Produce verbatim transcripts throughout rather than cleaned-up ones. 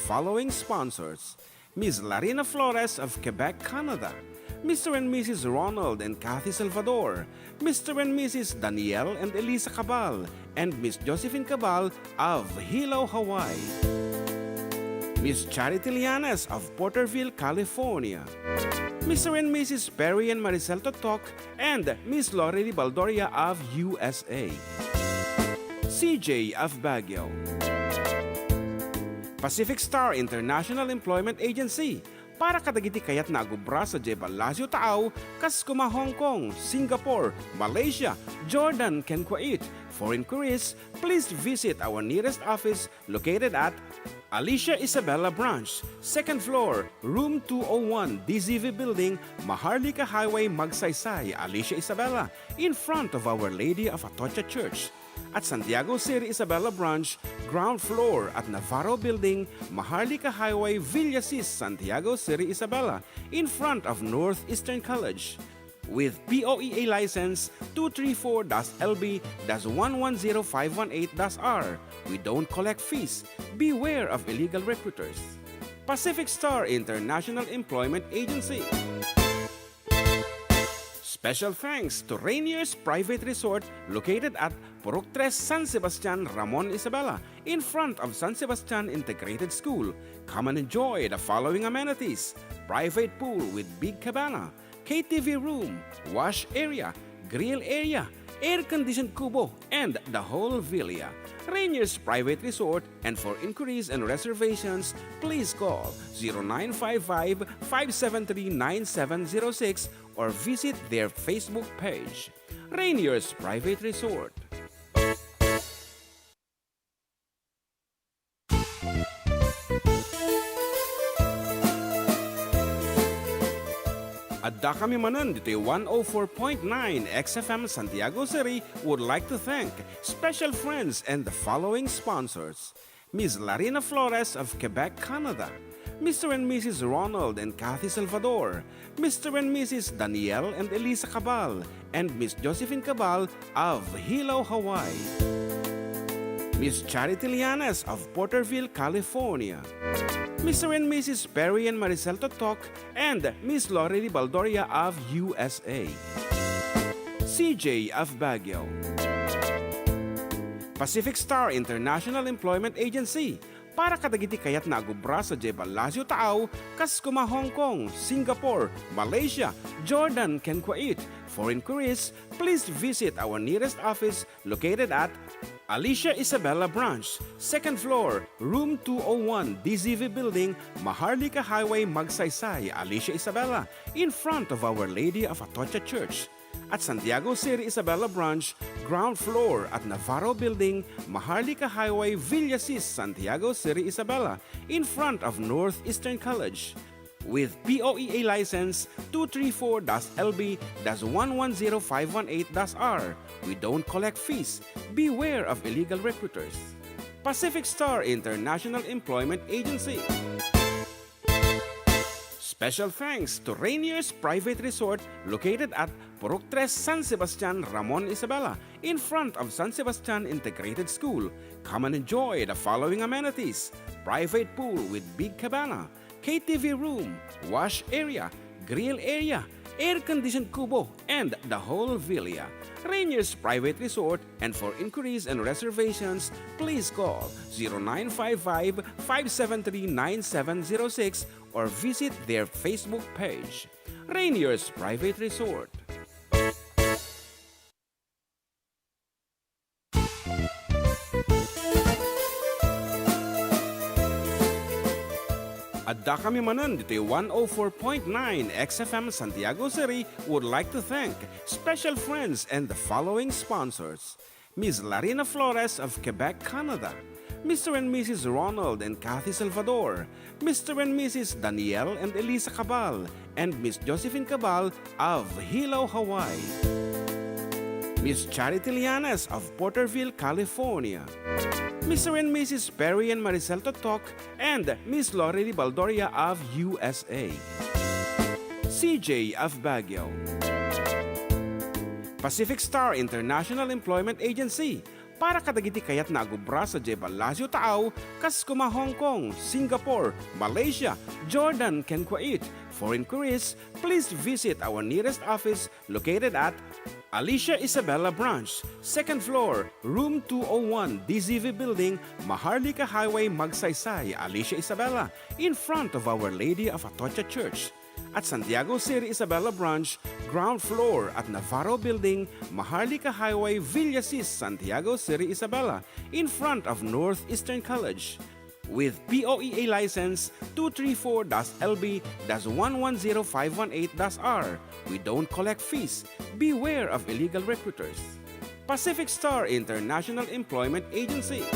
following sponsors: Miss Larina Flores of Quebec, Canada, Mister and Missus Ronald and Kathy Salvador, Mister and Missus Daniel and Elisa Cabal, and Miss Josephine Cabal of Hilo, Hawaii. Miss Charity Lianes of Porterville, California. Mister and Missus Perry and Maricel Totok and Miss Lorely Baldoria of U S A. C J of Baguio. Pacific Star International Employment Agency, para kadagiti kayatna a agubra sadiay Palacio Taaw, kas koma Hong Kong, Singapore, Malaysia, Jordan, ken Kuwait. For inquiries, please visit our nearest office located at Alicia Isabela Branch, second floor, room two oh one, D Z V Building, Maharlika Highway, Magsaysay, Alicia Isabela, in front of Our Lady of Atocha Church. At Santiago City Isabela Branch, ground floor at Navarro Building, Maharlika Highway, Villasis, Santiago City Isabela, in front of Northeastern College. With P O E A license two three four dash L B dash one one zero five one eight dash R, we don't collect fees. Beware of illegal recruiters. Pacific Star International Employment Agency. Special thanks to Rainier's Private Resort, located at Purok Tres, San Sebastian, Ramon Isabela, in front of San Sebastian Integrated School. Come and enjoy the following amenities: private pool with big cabana, K T V room, wash area, grill area, air-conditioned kubo, and the whole villa. Rainier's Private Resort, and for inquiries and reservations, please call zero nine five five, five seven three, nine seven zero six or visit their Facebook page. Rainier's Private Resort. Addakami manen ditoy one oh four point nine X F M Santiago City would like to thank special friends and the following sponsors: Miss Larina Flores of Quebec, Canada, Mister and Missus Ronald and Kathy Salvador, Mister and Missus Daniel and Elisa Cabal, and Miss Josephine Cabal of Hilo, Hawaii. Miss Charity Lianes of Porterville, California. Mister and Missus Perry and Maricel Totok and Miss Lorely Baldoria of U S A. C J of Baguio. Pacific Star International Employment Agency, para kadagiti kayatna a agubra sadiay Palacio Taaw, kas koma Hong Kong, Singapore, Malaysia, Jordan, ken Kuwait. For inquiries, please visit our nearest office located at Alicia Isabela Branch, second floor, room two oh one, D Z V Building, Maharlika Highway, Magsaysay, Alicia Isabela, in front of Our Lady of Atocha Church. At Santiago City Isabela Branch, ground floor at Navarro Building, Maharlika Highway, Villasis, Santiago City Isabela, in front of Northeastern College. With P O E A license two three four dash L B dash one one zero five one eight dash R, we don't collect fees. Beware of illegal recruiters. Pacific Star International Employment Agency. Special thanks to Rainier's Private Resort, located at Purok Tres, San Sebastian, Ramon Isabela, in front of San Sebastian Integrated School. Come and enjoy the following amenities: private pool with big cabana, K T V room, wash area, grill area, air-conditioned kubo, and the whole villa. Rainier's Private Resort, and for inquiries and reservations, please call zero nine five five, five seven three, nine seven zero six or visit their Facebook page, Rainier's Private Resort. Addakami manen ditoy one oh four point nine X F M Santiago City would like to thank special friends and the following sponsors: Miss Larina Flores of Quebec, Canada, Mister and Missus Ronald and Kathy Salvador, Mister and Missus Daniel and Elisa Cabal, and Miss Josephine Cabal of Hilo, Hawaii. Miss Charity Lianes of Porterville, California. Mister and Missus Perry and Maricel Totok and Miss Lorely Baldoria of U S A. C J of Baguio. Pacific Star International Employment Agency, Para kadagiti kayatna a gubra sadiay Palacio Taaw, kas kuma Hong Kong, Singapore, Malaysia, Jordan, ken Kuwait. For inquiries, please visit our nearest office located at Alicia Isabela Branch, second floor, room two oh one, D Z V Building, Maharlika Highway, Magsaysay, Alicia Isabela, in front of Our Lady of Atocha Church. At Santiago City Isabela Branch, ground floor at Navarro Building, Maharlika Highway, Villasis, Santiago City Isabela, in front of Northeastern College. With P O E A license two three four dash L B dash one one zero five one eight dash R, we don't collect fees. Beware of illegal recruiters. Pacific Star International Employment Agency.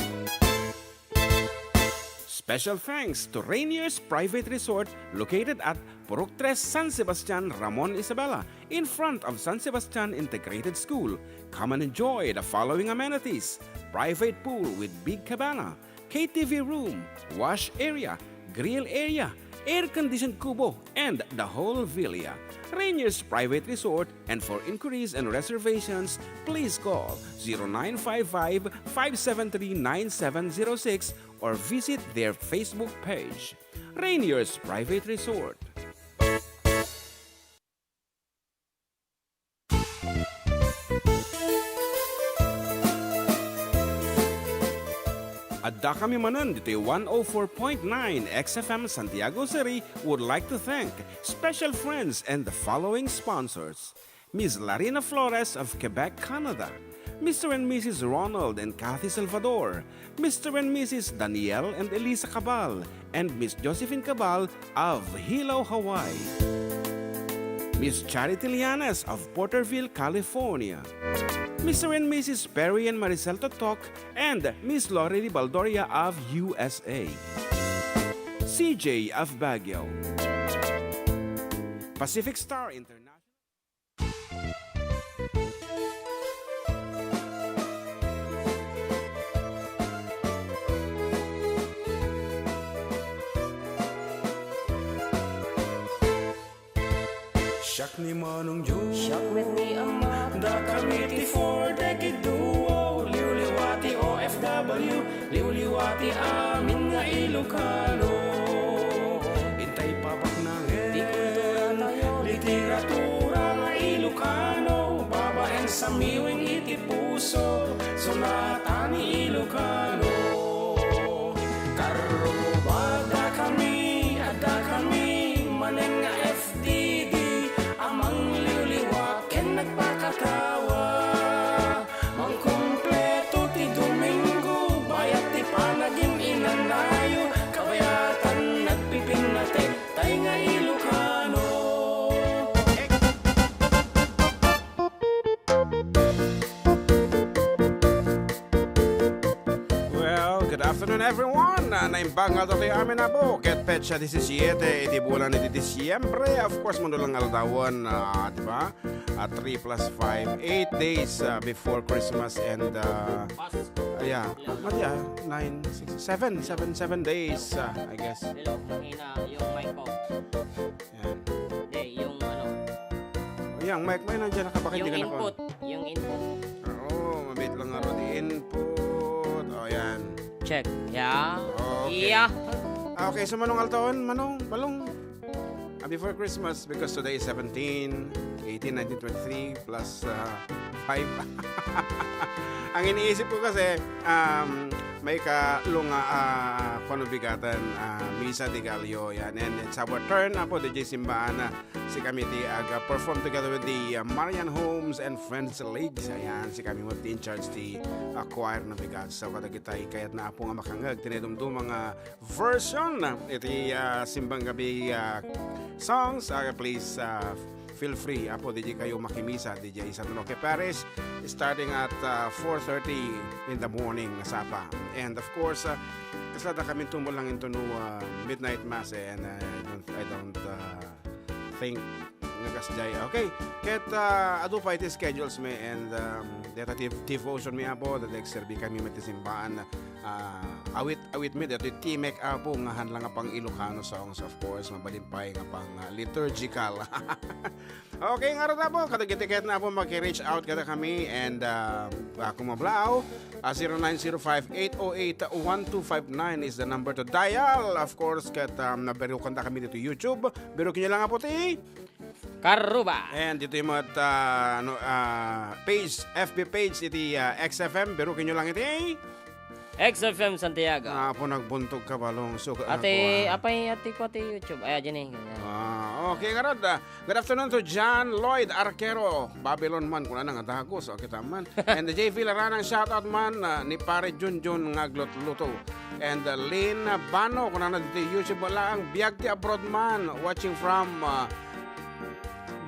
Special thanks to Rainier's Private Resort located at Purok Tres, San Sebastian, Ramon Isabela, in front of San Sebastian Integrated School. Come and enjoy the following amenities: private pool with big cabana, K T V room, wash area, grill area, air-conditioned kubo, and the whole villa. Rainier's Private Resort, and for inquiries and reservations, please call zero nine five five, five seven three, nine seven zero six or visit their Facebook page. Rainier's Private Resort. Adda kami manen ditoy one oh four point nine X F M Santiago City would like to thank special friends and the following sponsors: Miss Larina Flores of Quebec, Canada, Mister and Missus Ronald and Kathy Salvador, Mister and Missus Daniel and Elisa Cabal, and Miss Josephine Cabal of Hilo, Hawaii. Miss Charity Lianes of Porterville, California. Mister and Missus Perry and Maricel Totok and Miss Lori Baldoria of U S A. C J of Baguio. Pacific Star International. Siak ni Manong Joe. Siak met ni Ama. Dakami ti Four Decade Duo. Liwliwa ti O F W. Liwliwa ti amin nga Ilocano. Intay papaknangen. Ti kultura tayo. Literatura nga Ilocano. Babaen sa miwing iti puso. Sonata ni Ilocano. Karrubadakami, addakami manen nga F D D a mangliwliwa ken nagpakatawa. Mangkumpleto ti Domingo, bayat ti panagin-inanayo, kabayatan nagpipinnatek, tay nga Ilocano. Well, good afternoon, everyone. Ah, naimbag nga adtoy amin a bukit, petsa disisiete iti bulan iti Disyembre. Of course, mano lang aldawen, ah, di ba? Ah, three plus five, eight days, ah, before Christmas and, ah, Pasko. Ah, yeah. Hello. What, yeah? Nine, six, seven, seven, seven days, ah, I guess. Hello, mahina yung mic ko. Yan. Hindi, yung ano. O, yan, mic mo yun, nandiyan nakabakit, yung di ka input, yung input. Oo, mabit lang nga ro di input. O, yan. Check. Yeah. Okay. Yeah. Ah, okay, so manong altaon, manong, balong. Ah, before Christmas, because today is seventeen, eighteen, nineteen, twenty-three, plus, ah, five. Ang iniisip ko kasi, um, may kalunga, ah, kuno bigatan, ah, Misa de Gallo, yan. And it's our turn, apo, D J Simbaan, ah, sikami ti aga-perform together with the, ah, Marian Homes and Friends League. Ayan, sikami met ti in charge ti, ah, choir na bigat. So, kadagitay kayatna, apo, nga makangeg, tinidumduma nga version iti, ah, Simbang Gabi, ah, songs, ah, please, ah, feel free, apo, D J kayo makimisa, D J San Roque Parish, starting at, ah, four thirty in the morning, sapa. And of course, ah, kasla da kami tumulong into no, ah, midnight mass, eh, and, ah, I don't, I don't, ah, think nga kasdiay. Okay, ket, ah, adu pay ti schedules mi and, um, deta ti devotion mi, apo, deta agserbi kami met ti simbaan. ah, awit-awit mi daytoy Timek, Apo, nga haan la nga pang-Ilocano songs, of course, mabalin pay nga pang, ah, liturgical. Okay, ngarud, Apo, kadagiti ket na, Apo, maki-reach out kadakami, and, ah, ah, kung mablaw, ah, zero nine zero five, eight oh eight, one two five nine is the number to dial. Of course, ket, um, naberukanta kami ditoy YouTube. Berukenyo lang, Apo, ti Karuba. And ditoy met, ah, ano, ah, page, F B page iti, ah, X F M. Berukenyo lang iti X F M Santiago. Ah, Apo, nagbuntog ka, Balong. So, Ati, ah, apay, ati ko, ati YouTube. Ay, adyan eh. Ah, okay, ngarud, ah, good afternoon to John Lloyd Arquero, Babylon man, kunana nga dagus, o, kita man. And J V Laranang, shout out man, ah, ni Pare Junjun nga aglutluto. And, ah, Lynn Bano, kunana ditoy YouTube, wala ang biag ti abroad man, watching from, ah,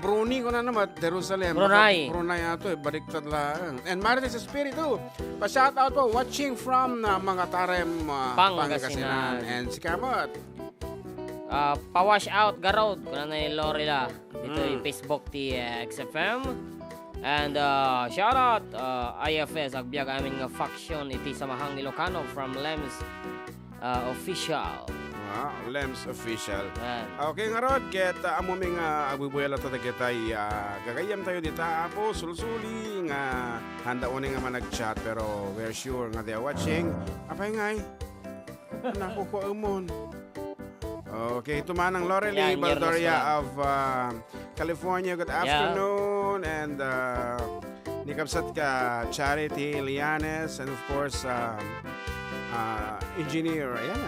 Brunei, kunana met, Jerusalem. Brunei. Baka Brunei ato, eh, baliktad lang. And Marites Espiritu, pa-shout out po, watching from, ah, Mangatarem, ah, Pangasinan. Pangasinan. And sika met, Ah, pa-wash out garud, kunana ni Lorela. Ditoy Mm. Facebook ti, eh, X F M. And, ah, shout out, ah, I F S, agbiag amin nga faction iti Samahang Ilocano from Lems, ah, Official. Ah, Lems Official. Yan. Okay, ngarud, ket, ah, ammom nga agbubuela ta dagitay, ah, gagayyemtayo dita, Apo, sulsuli nga handa unay nga manag-chat, pero we're sure nga they are watching. Apay ngay? Naku, kuemon. Okay, to Manang Lorely Yan, Yernes Baldoria pala. of, uh, California, good Yeah. afternoon. And, uh, ni Kabsat ka Charity Lianes, and of course, uh, uh, Engineer, ayan.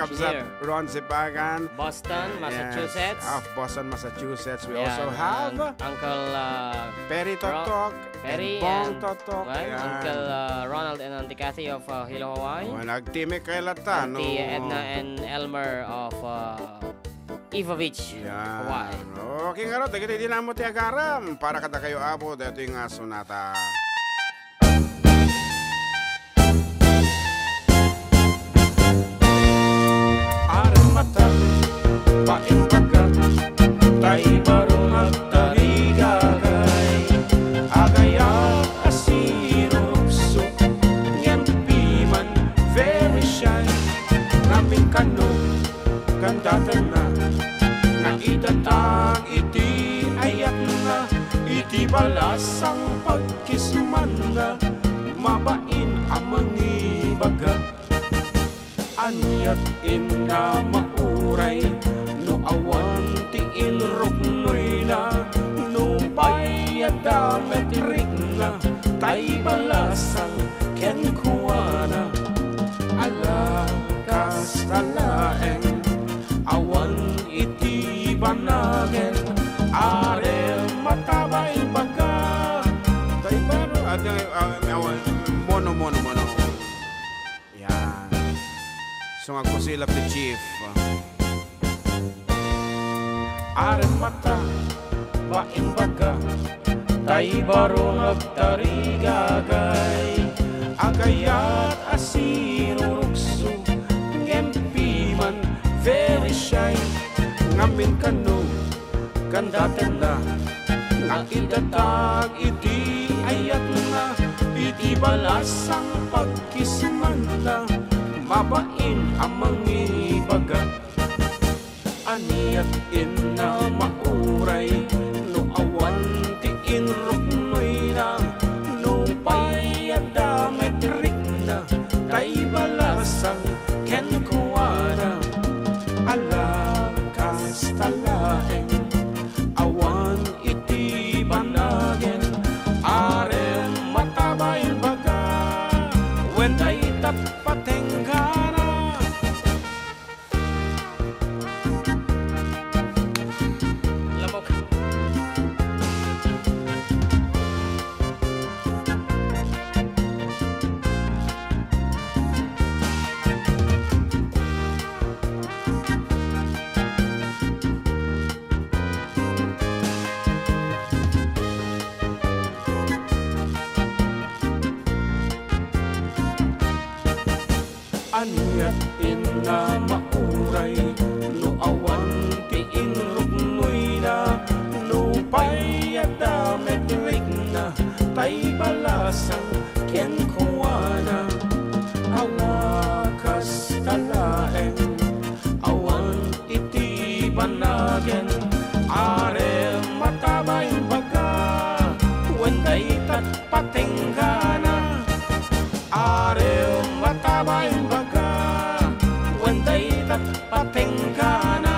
Kabsat Engineer. Ron Sipagan. Boston, Yes, Massachusetts. of Boston, Massachusetts. We Yan, also have and Uncle, uh, Perry Ro-, Toktok Perry and Bong and, Toktok. well, Yan. Uncle, uh, Ronald and Auntie Kathy of, uh, Hilo, Hawaii. Oh, nagtimik kay latta, Auntie no? Edna and Elmer of, uh, Iva Beach, Yan. Hawaii. Okay, ngarud, dagiti di namo ti agaram para kadakayo, Apo, daytoy nga sonata. Arem mata, bain baga, tay baro agtarigagay. Agayat a sinurukso, ngem piman very shy. Ngamin kano, kandatana, nga idatag iti ayatna, iti balasang pagkismanna, mabain a mangibaga. Aniat inna mauray no awan ti inruknoyna, nupay adda met rikna, tay balasang kenkuana. Ala, kasta laeng, awan iti banagen, arem mata bain baga. Tay baro, adi, ah, awan, mono, mono, mono. Yan. So, nga kusilap ni Chief. Arem mata, bain baga, tay baro agtarigagay. Agayat a sinurukso, ngem piman very shy. Ngamin kano, kandatana, nga idatag iti ayatna, iti balasang pagkismanna, mabain a mangibaga. Aniat inna mauray no awan ti inruknoyna, nupay adda met rikna, tay balasang kenkuana. Ala, kasta laeng, awan iti banagen, arem mata bain baga, wen dayta patenggana. Kana.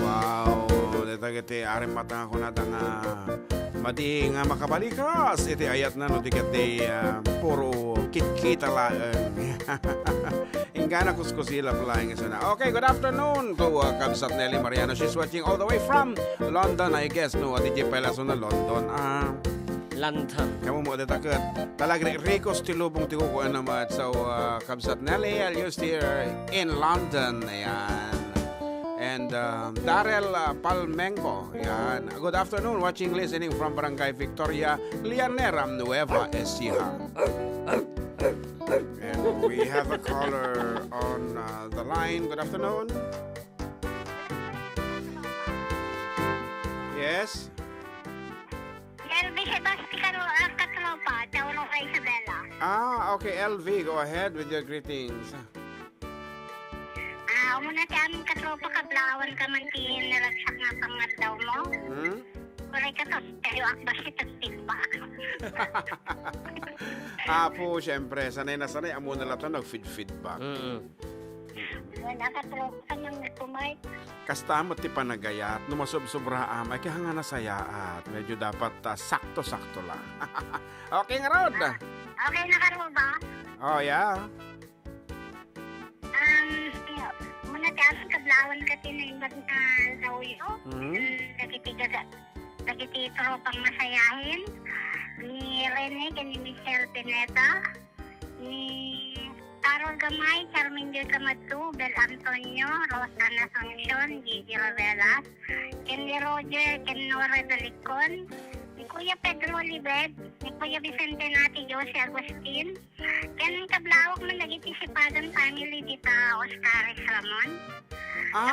Wow, dagiti arimmat nga kunada nga madi nga makabalikas iti ayatna no di ket di, ah, puro kitkita laeng. Inggana kuskusilap laeng isuna. Okay, good afternoon to, uh, Kabsat Nelly Mariano. She's watching all the way from London, I guess, no? Iti pala isuna London. Ah, London. Kamo mo, dita ket. Talaga, rikos ti lubong ti kukuan naman. So, uh, Kabsat Nelly, I'll use here in London. Ayan. And, um, Darrell, uh, Palmenco. Ayan. Good afternoon. Watching, listening from Barangay Victoria, Llanera, Nueva Ecija. And we have a caller on, uh, the line. Good afternoon. Yes? Elvis Sebastian, uh, katropa, Tauro Isabela. Ah, okay, L V, go ahead with your greetings. Ah, umuna ti amin katropa, kablawan ka man ti naragsak nga pangaddaw mo. Hmm? Uray ka to, tayo akbas iti feedback. Apo, siyempre, sanay na sanay, amo na lang to, nag-feed-feedback. Mm-mm. Wala ka tropa nang kumay. Kasta met ti panagayat, no masubsobraam, ay kaya nga nasayaat. Medyo dapat, ah, sakto-sakto lang. Okay, ngarud. Okay na ka ba? Oh, yeah. Um, muna ti amin kablawan ka ti naimbag nga aldaw yo. Mhm. Mm, dagiti gaga-, dagiti tropang masayahin. Ni Rene, ken ni Michelle Pineda. Ni Carol Gamay, Charmin Joy Kamadto, Bel Antonio, Rosanna Asuncion, Gigi Ravelas, ken ni Roger, ken Nora Dalicon, ni Kuya Pedro Olivet, ni Kuya Vicente Nati, Jose Agustin, ken kablawak man dagiti Sipagan family dita Oscares Ramon. Ah.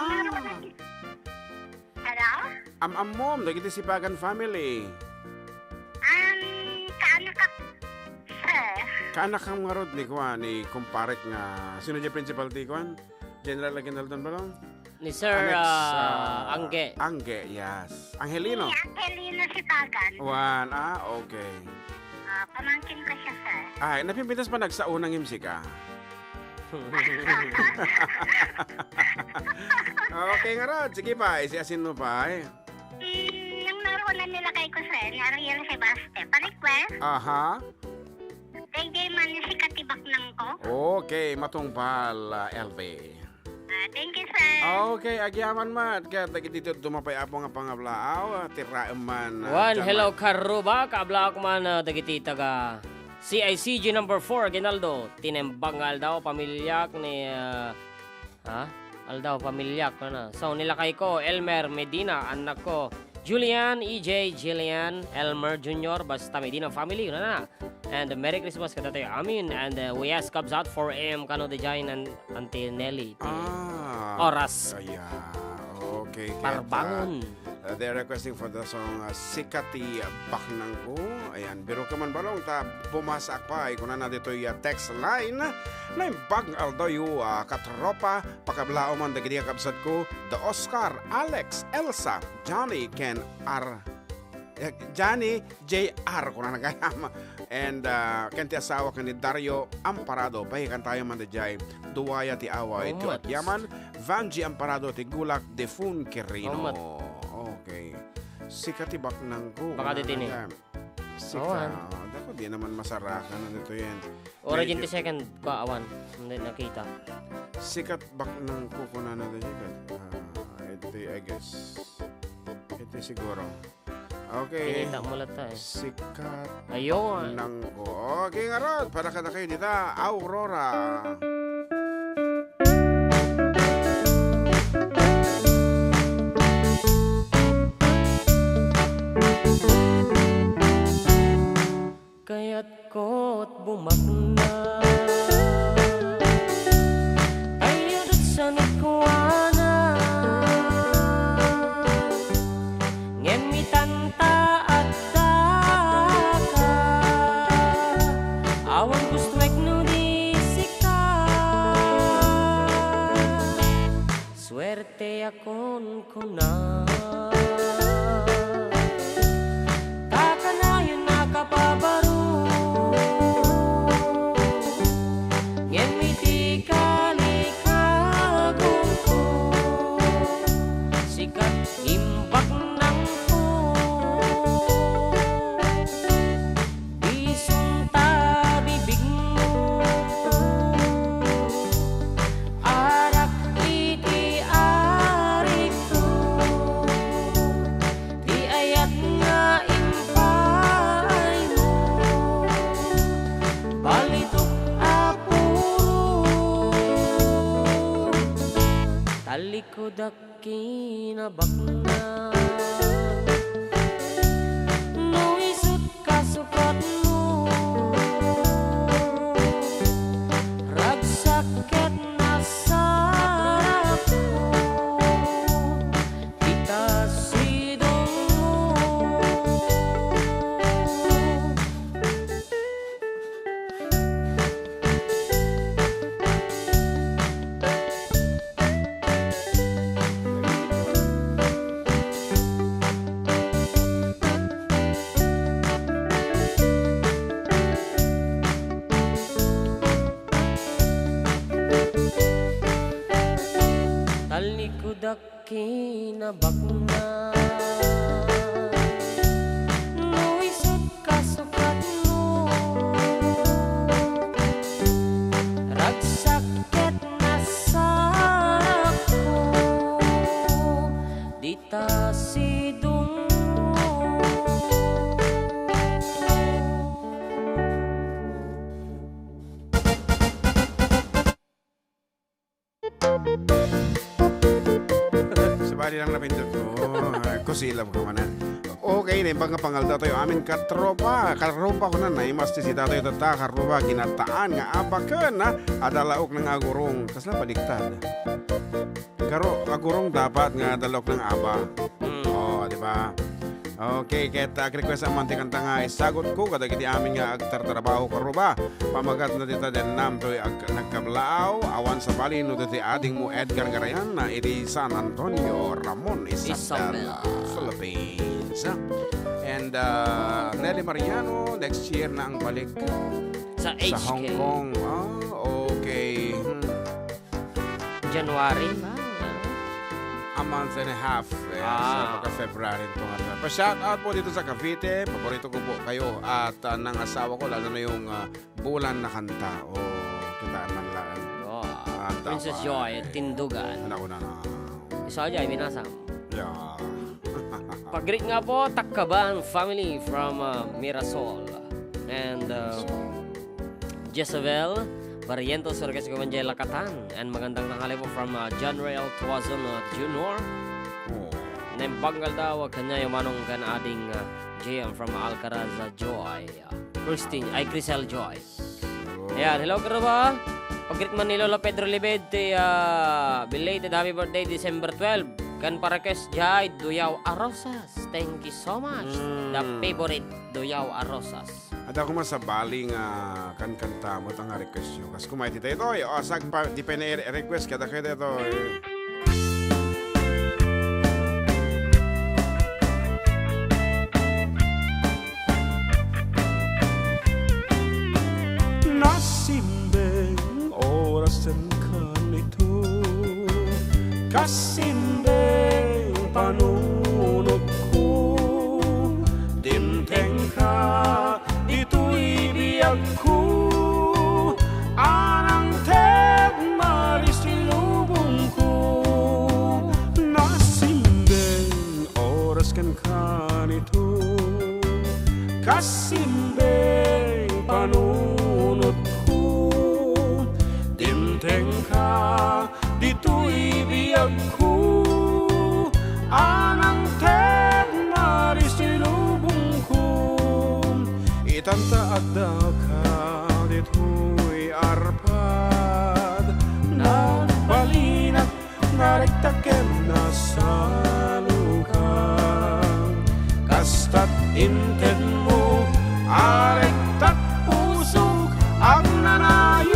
Hello? Am-ammom, dagiti Sipagan family. Um, kaanak ak, sir. Kaanak kam ngarud ni kuan, ni kumparek nga, sino di principal ti kuan? General Aguinaldo Balong? Ni Sir, Alex, ah, ah, Angge. Angge, yes. Angelino? Ni Angelino Sipagan. Wan, ah, okay. Ah, pamangkin ko siya, sir. Ay, napipintas pa nagsaunang imsika. Okay, ngarud. Sige pa, isiasin mo pa, eh. Mm, nang naroon na nilakay ko, sir, ni Ariel Sebaste. Pa-request? Aha. Daydiay man ni Sikat ti Baknang ko. Okay, matungpal, ah, L V. Ah, thank you, sir. Okay, agyaman met. Ket dagiti tud-, dumapay apo nga pangablaaw, ah, ti raem man, ah, Wan, dyan hello, man. Karuba. Kaablaak man, ah, dagiti taga C I C G number four, Aguinaldo. Ti naimbag nga aldaw, pamiliak ni, ah, Ha? Aldaw, pamiliak, ano? So, nilakay ko, Elmer Medina, anak ko, Julian, E J, Jillian, Elmer Junior, basta Medina family, ano na? And Merry Christmas kadatayo amin. And, uh, we ask Kabsat four A M kano di Jai and Auntie Nelly. Ti Ah, oras. Ayan. Okay, ket, Parbangon. Uh, they're requesting for the song, uh, Sikat ti Baknangko. Ayan, biro ka man balong ta pumasaak pay. Kunana ditoy, uh, text line. Naimbag nga aldaw yo, uh, katropa. Pakablaaw man dagiti kakabsat ko. The Oscar, Alex, Elsa, Johnny, ken R-, eh, Johnny, J R, kunana gayam. And, uh, ken ti asawa ken ni Dario Amparado. Pahikan tayo man di jay. Duwaya ti away. Ti Congrats. Agyaman, Vanji Amparado ti gulak, Defun Quirino. Omat. Okay. Sikat ti baknangko. Baka di tini. Sika. Oh, ah. Oh, dako, di naman masarakan. Ano to yan? Origin ti second, pa, awan. Hindi nakita. Sikat baknangko, kunana to sikat. Ah, ito, I guess. Ito siguro. Okay. Kinita mo latta, eh. Sikat. Ayun. Nang, okay, ngarud, para kadakayo dita, Aurora. Kayat ko't bumakna. Ayudot sa nagkuana. Ngem itanta addaka. Awan gustuek no di sika. Suerteakon kuna. Ta kanayon a kapabaro. Dak kinabakna, no isut' kasukatmo, ragsak ket nasarapko, dita sidongmo. Talnikudak kinabakna, no isut' kasukatmo, ragsak ket nasarapko, dita sidongmo. Sabali lang napindot ko. Ay, kusilab ka man, ah. Okay, naimbag nga pangaldaw tayo. Amin katropa, katropa ko na, naimas ti sita tayo, tata, katropa, ginataan nga abaken, ha? Adda laok nga agurong. Kasla baliktad. Garo-, agurong dapat nga adda laok nga aba. Mm. Oh, di ba? Okay, ket, ah, ag-request man ti kanta nga isagutko kadagiti amin nga agtartrabaho, karuba. Pamagana dita dennam toy ag-, nagkablaaw, awan sabali no ditoy adingmo Edgar Garayan, na iti San Antonio, Ramon, Isabela, Isabela. Philippines. And, ah, Nelly Mariano, next year na ang balik Sa sa H K. Hong Kong. Ah, okay. Hmm. January ba? A month and a half. Yes, ah, so, pagka February ito nga. Pa-shout out po dito sa Cavite. Paborito ko po kayo at, ah, ng asawa ko, lalo na yung, ah, Bulan na Kanta. Oh, kita man lang. Oh, ah, Princess Joy, Tindugan. Anak ko na na. Isa dyan, binasa. Yeah. Pag-greet nga po, Tacloban family from, uh, Mirasol. And, uh, Jezebel Barrientos, request ko man dyan, Lakatan. And magandang tanghali po from, uh, John Rael Tuazon, uh, Junior. Oh. Naimbag nga aldaw, kaniayo manong kan ading, uh, J M from Alcaraz, uh, Joy. Uh, Christine, ay, Crisel Joy. Ayan, hello, karuba. Pag-greet man ni Lolo Pedro Libed ti, ah, belated happy birthday, December twelve. Kan pa-request jay, Duyaw a Rosas. Thank you so much. Mm. The favorite, Duyaw a Rosas. Adda koma sabali nga kankanta mo, ta nga request yo. Kas kumay ti daytoy, o, asag pa, di pa na i-request, kada kayo daytoy. Nasimbeng oras ken kanito, kasimbeng panunotko, dimtengka ditoy biagko, anang ted maris ti lubongko. Nasimbeng oras ken kanito, kasimbeng panunotko, dimtengka ditoy biagko, anang ted maris ti lubongko. Itanta addaka ditoy arpad, nagbalinak, narektak ken nasaluka. Kastat intedmo, arektak pusok, agnanayon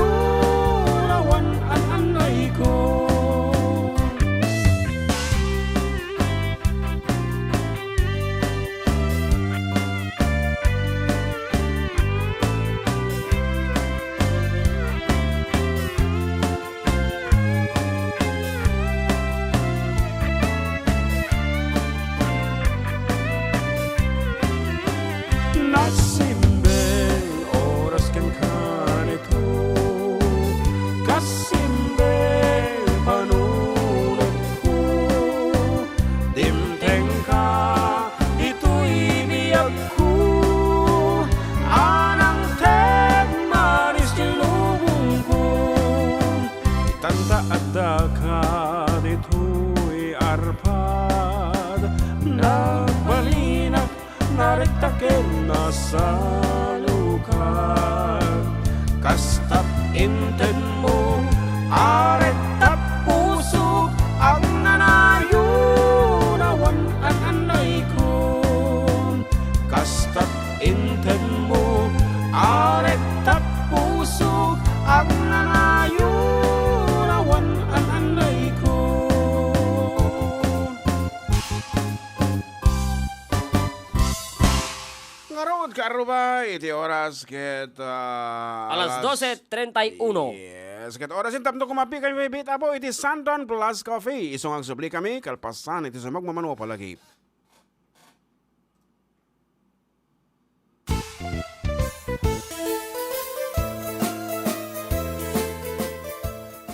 awan an-annayko. Nasimbeng oras ken kanito, kasimbeng panunotko, dimtengka ditoy biagko, anang ted maris ti lubongko. Itanta addaka ditoy Salukag, kastat inted mo, arektak pusok, agnanayon awan an-annayko. Kastat inted mo, arektak pusok, agnanayon awan an-annayko. Ngarud, kaarrubay, iti oras ket, ah, Alas alas dose treinta y uno. Yes, ket oras intapno kumapi kami, bit, apo, iti Santon Plus Coffee. Isu nga agsubli kami, kalpasan iti sumagmamano a palagi.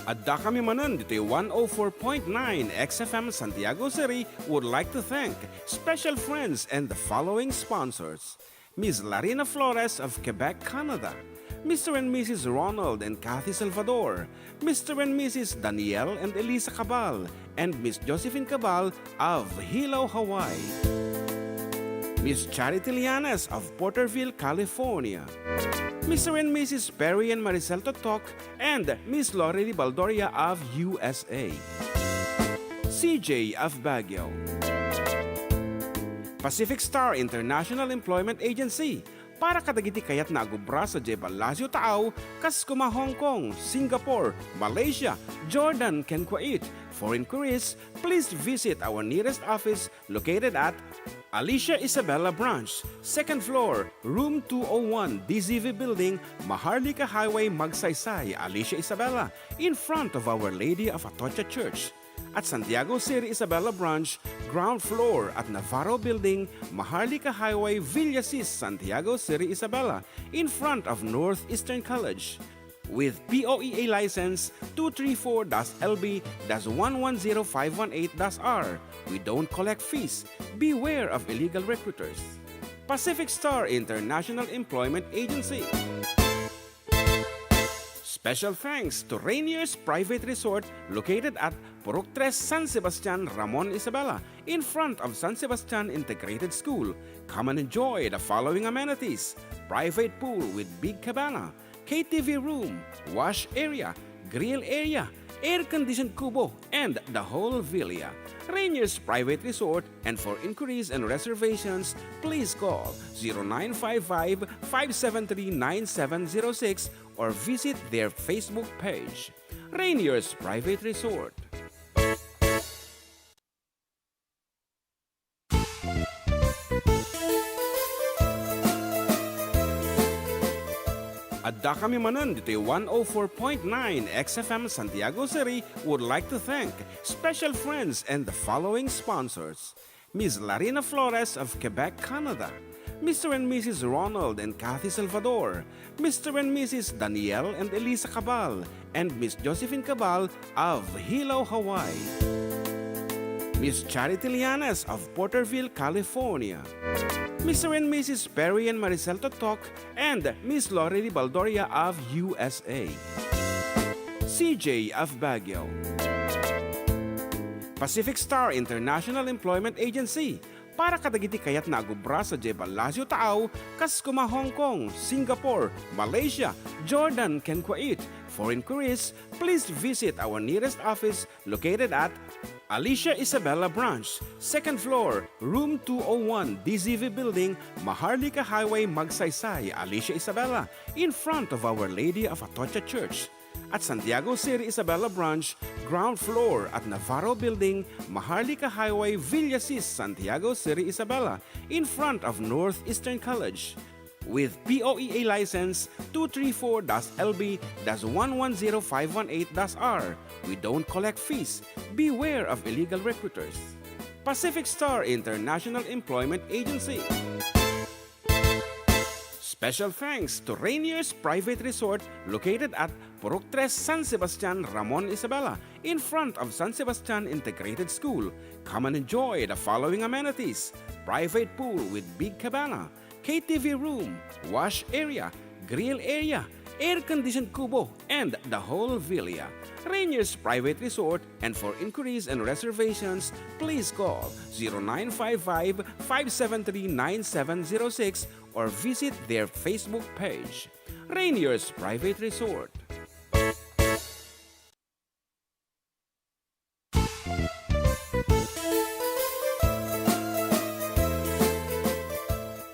Adda kami manen ditoy one oh four point nine X F M Santiago City would like to thank special friends and the following sponsors: Miss Larina Flores of Quebec, Canada, Mister and Missus Ronald and Kathy Salvador, Mister and Missus Daniel and Elisa Cabal, and Miss Josephine Cabal of Hilo, Hawaii, Miss Charity Lianes of Porterville, California, Mister and Missus Perry and Maricel Totok, and Miss Lorely Baldoria of U S A, C J of Baguio, Pacific Star International Employment Agency, para kadagiti kayatna a gubra sadiay Palacio Taaw, kas koma Hong Kong, Singapore, Malaysia, Jordan, ken Kuwait. For inquiries, please visit our nearest office located at Alicia Isabela Branch, second floor, room two oh one, D Z V Building, Maharlika Highway, Magsaysay, Alicia Isabela, in front of Our Lady of Atocha Church. At Santiago City Isabela Branch, ground floor at Navarro Building, Maharlika Highway, Villasis, Santiago City Isabela, in front of Northeastern College. With P O E A license two three four dash L B dash one one zero five one eight dash R. We don't collect fees. Beware of illegal recruiters. Pacific Star International Employment Agency. Special thanks to Rainier's Private Resort located at Purok Tres, San Sebastian, Ramon Isabela, in front of San Sebastian Integrated School. Come and enjoy the following amenities: private pool with big cabana, K T V room, wash area, grill area, air-conditioned kubo, and the whole villa. Rainier's Private Resort, and for inquiries and reservations, please call zero nine five five, five seven three, nine seven zero six or visit their Facebook page. Rainier's Private Resort. Adda kami manen ditoy one oh four point nine X F M Santiago City would like to thank special friends and the following sponsors: Miss Larina Flores of Quebec, Canada, Mister and Missus Ronald and Kathy Salvador, Mister and Missus Daniel and Elisa Cabal, and Miss Josephine Cabal of Hilo, Hawaii, Miss Charity Lianes of Porterville, California, Mister and Missus Perry and Maricel Totok, and Miss Lorely Baldoria of U S A, C J of Baguio, Pacific Star International Employment Agency, para kadagiti kayatna a gubra sadiay Palacio Taaw, kas koma Hong Kong, Singapore, Malaysia, Jordan, ken Kuwait. For inquiries, please visit our nearest office located at Alicia Isabela Branch, second floor, room two oh one, D Z V Building, Maharlika Highway, Magsaysay, Alicia Isabela, in front of Our Lady of Atocha Church. At Santiago City Isabela Branch, ground floor at Navarro Building, Maharlika Highway, Villasis, Santiago City Isabela, in front of Northeastern College. With P O E A license two three four dash L B dash one one zero five one eight dash R. We don't collect fees. Beware of illegal recruiters. Pacific Star International Employment Agency. Special thanks to Rainier's Private Resort located at Purok Tres, San Sebastian, Ramon Isabela, in front of San Sebastian Integrated School. Come and enjoy the following amenities: private pool with big cabana, K T V room, wash area, grill area, air-conditioned kubo, and the whole villa. Rainier's Private Resort, and for inquiries and reservations, please call zero nine five five, five seven three, nine seven zero six or visit their Facebook page, Rainier's Private Resort.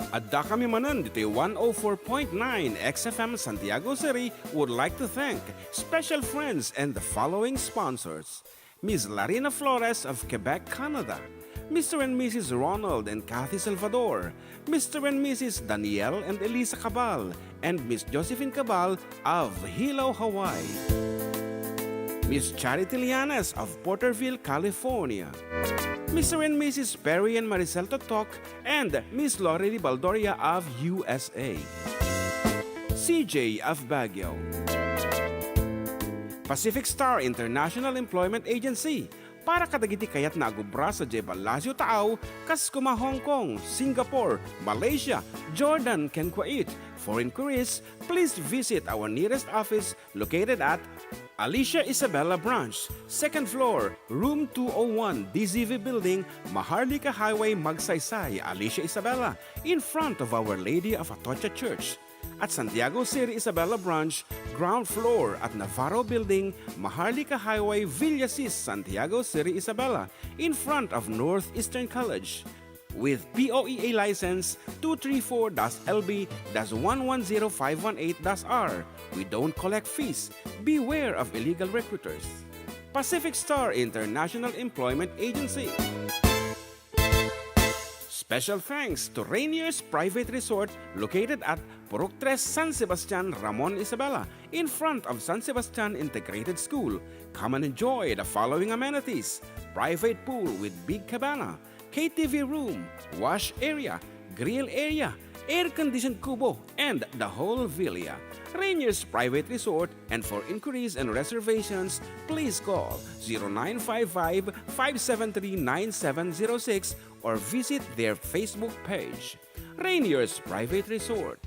Addakami manen ditoy one oh four point nine X F M Santiago City would like to thank special friends and the following sponsors: Miss Larina Flores of Quebec, Canada, Mister and Missus Ronald and Kathy Salvador, Mister and Missus Daniel and Elisa Cabal, and Miss Josephine Cabal of Hilo, Hawaii. Miss Charity Lianes of Porterville, California. Mister and Missus Perry and Maricel Totok and Miss Lorely Baldoria of U S A. C J of Baguio. Pacific Star International Employment Agency, para kadagiti kayatna a agubra sadiay Palacio Taaw, kas koma Hong Kong, Singapore, Malaysia, Jordan, ken Kuwait. For inquiries, please visit our nearest office located at Alicia Isabela Branch, second floor, room two oh one, D Z V Building, Maharlika Highway, Magsaysay, Alicia Isabela, in front of Our Lady of Atocha Church. At Santiago City Isabela Branch, ground floor at Navarro Building, Maharlika Highway, Villasis, Santiago City Isabela, in front of Northeastern College. With P O E A license two three four dash L B dash one one zero five one eight dash R, we don't collect fees. Beware of illegal recruiters. Pacific Star International Employment Agency. Special thanks to Rainier's Private Resort located at Purok Tres, San Sebastian, Ramon Isabela, in front of San Sebastian Integrated School. Come and enjoy the following amenities: private pool with big cabana, K T V room, wash area, grill area, air-conditioned kubo, and the whole villa. Rainier's Private Resort, and for inquiries and reservations, please call zero nine five five, five seven three, nine seven zero six or visit their Facebook page, Rainier's Private Resort.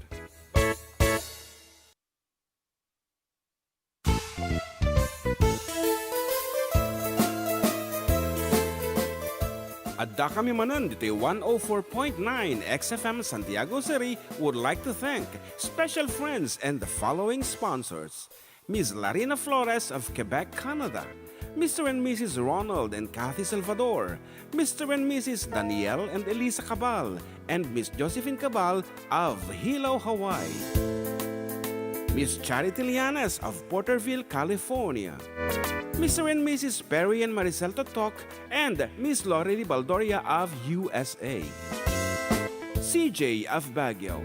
Addakami manen ditoy one oh four point nine X F M Santiago City would like to thank special friends and the following sponsors: Miss Larina Flores of Quebec, Canada, Mister and Missus Ronald and Kathy Salvador, Mister and Missus Daniel and Elisa Cabal, and Miss Josephine Cabal of Hilo, Hawaii. Miss Charity Lianes of Porterville, California. Mister and Missus Perry and Maricel Totok and Miss Lorely Baldoria of U S A. C J of Baguio.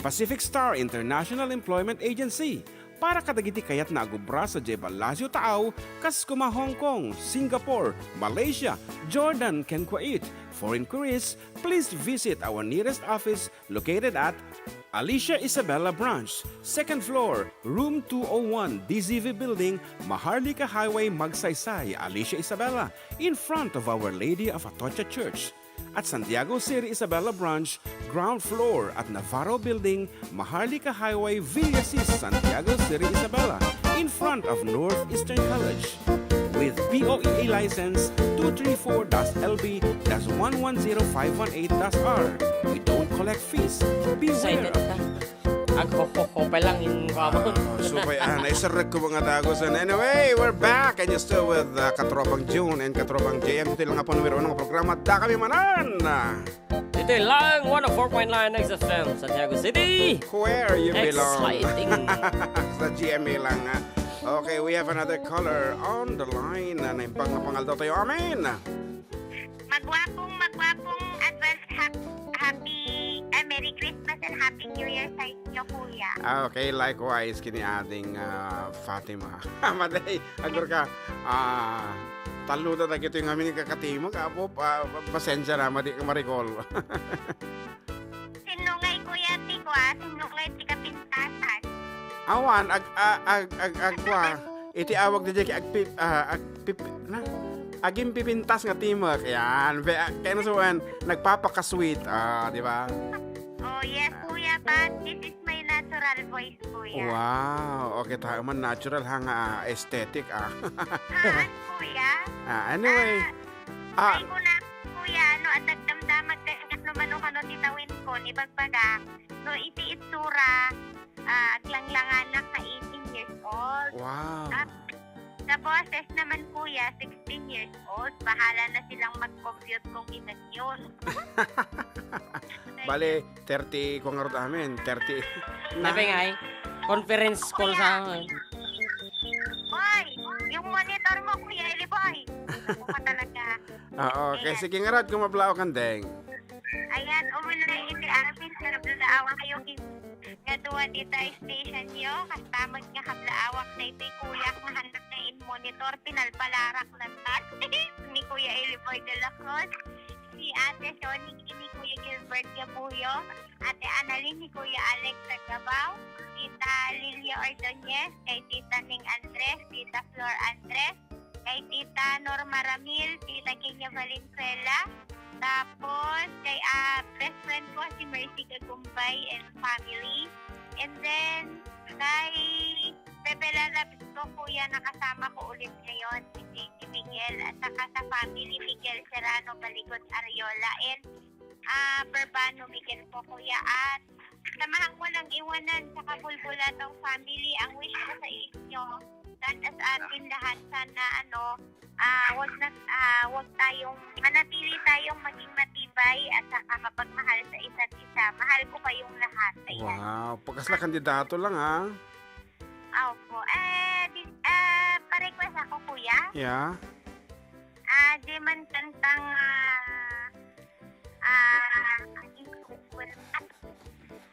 Pacific Star International Employment Agency, para kadagiti kayatna a gubra sadiay Palacio Taaw, kas koma Hong Kong, Singapore, Malaysia, Jordan, ken Kuwait. For inquiries, please visit our nearest office located at Alicia Isabela Branch, second floor, room two oh one, D Z V Building, Maharlika Highway, Magsaysay, Alicia Isabela, in front of Our Lady of Atocha Church. At Santiago City Isabela Branch, ground floor at Navarro Building, Maharlika Highway, Villasis, Santiago City Isabela, in front of Northeastern College. With P O E A license two three four dash L B dash one one zero five one eight dash R. We don't collect fees. Beware Excited of ka. Aghohoho pa lang yung mukha mo. Ah, so kaya, ah, naisarag ko mga tagusan. Anyway, we're back and you're still with, uh, Katropang June and Katropang J M. Dito lang nga po numero uno nga programa, Addakami Manen. Dito lang, one oh four point nine X F M, Santiago City. Where you belong. Exciting. Sa G M A lang, ah. Okay, we have another caller on the line. Ah, naimbag nga pangaldaw tayo. Amen. Magwapong, magwapong advance hap-, happy, ah, Merry Christmas and Happy New Year sa inyo, Kuya. Ah, okay, likewise, kini ading, ah, Fatima. Maday, agor ka. Ah, taluda dagitoy ngamin nga kakatimok, apo, pa-, pa-, pasensya na, madi ka marikol. Sinno ngay, Kuya, ti kua? Sinno ngay ti kapintasan? Awan, ag-, a-, ag-, ag-, agkua. Iti awag daydiay ket agpip-, ah, agpip-, na? Agimpipintas nga timek. Yan. Be-, ah, kaya na suwan, nagpapaka-sweet. Ah, di ba? Oh, yes, Kuya, but this is my natural voice, Kuya. Wow. Okay, tayo man natural ha nga, ah, aesthetic, ah. Ah, ano, Kuya? Ah, anyway. Ah, Ah. Ay, kuna, Kuya, no, adda damdamag kay ano, mano kano ti tawenko, ni bagbagak. No iti itsura, ah, aglanglanganak nga eighteen years old. Wow. Ah, sa boses naman, kuya, sixteen years old. Bahala na silang mag-compute kung ilan yun. Bale, thirty ko ngarud amin, thirty. Napay ngay, conference call sa amin. Boy, yung monitor mo, Kuya Eli Boy. Ako ka talaga. Oo, okay. Ayan. Sige ngarud, kung mablaw kandeng. Ayan, umuna iti amin, sa nablaawak kayo, nga duwa dita station yo, kastamag nga kablaawak na iti kuyak nga hannak nga in monitor, pinalpalarak lantan. Ni Kuya Eli Boy de la Cruz, si Ate Sonic ni Kuya Gilbert Gabuyo, Ate Annalyn ni Kuya Alex Tagabaw, Tita Lilia Ordonez, kay Tita Ning Andres, Tita Flor Andres, kay Tita Norma Ramil, Tita Kenya Valenzuela, tapos kay, ah, best friend ko si Mercy Gagumbay and family. And then, kay Pepe Lalabs ko, kuya, nakasama ko ulit ngayon, si Titi Miguel, at saka sa family, Miguel Serrano, Baligot Ariola, and, ah, Perbano Miguel po, kuya, at sa mahang walang iwanan sa Kabulbulatang family, ang wish ko sa inyo, lahat sa atin lahat, sana, ano, ah, wag na, ah, wag tayong, manatili tayong maging matibay at saka mapagmahal sa isa't isa. Mahal ko kayong lahat. Ayan. Wow, pagkasla kandidato lang, ha? Opo. Eh, di, eh, pa-request ako, kuya. Yeah. Ah, di man kantang, ah, ah,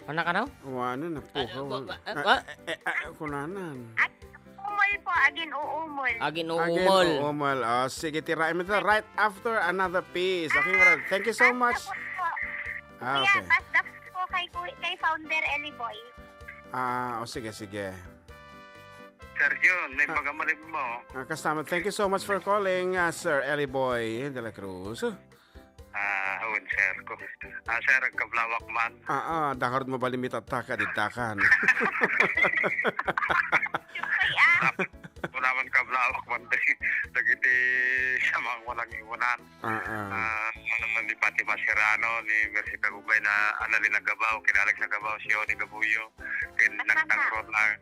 Anak, ano? Wala na po. Ano, ba, ba, ah, ah, ah, eh, eh, ah, kunanan. Agin-uumol po, agin-uumol. Agin-uumol. Agin-uumol. Oh, sige, tiraem ita right after another piece. Okay, ah, Rod. Thank you so much. Ah, okay. Pass the po kay, kay Founder Eli Boy. Ah, oh, sige, sige. Sergio, may, ah, pagamalim mo. Ah, kasama. Thank you so much for calling, ah, Sir Eli Boy de la Cruz. Ah, awan, sir, ko. Ah, sir, agkablawak man. Ah, ah, dakar mo bali mitatta ka, ditakan. Ay, ah. Wala man kablawak man, dagiti samang walang iwanan. Ah, ah. Ah, ni Fatima Serrano, ni Mercy Tagubay na Annalyn Nagabaw, ken Alex Nagabaw, si Oni Gabuyo, ken Nang Nang Ron, ah,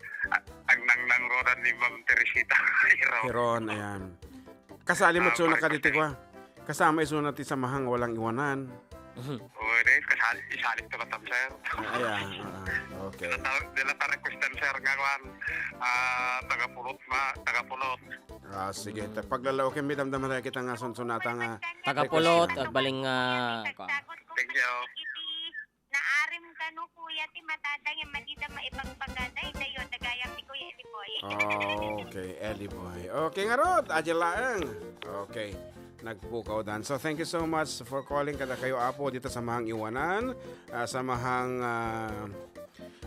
ang Nang Nang Ron ni Ma'am Teresita Hiron. Hiron, ayan. Kasali mo, ah, suna ka diti, kwa? Kasama isuna ti samahang walang iwanan. Mhm. Oo, eh, kasali, isali to katam, sir. Ah, ayan, ah, ah, okay. Dila ta, dila ta requestan, sir, nga kwan, ah, taga Pulot ma-, taga Pulot. Ah, sige. Ta-, paglalaukin mi, damdama tayo kita nga sunsunata nga Taga Pulot, request. Agbaling, ah, kwan. Thank you. Naarim kano, kuya, ti matada nga madida maibagbaga, daydayo, dagayam ti Kuya Eli Boy. Oh, okay, Eli Boy. Okay, ngarud, adya laeng. Okay, nagpukaw dan. So, thank you so much for calling kada kayo, Apo, dito sa mahang iwanan, ah, sa mahang, ah,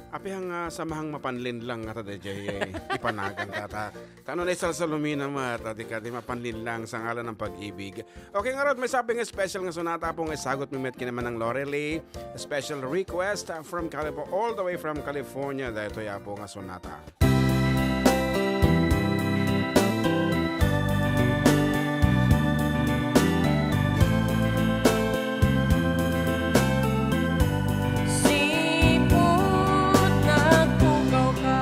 api hang, ah, sa mahang mapanlinlang nga ta, D J, eh, ipanagan ta, ta. Tano na isalsalumina, ma, ta, di ka, di mapanlinlang sa ngalan ng pag-ibig. Okay, ngarud, may sabi nga special nga sonata, Apo, nga isagot mi met ken ni Manang Lorelei. Special request, uh, from California, all the way from California. Daytoy, Apo, nga sonata. Sipud nagpukaw ka,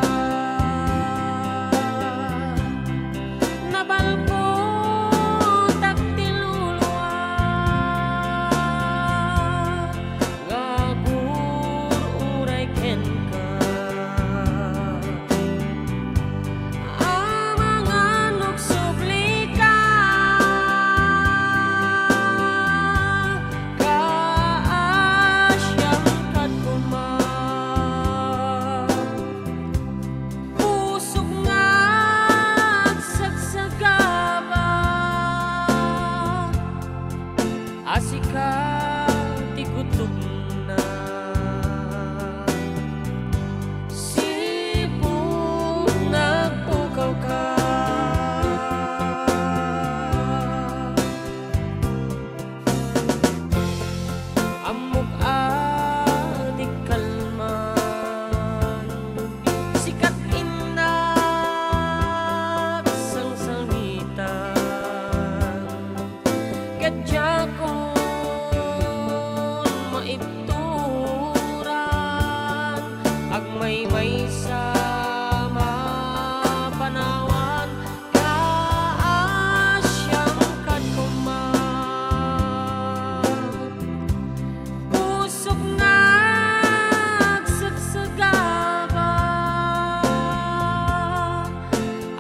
nabalkotak ti luluak nga agur-uray kenka.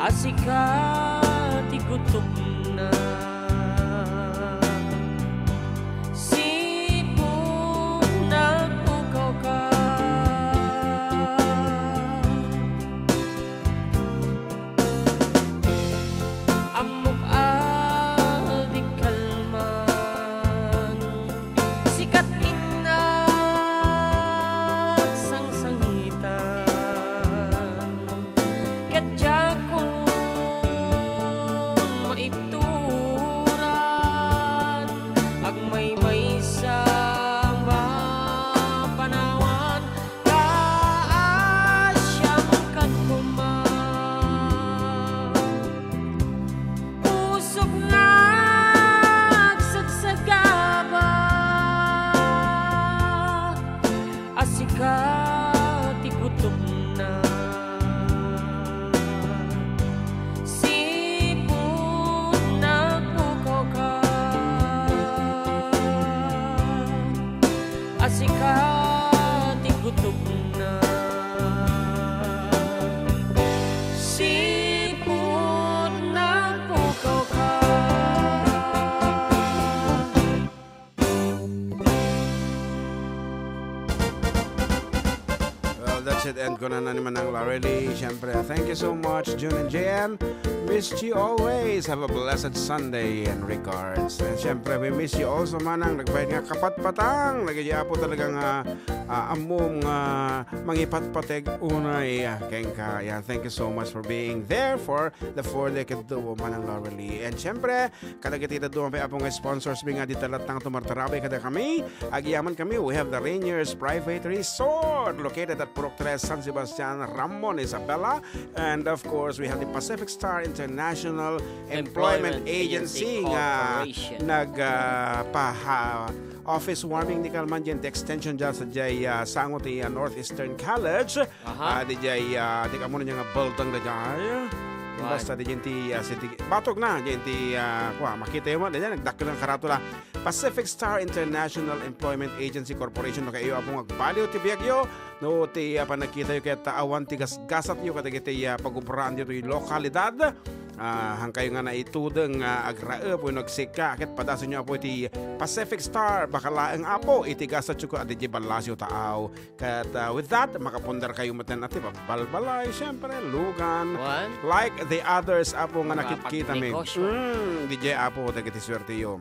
A sika ti gutopna, sipud nagpukawka. Ammok a di kalman, sika't innak sangsangitan. Ket diakon maibturan, agmaymaysa a panawan, ta asiam kad koma. Pusok nga agsagsagaba, a sika ti gutopna, sipud nagpukawka. A sika ti gutopna, sipud nagpukawka. Well, that's it. And kunana ni Manang Laurel, siyempre, thank you so much, June and J M. Missed you always. Have a blessed Sunday and regards. And siyempre, we miss you also, Manang. Nagbayad nga kapatpatang. Lagi di apo talaga nga, ah, ammom nga mangipatpateg unay, ah, kenka. Yeah, thank you so much for being there for the four-legged duo, Manang Laurel. And siyempre, kadagiti dadduma pay, apo, nga sponsors mi nga dita latta nga tumartarabay kadakami. Agyamankami, we have the Rainiers Private Resort located at Purok Tres, San Sebastian, Ramon, Isabela. And of course, we have the Pacific Star International Employment Employment Agency Agency nga Corporation. nag, ah, paha-, office warming ni kalman diyan, the extension dyan sa jay, ah, sango ti, ah, Northeastern College. Aha. Ah, di jay, ah, di kamo na nga building da jay. Wan. Basta di jay ti, ah, city, batog na, jay ti, ah, kwa, makita yo man, di jay, nagdakkel nga karatula. Pacific Star International Employment Agency Corporation, no kayo apong agbaliw ti biagyo, no ti, ah, panagkita yo ket, ah, awan ti gasgasat yo kadagiti, ah, pagubraan ditoy lokalidad. Ah, han kayo nga naitudeng, ah, agraep wenno agsikka, ket padasen yo apo iti Pacific Star, baka laeng apo, iti gasat yo ko, adi di ballasyo taaw. Ket, ah, with that, makapundar kayo met iti balbalay, siyempre, lugan. Wan. Like the others, apo, nga Mga nakitkita mi. pagnegosyo. Mm, di jay, apo, dagiti suerteyo.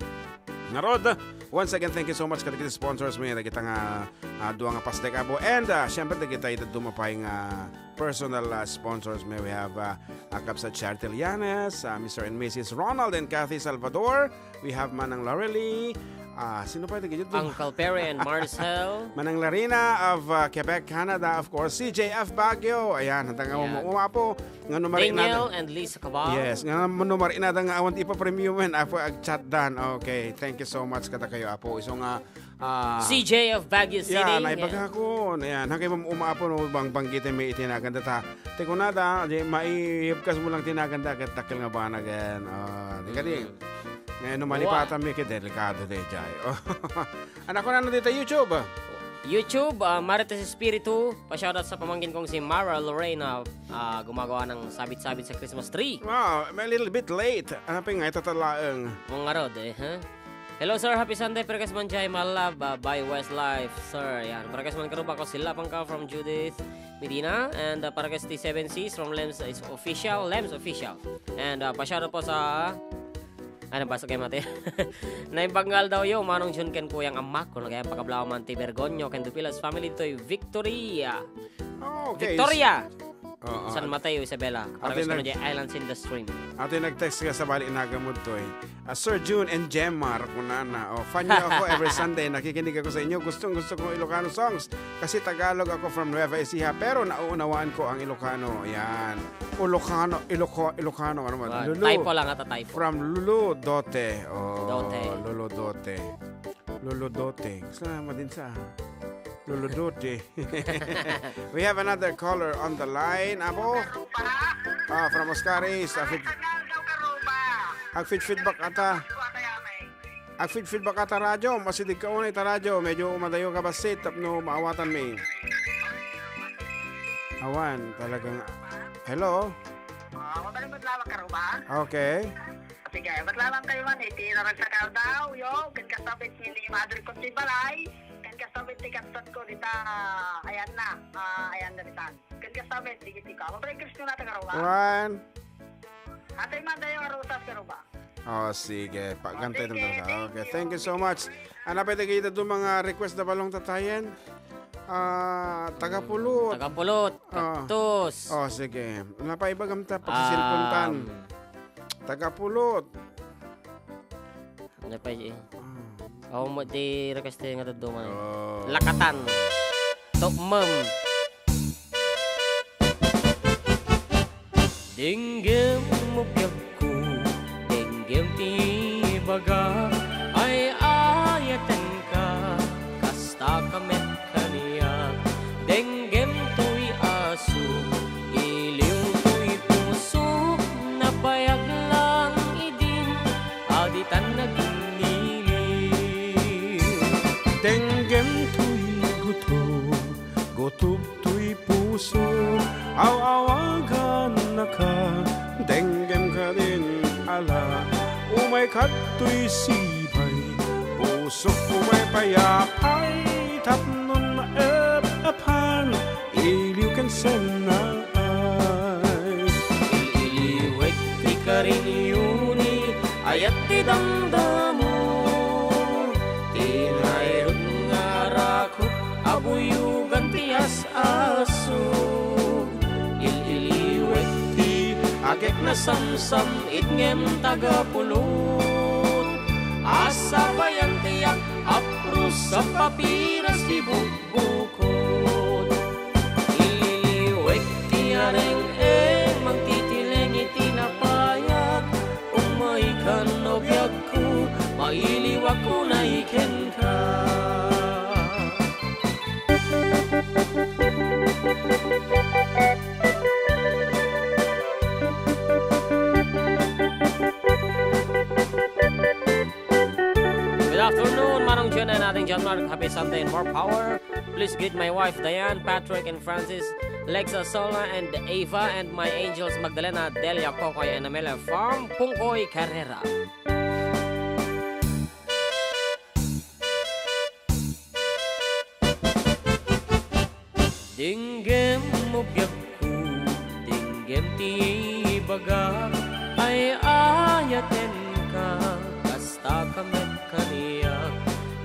Ngarud, once again, thank you so much kadagiti sponsors mi, dagita nga, ah, dua nga pastek, apo. And, ah, siyempre, dagita ita dumapay nga personal, ah, sponsors mi. We have, ah, ah, Kabsat Charity Llanes, ah, Mister and Missus Ronald and Kathy Salvador, We have Manang Laureli. Ah, sino pa ito? Uncle Perry and Marcel. Manang Larina of, ah, Quebec, Canada, of course. C J F Baguio. Ayan, handa nga Ayan. Uma, uma po. Nga numari Daniel na and Lisa Cabal. Yes, nga numari na nga awan ti ipapremyo men. Apo, agchat dan. Okay, thank you so much kada kayo, apo. Iso nga, ah, C J of Baguio City. Yeah, naibaga ko. Ayan, hangkay mam-, uma, apo, no, bang, banggitin may itinagan data. Te kunada, di maihibkas mo lang tinagan dagat dakkel nga banagan. Ah, di kadi. Mm. Ngayon, no, malipatan mi, kay delikado, de, jay. Oh. Anak ko na, ano dito, YouTube? YouTube, ah, Marites Espiritu, pa-shoutout sa pamangkin kong si Mara Lorena, ah, gumagawa ng sabit-sabit sa Christmas tree. Wow, I'm a little bit late. Ano pa yung nga itatalaang? Mong ngarod, eh, ha? Hello, sir. Happy Sunday. Parehas man jay, my love, uh, by Westlife, sir. Yan. Parehas man karuba ko, sila pangka from Judith Medina. And, uh, parehas ti Seven Seas from Lems is Official. Lems Official. And, uh, pa-shoutout po sa, ano ba, sa kay Mate? Naimbag nga aldaw yo, Manong Jun ken Kuyang Amak. Kung nagayang pagablaw man ti Bergonyo, ken Dupilas family to'y Victoria. Oh, okay. Victoria! Oo. San Mateo, Isabela. Para Ate gusto nag- na dyan, Islands in the Stream. Ate nag-text ka sa bali, inagamod to eh. Ah, Sir June and Gemma, rakunana. Oh, fan niyo ako every Sunday. Nakikinig ako sa inyo. Gustong gusto kong Ilocano songs. Kasi Tagalog ako from Nueva Ecija. Pero nauunawaan ko ang Ilocano. Yan. Ilocano, Iloco-, Ilocano. Ano man? Wow, Lulu. Typo lang ata, typo. From Lulu Dote. Oh, Dote. Lulu Dote. Lulu Dote. Gusto na madin sa Lulu Dote. We have another caller on the line, apo. Ah, from Oscaris. Agfeed-, agfeed-feedback ata. Agfeed-feedback ata radyo. Masidig ka unay ta radyo. Medyo umadayo ka basit tapno maawatan mi. Awan, talagang, hello? Ah, mabalin met laeng, Karuba. Okay. Sige, met laeng kayo man, iti naragsak a aldaw, yo, ken kasta met ni Mother ko ti balay, ken kasta met ti kabsat ko dita, ayan na, ah, ayan na ditan. Ken kasta met, sige, tika. Mabalin Kristo na ta, Karuba. Wan. Atay man tayo, Karusas, Karuba. Oh, sige. Pagkantay ng Rosa. Okay, thank you so much. Ano pa iti kita do mga request na balong tatayen? Ah, tagapulot. Tagapulot, ah, kaktus. Oh, sige. Ano pa ibagam ta? Pagsisilpon tan. Um, tagapulot. Ano pa, eh? Ah. Ako mo, di request tayo nga daduman, eh. Oh. Lakatan. Tokmem. Denggem mo biagko, denggem ti ibagak, ay-ayatenka, kastaka met kaniak. Denggem toy asuk, iliw toy pusok, nabayag lang idin, a ditan nagingiliw. Denggem toy gutom, gutom toy pusok, aw-awagannaka, denggem kadin ala, umay kadtoy sibay, pusok umay pay apay, tapnon maep-epan, iliw ken sennaay. Il-iliwek ti karinyo ni ayat ti damdamo, ti nairut nga arakot a buyogan ti as-asog. Il-iliwek ti agek nasamsam-it ngem tagapulot. Asabayan ti yak-apros a papiras ti bukbukod. Ililiwek ti areng-eng, mangtitileng iti napayag. Umaykan no biagko, mailiwak unay kenka. Good afternoon, Manong John and Ating John Mark. Happy Sunday and more power. Please greet my wife Diane, Patrick, and Francis, Lexa, Sola, and Ava, and my angels Magdalena, Delia, Kokoy, and Amelia from Pungkoy, Carrera. Denggem mo biagko, denggem ti ibagak, ay-ayatenka, kastaka met kaniak.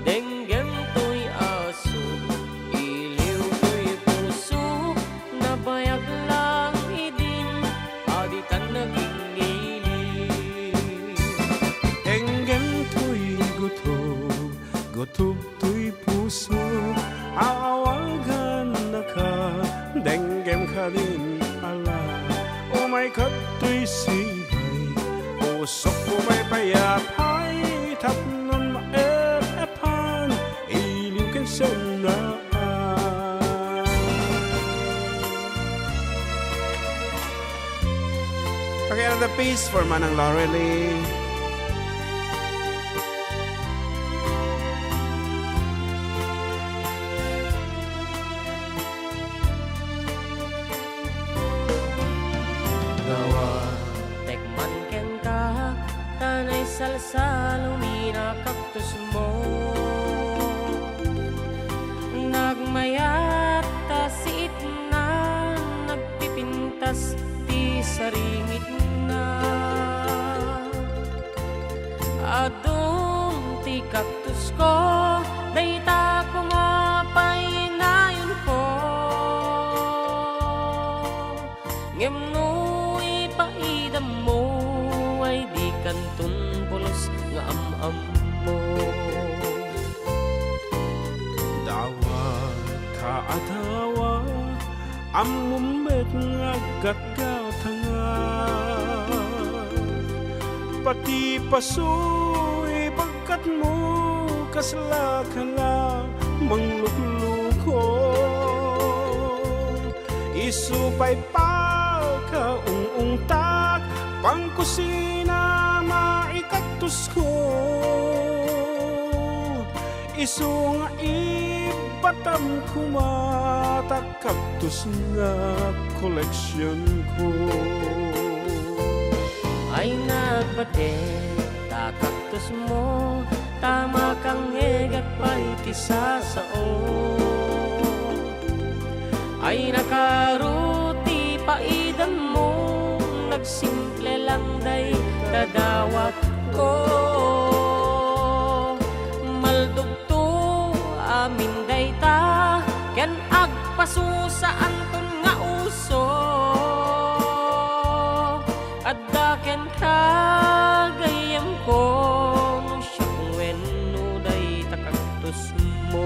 Denggem toy asuk, iliw toy pusok, nabayag lang idin, a ditan nagingiliw. Denggem toy gutom, gutom toy pusok, aawagannaka, denggem kadin ala, umay kadtoy sibay, pusok umay pay apay, tapnon maep-epan, iliw ken sennaay. Okay, another piece for Manang Lorelie. Gawa, tekman kenka, ta naisalsalom ina kaktusmo. Nagmayat ta siitna, nagpipintas ti saringitna. Adun ti kaktusko, dayta koma pay nayonko. Ngem no ipaidammo, ay dikanton pulos nga am-ammo. Dawa, kaadawa, ammom met nga aggatgatangak. Pati pasoy bagkatmo, kaslaka la manglukluko. Isu pay pakaung-ungtak, pangkusina maikaktusko. Isu nga ibatam koma ta kaktus nga koleksionko. Deta kaktusmo, ta makangngegak pay ti sasao. Ay nakaro ti paidammo, nagsimple lang dayta dawatko. Maldugto amin dayta, ken agpasusaanton nga uso. Adda kenka, gayyemko, no siak wenno dayta kaktusmo.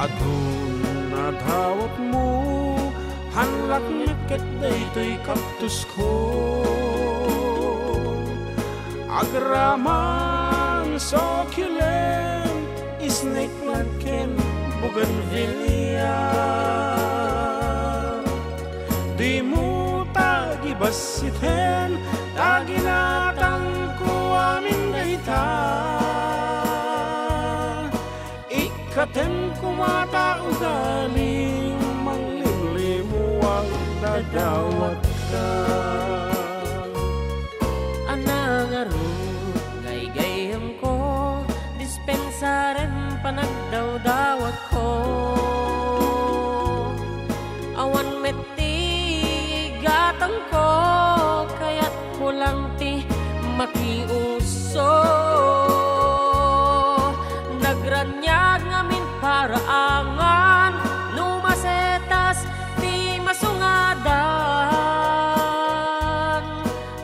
Adun a dawatmo, hanlak met ket daytoy kaktusko. Agraman, succulent, snake plant ken bougainvillea. Dimo ta gibassiten, ta ginatangko amin dayta. Ikkatem koma ta ugaling manglimlimuag dadawatka. A nangarud nga igayyemko, dispensaren panagdawdawatko. Awan met ti igatangko, kayatko lang ti makiuso. Nagraniag ngamin paraangan, no masetas ti masungadan.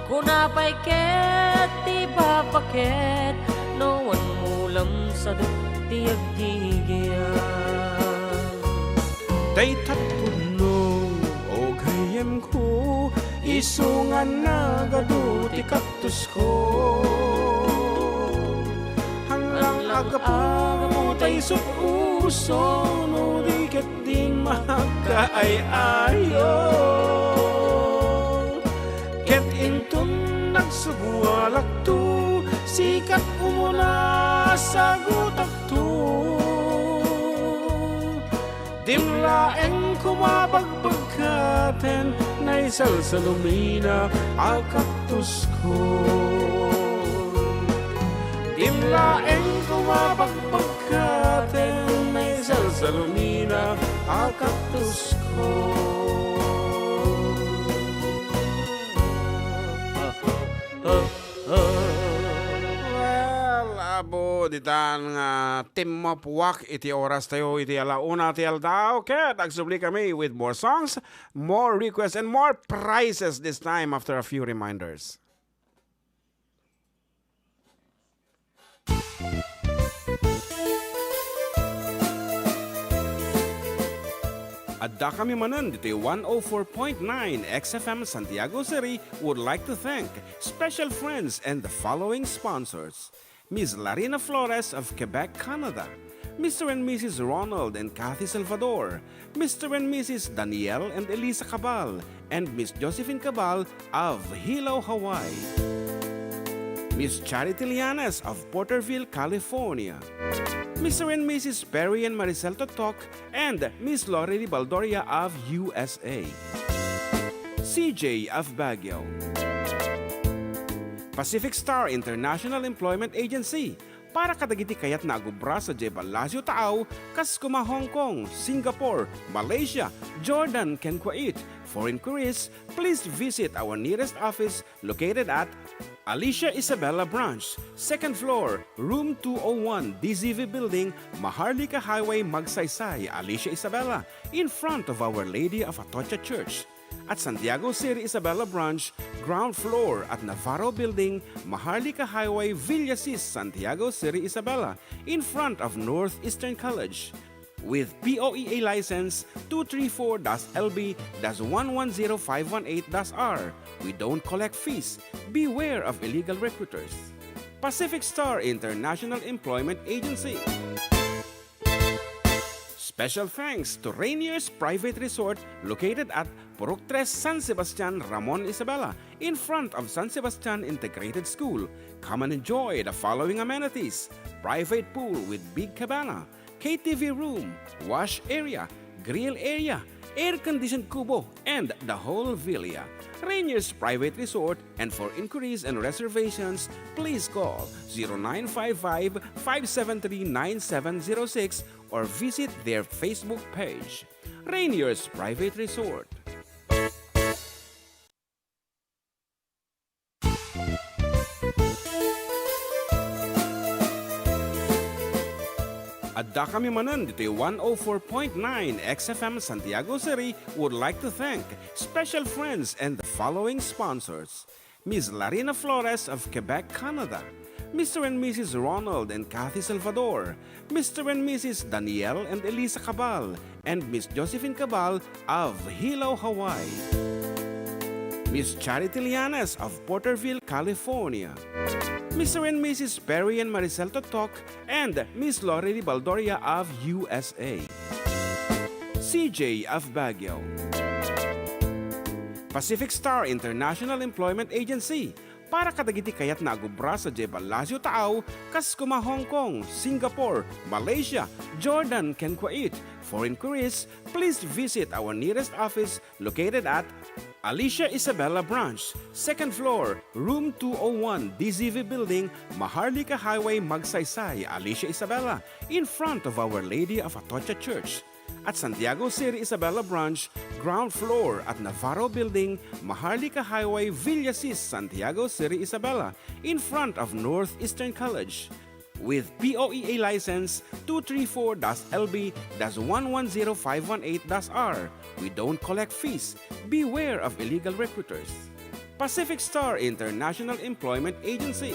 Kuna pay ket ti babaket, no wan mulam sadut ti aggigian. Daytat pudno, o gayyemko, isu nga nagadu ti kaktusko. Hanlang agapu ta isut uso, no di ket di makakaay-ayo. Ket inton nagsubualakto, sikat umuna sagutakto. Dim laeng koma bagbagkaten naisalsalumina a kaktusko. Dim laeng koma bagbagkaten naisalsalumina a kaktusko. Well, apo, ditan nga timmupwak iti oras tayo iti ala una ti aldaw. Ket agsubli kami with more songs, more requests, and more prizes this time after a few reminders. Adda kami manen ditoy one oh four point nine X F M Santiago City would like to thank special friends and the following sponsors: Miss Larina Flores of Quebec, Canada, Mister and Missus Ronald and Kathy Salvador, Mister and Missus Daniel and Elisa Cabal, and Miss Josephine Cabal of Hilo, Hawaii, Miss Charity Lianes of Porterville, California, Mister and Missus Perry and Maricel Totok, and Miss Lorely Baldoria of U S A, C J of Baguio, Pacific Star International Employment Agency, para kadagiti kayatna a gubra sadiay ballasiw taaw, kas koma Hong Kong, Singapore, Malaysia, Jordan, ken Kuwait. For inquiries, please visit our nearest office located at Alicia Isabela Branch, second floor, room two oh one, D Z V Building, Maharlika Highway, Magsaysay, Alicia Isabela, in front of Our Lady of Atocha Church. At Santiago City Isabela Branch, ground floor at Navarro Building, Maharlika Highway, Villasis, Santiago City Isabela, in front of Northeastern College. With P O E A license two three four dash L B dash one one zero five one eight dash R, we don't collect fees. Beware of illegal recruiters. Pacific Star International Employment Agency. Special thanks to Rainier's Private Resort, located at Purok Tres, San Sebastian, Ramon Isabela, in front of San Sebastian Integrated School. Come and enjoy the following amenities: private pool with big cabana, K T V room, wash area, grill area, air-conditioned kubo, and the whole villa. Rainier's Private Resort, and for inquiries and reservations, please call zero nine five five, five seven three, nine seven zero six or visit their Facebook page. Rainier's Private Resort. Addakami manen ditoy one oh four point nine X F M Santiago City would like to thank special friends and the following sponsors: Miss Larina Flores of Quebec, Canada, Mister and Missus Ronald and Kathy Salvador, Mister and Missus Daniel and Elisa Cabal, and Miss Josephine Cabal of Hilo, Hawaii, Miss Charity Llanes of Porterville, California, Mister and Missus Perry and Maricel Totok, and Miss Lorely Baldoria of U S A, C J of Baguio, Pacific Star International Employment Agency, para kadagiti kayatna a gubra sadiay ballasiw taaw, kas koma Hong Kong, Singapore, Malaysia, Jordan, ken Kuwait. For inquiries, please visit our nearest office located at Alicia Isabela Branch, second floor, room two oh one, D Z V Building, Maharlika Highway, Magsaysay, Alicia Isabela, in front of Our Lady of Atocha Church. At Santiago City Isabela Branch, ground floor at Navarro Building, Maharlika Highway, Villasis, Santiago City Isabela, in front of Northeastern College. With P O E A license two three four dash L B dash one one zero five one eight dash R, we don't collect fees. Beware of illegal recruiters. Pacific Star International Employment Agency.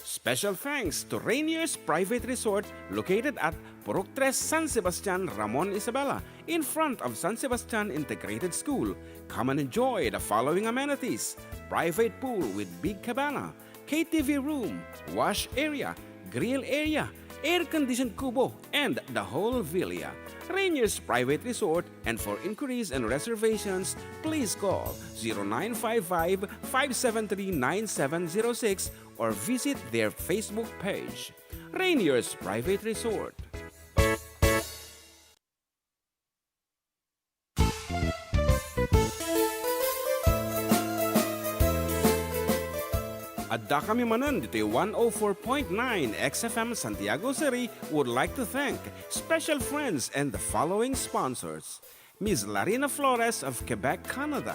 Special thanks to Rainier's Private Resort, located at Purok Tres, San Sebastian, Ramon Isabela, in front of San Sebastian Integrated School. Come and enjoy the following amenities: private pool with big cabana, K T V room, wash area, grill area, air-conditioned kubo, and the whole villa. Rainier's Private Resort, and for inquiries and reservations, please call zero nine five five, five seven three, nine seven zero six or visit their Facebook page, Rainier's Private Resort. Addakami manen ditoy one oh four point nine X F M Santiago City would like to thank special friends and the following sponsors: Miss Larina Flores of Quebec, Canada,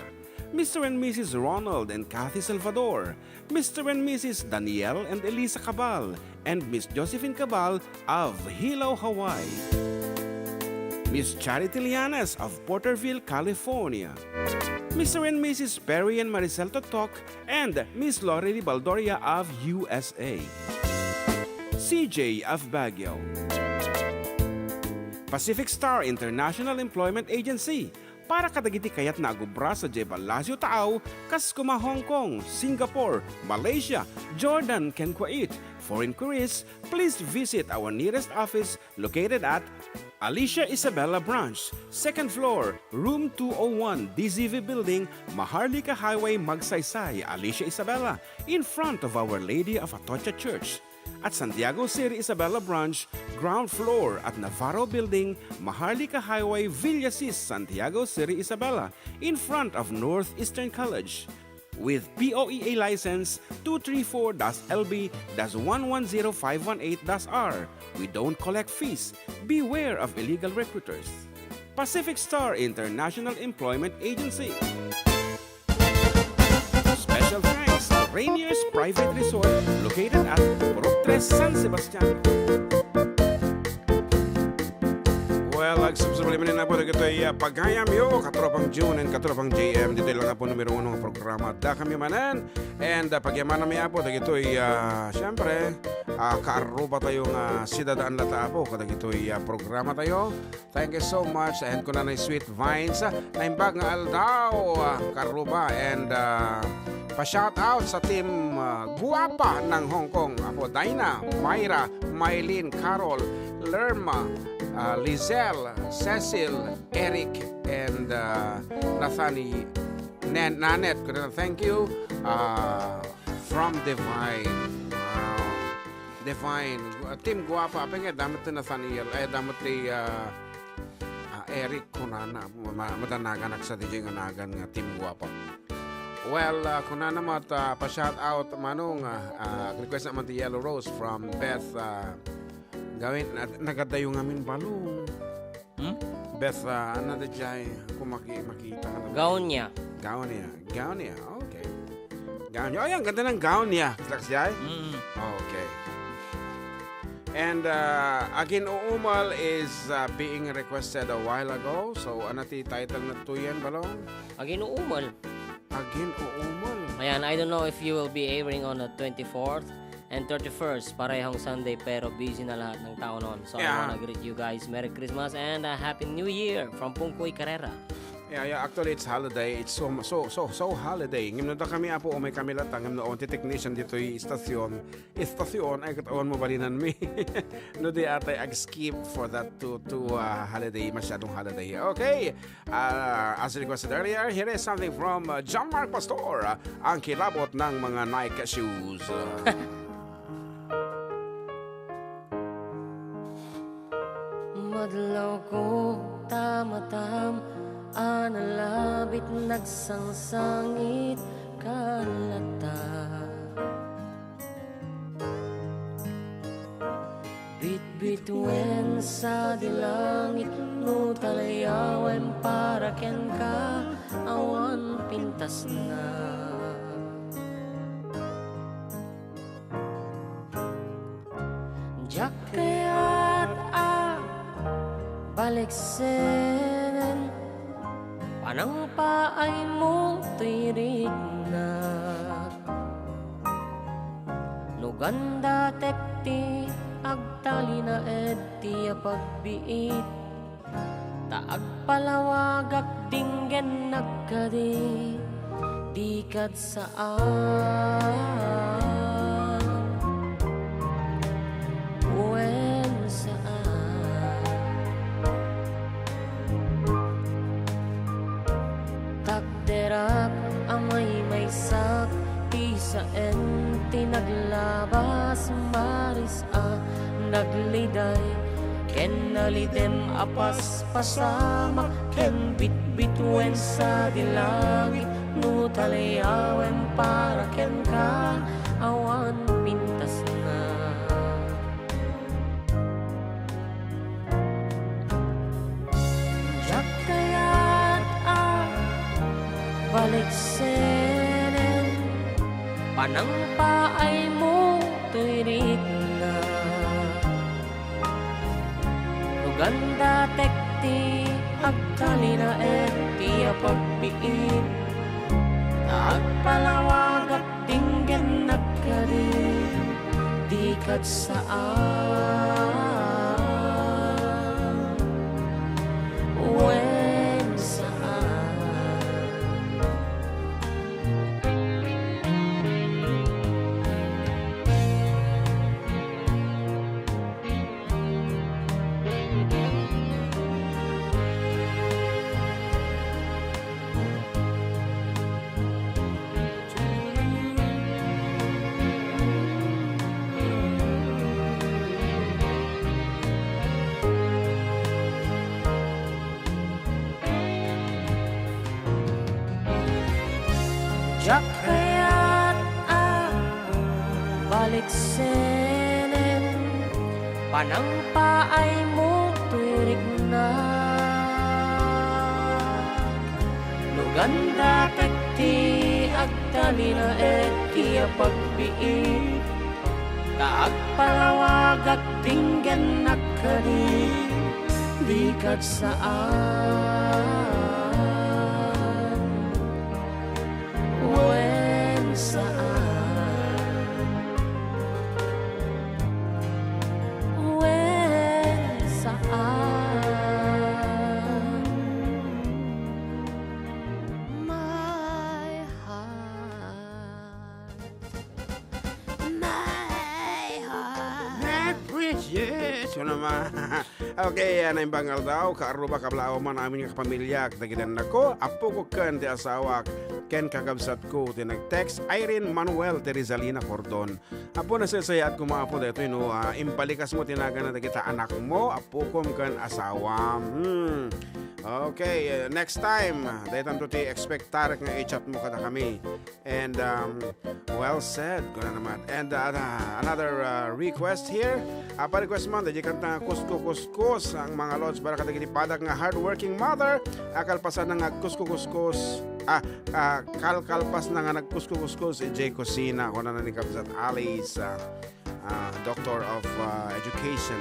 Mister and Missus Ronald and Kathy Salvador, Mister and Missus Daniel and Elisa Cabal, and Miss Josephine Cabal of Hilo, Hawaii, Miss Charity Llanes of Porterville, California, Mister and Missus Perry and Maricel Totok, and Miss Lorely Baldoria of U S A, C J of Baguio, Pacific Star International Employment Agency, para kadagiti kayatna a gubra sadiay ballasiw taaw, kas koma Hong Kong, Singapore, Malaysia, Jordan, ken Kuwait. For inquiries, please visit our nearest office located at Alicia Isabela Branch, second floor, room two oh one, D Z V Building, Maharlika Highway, Magsaysay, Alicia Isabela, in front of Our Lady of Atocha Church. At Santiago City Isabela Branch, ground floor at Navarro Building, Maharlika Highway, Villasis, Santiago City Isabela, in front of Northeastern College. With P O E A license two three four dash L B dash one one zero five one eight dash R, we don't collect fees. Beware of illegal recruiters. Pacific Star International Employment Agency. Special thanks to Rainier's Private Resort, located at Purok Tres, San Sebastian. Well, agsubsubli manen a Dagitoy, ah, pagayam yo, katropang June and katropang J M. Ditoy lang po numero uno nga programa. Dakami manen. And, ah, pagyamanami, Apo, dagitoy, ah, siyempre, ah, kaarruba tayo nga sidadaan lata, Apo, kadagitoy, ah, programa tayo. Thank you so much. And kunana ni Sweet Vines, ah, naimbag nga aldaw, ah, kaarruba. And, ah, pa-shout out sa team, ah, Guapa ng Hong Kong. Apo, Dinah, Myra, Mylene, Carol, Lerma, ah, Lizelle, Cecil, Eric, and, ah, Nathani-, Nan-, Nanette. Kunana, thank you, ah, from Divine. Wow. Divine. Gu-, Team Guapa. Apay nga, damo ti Nathaniel. Ay, damo ti, ah, ah, Eric kunana. Ma-, madanaganak sa D J nga nagan nga Team Guapa. Well, ah, kunana met, ah, pa-shout out, Manong, ah, ah, request naman ti Yellow Rose from Beth, ah, Gawin, na-, nagadayo ngamin balong. Hmm? Beth, ah, ano da jay? Kung maki-, makita ka na. Gown niya. Gown niya. Gown niya. Okay. Gown niya. Oh, yan. Ganda ng gown niya. Slags jay? Mm. Okay. And, uh, Agin Uumal is, uh, being requested a while ago. So, ano ti title na to yan, Balong? Agin Uumal. Agin Uumal. Ayan, I don't know if you will be airing on the twenty-fourth and thirty-first, parehong Sunday, pero busy na lahat ng tao noon. So, I Yeah. wanna greet you guys. Merry Christmas and a Happy New Year from Pungkoy Carrera. Yeah, yeah, actually, it's holiday. It's so, so, so, so holiday. Ngem no dakami, Apo, umay kami latta, ngem no, ti technician ditoy istasyon. Istasyon, ay, katawan mo, balinanmi. No, di atay ag-skip for that to, to, uh, holiday, masyadong holiday. Okay. Uh, as requested earlier, here is something from, uh, John Mark Pastor, uh, ang kilabot ng mga Nike shoes. Madlaw ko tamatam, analabit nagsangsangit kalata. Bitbituen sa di langit no talayawen para kenka awan pintasna. Diak kayat a baliksenen panangpaaymo toy riknak. No gandatek ti agtalinaed ti apagbiit, ta agpalawagak dinggennak kadi, di kad saan. Wen saan. Takderak a maymaysak, ti saen ti naglabas, maris a nagliday, ken nalidem a paspasamak, ken bitbituen sa di langit, no talayawen para kenka, awan pintasna. Diak kayat a baliksenen panangpaaymo toy riknak. No gandatek ti agtalinaed ti apagbiit, ta agpalawagak dinggennak kadi, di kad saan. Wen saan. Diak kayat a baliksenen panangpaaymo toy riknak. No gandatek ti agtalinaed ti apagbiit, ta agpalawagak dinggennak kadi, Di kad saan, wen saan, wen saan. My heart. My heart. Yes, yun naman. Okay, ah, naimbag nga aldaw, kaarruba, kablaaw man amin nga kapamilya, dagiti annakko, appoko ken ti asawak, ken kakabsatko ti nag-text, Irene Manuel ti Rizalina Cordon. Apo, nasaysayaat koma, Apo, daytoy, no, ah, imbalikasmo ti naganna dagiti anakmo, appokom ken asawam. Hmm. Okay, ah, next time, daytanto ti expectarek nga i-chatmo kadakami. And, um, well said, kuna naman. And, uh, another, uh, request here. Apa request man, dagiti kanta nga Kusko Kuskos, ang mga lods, para kadagiti padak nga hardworking mother, a kalpasanna nga agkusko-kuskos, ah, ah, kalkalpasna nga nagkusko-kuskos, idiay kusina, kunana ni Kabsat Alice, ah, ah, Doctor of, ah, Education.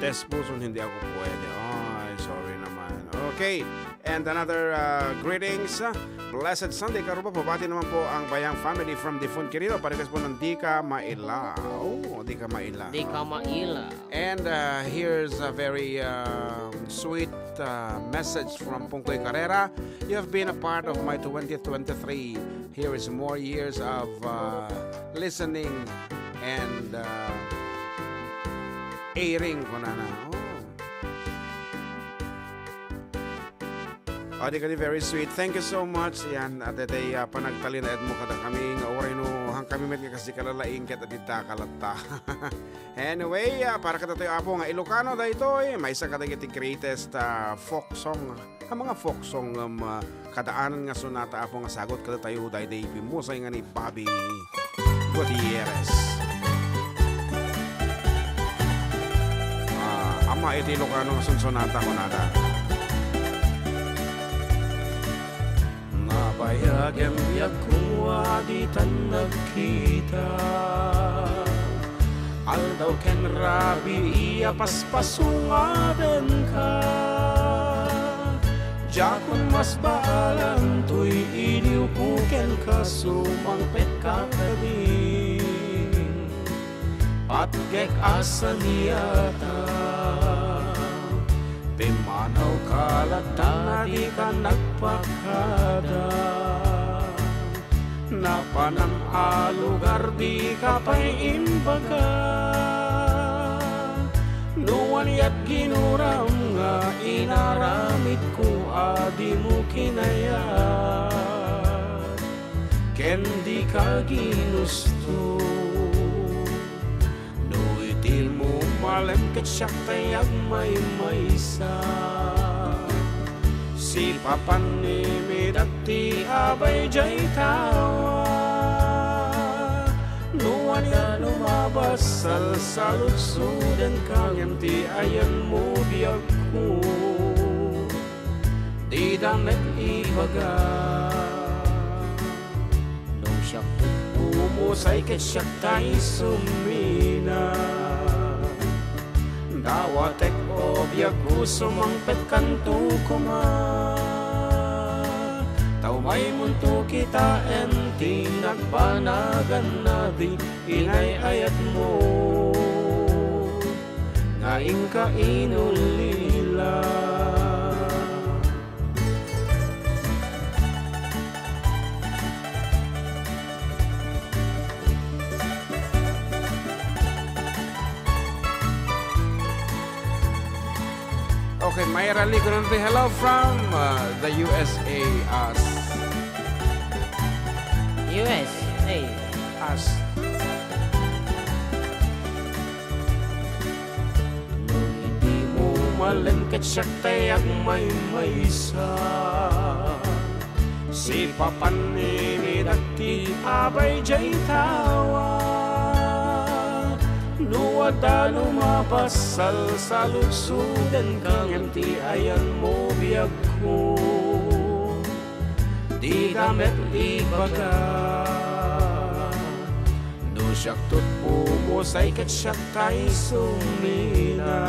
Test puso, hindi ako pwede. Ay, sorry naman. Okay. And another, uh, greetings. Blessed Sunday, kaarruba. Pabati naman po ang Bayang family from Defunte Quirino. Parequest po ng Di Ka Maila. Oh, Di Ka Maila. Di Ka Maila. And, uh, here's a very, um, sweet, uh, message from Pungkoy Carrera. "You have been a part of my twenty twenty-three. Here is more years of, uh, listening and, uh, airing," kunana. Oh. Adi kadi, very sweet. Thank you so much. Yan, at iti, ah, panagtalinaedmo kadakami nga uray no, han kami met nga kasdi kalalaing ket adda ka latta. Anyway, ah, para kadatoy, Apo, nga Ilocano daytoy, maysa kadagiti greatest, ah, folk song. Ang mga folk song, um, ah, kadaanan nga sonata, Apo, nga sagut kadatayo daydi bimmusay nga ni Bobby Gutierrez. Ah, amma iti Ilocano nga sonsonata, kunada. Nabayag ti biagko a ditan nagkita. Aldaw ken rabii a paspasungadenka. Diakon masbaalan toy iliwko kenka, sumangpetka kadi. Patgek a saniata, pimmanawka latta a dika nagpakada. Napanan a lugar dika pay imbaga. No aniat ginuram nga inaramidko a dimo kinayat ken dika ginusto. No iti mo malem ket siak tay agmaymaysa. Sipapan ni mi dagiti abay diay tawa. No ania lumabas, salsaludsodenka ngem ti ayanmo biagko. Dida met ibaga. No siak umusay ket siak tay sumina. Dawatek, o biagko, sumangpetkanto koma. Ta umaymonto kitaen ti nagbanagan a di inay-ayatmo nga inka inulila. Okay, Myra Lee Conante, hello from, uh, the U S A as. U S A. As. No iti mo malem ket siak tay agmaymaysa. Sipapan ni mi dagiti abay diay tawa. No adda lumabas, salsaludsodenka ngem ti ayanmo biagko. Dida met ibaga. No Siak tutpo, musay ket siak tay sumina.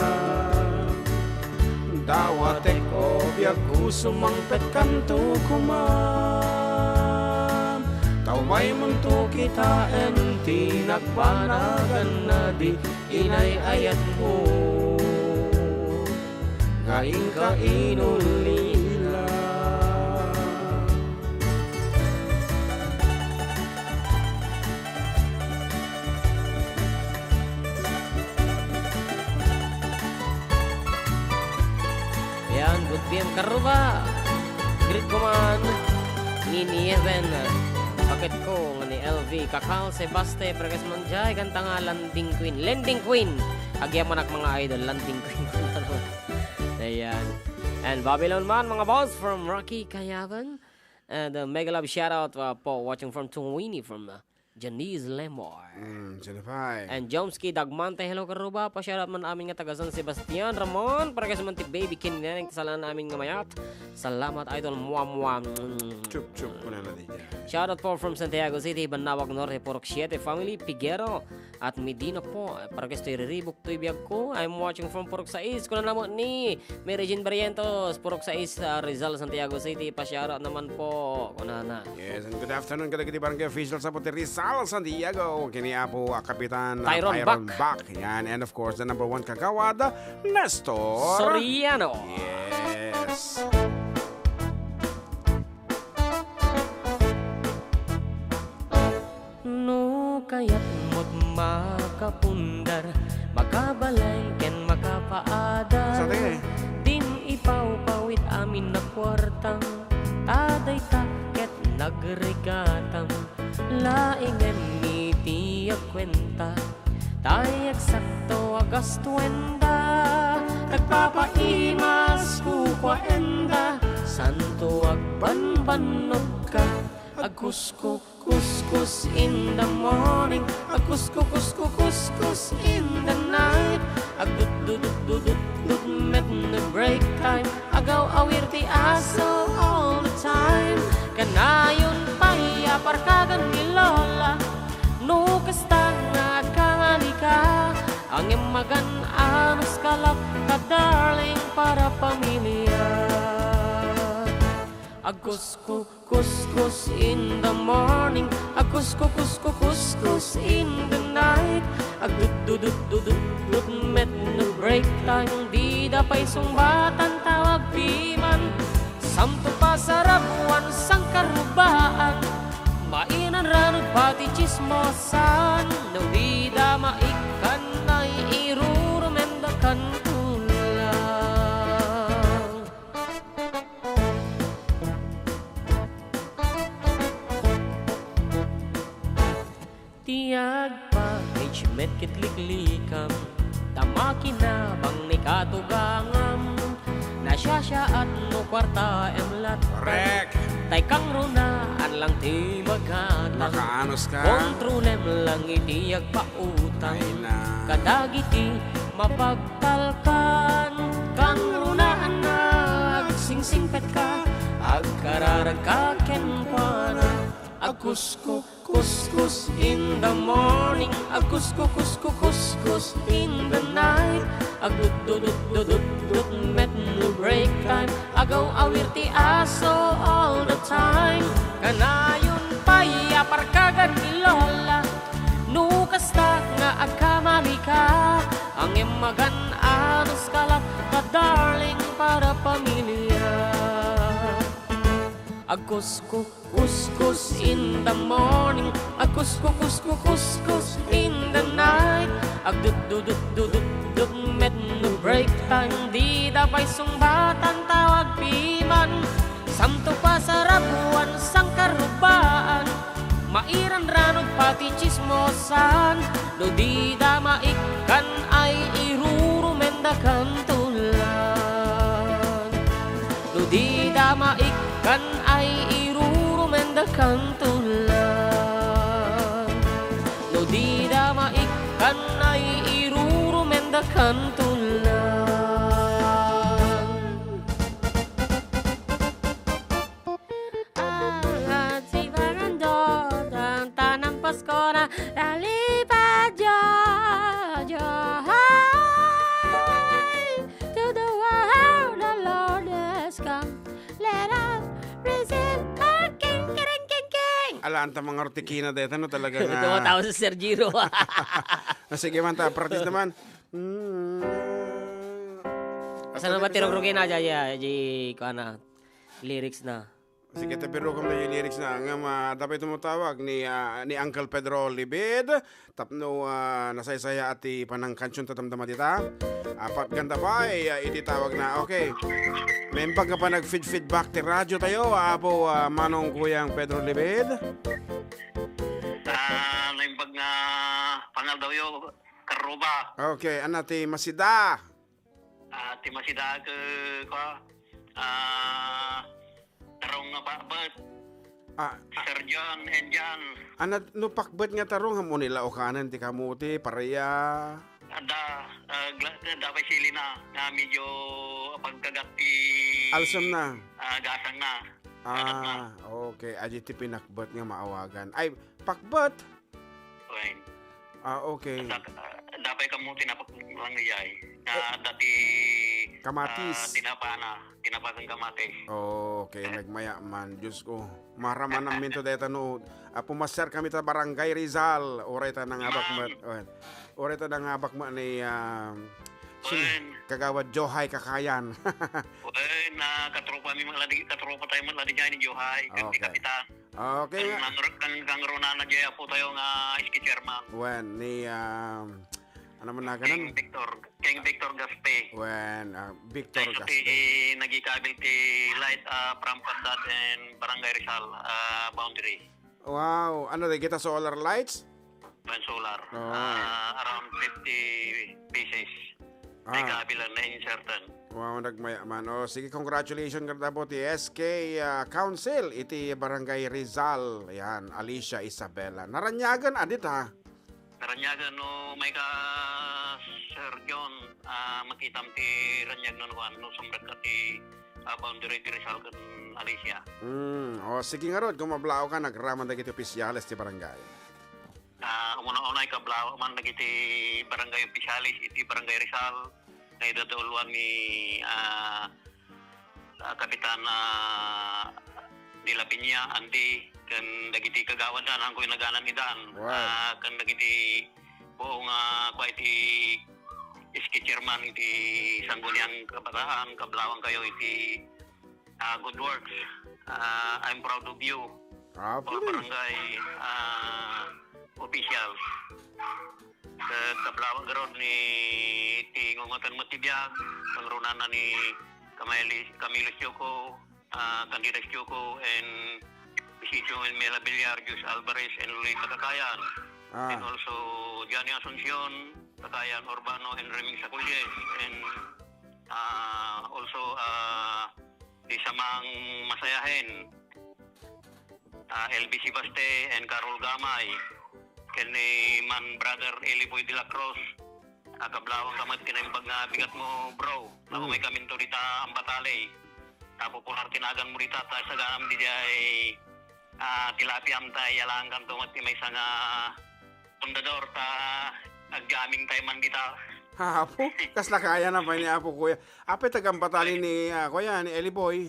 Dawatek, o biagko, sumangpetkanto koma. Ta umaymonto kitaen ti nagbanagan na di inay-ayatmo nga inka inulila. Yan, good P M Karuba. Greet ko man ni, ni Evan. Bakit ko nga ni L V Kakal, Sebaste, Pergas Manjay, kanta nga Landing Queen. Landing Queen. Agyamanak, mga idol, Landing Queen. Ayan. And Babylon Man, mga boss, from Rocky Kayaban. And, uh, mega love shout out, uh, po, watching from Tuwini, from, uh, Janice Lemor. Mm, sino pa eh? And Jomski Dagmante, hello, Karuba. Pa-shout out man amin nga taga San Sebastian. Ramon, Pergas man ti baby Ken Neneng, salamat amin nga mayat. Salamat, idol. Mua, mua. Mm. Chup, chup, kuna na di dyan. Shout out po from Santiago City, Banawag Norte, Purok Siete family, Piguero. At Medina po, para kastoy riribuk toy biag ko. I'm watching from Purok Sais. Kuna na mo ni Mary Jane Barrientos, Purok Sais, ah, Rizal, Santiago City. Pa-shoutout naman po. Kunana. Yes, and good afternoon kadagiti barangay officials sa Puti Rizal, Santiago. Kini Apo, ah, Kapitan, ah, Tyron Tyron Bak. Bak. Yan, and of course, the number one kagawad, Nestor Soriano. Yes. No kayatmo't makapundar, makabalay ken makapaadar, Sa tingin eh. Din ipawpawid amin a kuartam, ta dayta ket nagrigatam, laingem iti agkuenta, tay agsakto a gastuenda, nagpapaimas kukuaenda, santo agbanbannogka, agkusko, kuskus in the morning, agkusko, kusko, kuskus in the night, agdutdudutdudutdut met no break time, agaw-awir ti aso all the time. Kanayon pay a parkagan ni Lola, no kasta nga agkamali ka, ngem magan-anos ka, love ka, darling, para pamilya. Agkusko, kuskus in the morning, agkusko, kusko, kuskus in the night, agdutdudutdudutdut met no break time, dida pay sungbatan tawag piman, samto pasarabuan sangkarubaan, mainan ranod pati chismosan, no dida maikkan ay irurumendakan tulang. Ti agpackage met ket liklikam, ta makinabang ni katugangam, nasiasiaat no kuartaem latta. Correct. Tay kangrunaan lang ti magatang. Makaanos ka. Kontrolem lang iti agpautang. Ay na. Kadagiti mapag- talkan, kangrunaan a agsingsingpetka, agkararagka kenkuana. Agkusko, kuskus in the morning, agkusko, kusko, kuskus in the night, agdutdudutdudutdut met no break time, agaw-awir ti aso all the time. Kanayon pay a parkagan ni Lola, no kasta nga agkamali ka, ngem magan-anos ka latta, darling, para pamilya. Agkusko, kuskus in the morning, agkusko, kusko, kuskus in the night, agdutdudutdudutdut met no break time, dida pay sungbatan tawag piman, samto pasarabuan sangkarubaan, mairanranog pati chismosan, no dida maikkan ay irurumendakanto lang. No dida maikkan ay irurumendakanto lang. No dida maikkan ay irurumendakanto lang. Ah, si Barando, tan-, tanan Pasko Lalipad, joy, joy, to the world the Lord has come. Let us receive our King, King, King, King. Ala, anta mga rutikina deta, no, talaga nga. Tumatawa si Sir Giro. Ah, sige man ta, practice naman. Mm. Saan na ba tirugrugi na, Jaya? Di, kuha na. Lyrics na. Sige, ta, pero kung may lyrics na, nga ma-, dapat tumutawag ni, ah, ni Uncle Pedro Libid. Tapno, ah, nasaysaya ti panangkansion ta damdama dita. Apat ganda pa, eh, ah, iti tawag na. Okay. Naimbag nga panag-feed-feedback ti radyo tayo, Apo, ah, Manong Kuyang Pedro Libid. Ah, naimbag nga pangaldaw yo, Karuba. Okay, ana ti masida? Ah, ti masida ke, kwa, ah, tarong nga pakbet. Ah, ah. Sir John and John. Ana, no pakbet nga tarong, hamu ni laukanan ti kamuti, pareya. Ada, ah, gla-, da pa sili na, nga medyo pagkagat ti alsem na. Ah, gasang na. Gagat na. Ah, okay. Adi ti pinakbet nga maawagan. Ay, pakbet. Wen. Ah, okay. Da-, da pay kamuti nga pakbet nga ijay. Nga dati, kamatis. Ah, tinapa na, tinapa ken kamatis. Oh, okay. Eh. Nagmaya man. Diyos ko. Maramanan minto deta no, ah, pumasyar kami ta Barangay Rizal. Uray ta nangabak met. Wen. Uray ta nangabak met ni, ah, sin-, Wen. Kagawad Johay Kakayan. Wen, ah, katropa mi met ladi, katropa tayo met ladi dyan ni Johay, ken ti Okay. Kapitan. Okay. Kan, kan, kan, kan Ronana jay apo tayo nga S K chairman. Wen, ni, um, ano man na King ganun? Victor, King Victor Gaspe. Wen, ah, Victor Tayo Gaspe. Ti nagikabil ti light, ah, from Pandan and Barangay Rizal, ah, boundary. Wow, ano, di kita solar lights? Wen, solar. Oo. Ah, around fifty pieces. Ah. Nagkabilan na insertan. Wow, nagmaya man. Oh, sige, congratulations kadapo ti S K, ah, Council iti Barangay Rizal. Yan, Alicia Isabela. Naranyagan, adit, ha? Naranyagan, no, may ka, Sir John, ah, makitam ti ranyag no, no, ano, sumrek ka ti, ah, boundary ti Rizal ken Alicia. Hmm, oh, sige ngarud, kung mablao ka, nagraman dagiti opisyales ti barangay. Ah, umuna-unay, kablaaw man dagiti barangay opisyales iti Barangay Rizal, nga idadauluan ni, ah, ah, Kapitan, ah, De La Peña, Andy, ken dagiti kagawad na, nangkoy naganan idan, Wow. ah, ken dagiti buo nga, kua iti S K chairman iti Sangguniang Kabataan, kablaawan kayo iti ah, good works. Ah, I'm proud of you. Ah, all pwede. Barangay, ah, officials. Ket kablaawan garud ni ti ngungotan met ti biag, pangrunana ni Camilo, Camilo Sioko, ah, Candida Sioko, and Isidro and Mela Villar, Jus Alvarez, and Lolita Kakayan. Ah. And also Johnny Asuncion, Kakayan Urbano, and Reming Saculles, and, ah, also, ah, Di samang masayahen, ah, L B C Baste and Carol Gamay, ken ni man brother Eli Boy de la Cruz, ah, kablaawan ka met ti naimbag nga bigat mo, bro. Nga Mm. umay kaminto dita Ambatale. Ta popular ti nagan mo dita, ta saganam di jay, ah, tilapiam ta, iyalangan kanto met ti maysa nga Fundador ta aggaming tayo man dita. Ha, apo? Kasla kaya na pa ni Apo, kuya. Apo, taga Ambatale ni, ah, kuya, ni Eli Boy.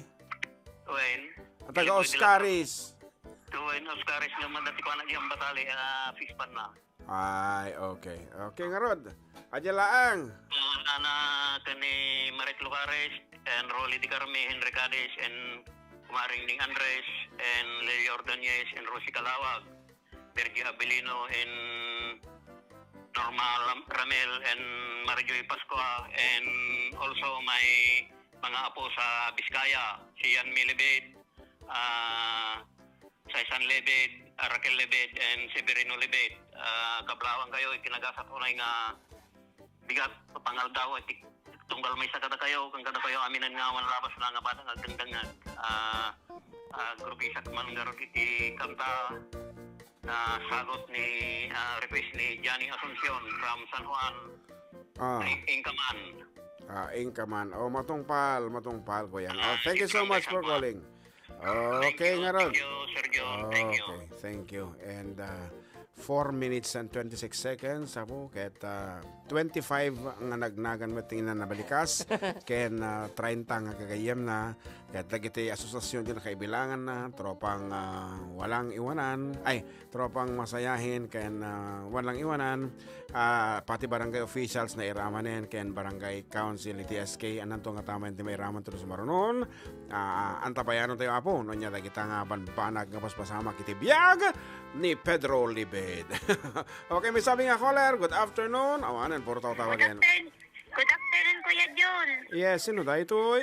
Wen. At taga Eli Boy de la Oscaris. Wen, Oscaris nga man dati ko anak yung Ambatale, ah, Fispan na. Ay, okay. Okay, ngarod. Adya laang. Ah, ana, kani Marit Lucares, and Rolly Di Carme, Henry Cadiz, and Kumaring Ding Andres, and Lily Ordonez, and Rosie Calawag. Virgie Abilino and Norma Lam-, Ramel and Marijoy Pascua, and also my mga apo sa Biskaya, si Yanmi Lebed, ah, Saisan Lebed, ah, Raquel Lebed, and Severino Lebed. Ah, kablaawan kayo, ikinagasat unay nga bigat, pangaldaw, iti tunggal maysa kadakayo, ken kadakayo amin nga awan labas na nga bata nga agdengdengngeg. Ah, ah, grupisak man garud iti kanta, ah, sagot ni, ah, request ni Johnny Asuncion from San Juan. Ah. Ay, Inkaman. Ah, Inkaman. Oh, matungpal, matungpal, Kuya. Ah, Oh, thank you so much for calling. Okay, ngarud. Thank you, Sir John. Thank you. Okay, thank you. And, uh, four minutes and twenty-six seconds, apo, ket, ah, twenty-five nga nagnagan met ti nabalikas, ken, ah, treinta nga gagayyemna, ket dagiti asosiasion ti nakaibilanganna, tropang, ah, walang iwanan, ay, tropang masayahin, ken, ah, walang iwanan, ah, pati barangay officials nairamanen, ken barangay council iti S K, ananto nga tama ti mairaman ti sumarunon, ah, antabayanon tayo, apo, no nya dagita nga banbanag nga paspasamak iti biag, ni Pedro Libid. Okay, may sabi nga caller, "Good afternoon." Awanen, puro tawtawagen. Good afternoon, good afternoon, Kuya Jun. Yes, sino daytoy?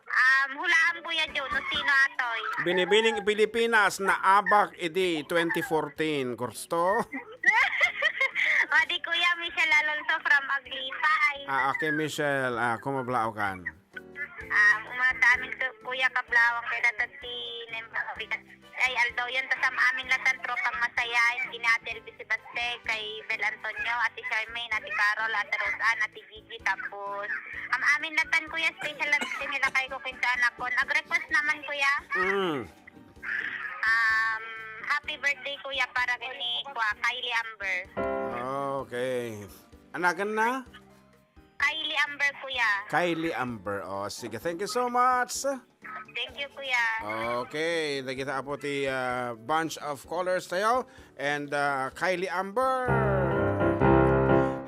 Um, hulaan, Kuya Jun, no sino atoy. Binibining Pilipinas, naabak idi twenty fourteen, gusto? Madi, Kuya, Michelle Alonso from Aglipay. Ah, okay, Michelle, ah, kumablaokan. Ah, umuna ta amin, Kuya, kablawang kay dati ti nembang bigat. Ay, aldaw yan, tas am-amin latan tropang masayain, kina Ate Elvis Ibasteg, kay Bel Antonio, Ate Charmaine, Ate Carol, Ate Roseanne, Ate Gigi, tapos am-amin latan, Kuya, special lang ti nilakay ko kinta anakon. Ag-request naman, Kuya. Mm. Um, happy birthday, Kuya, para kini, Kuya Kylie Amber. Okay. Anagan na? Kylie Amber, Kuya. Kylie Amber. Oh, sige. Thank you so much. Thank you, Kuya. Okay. Dagita apo ti, ah, bunch of callers tayo. And, ah, Kylie Amber.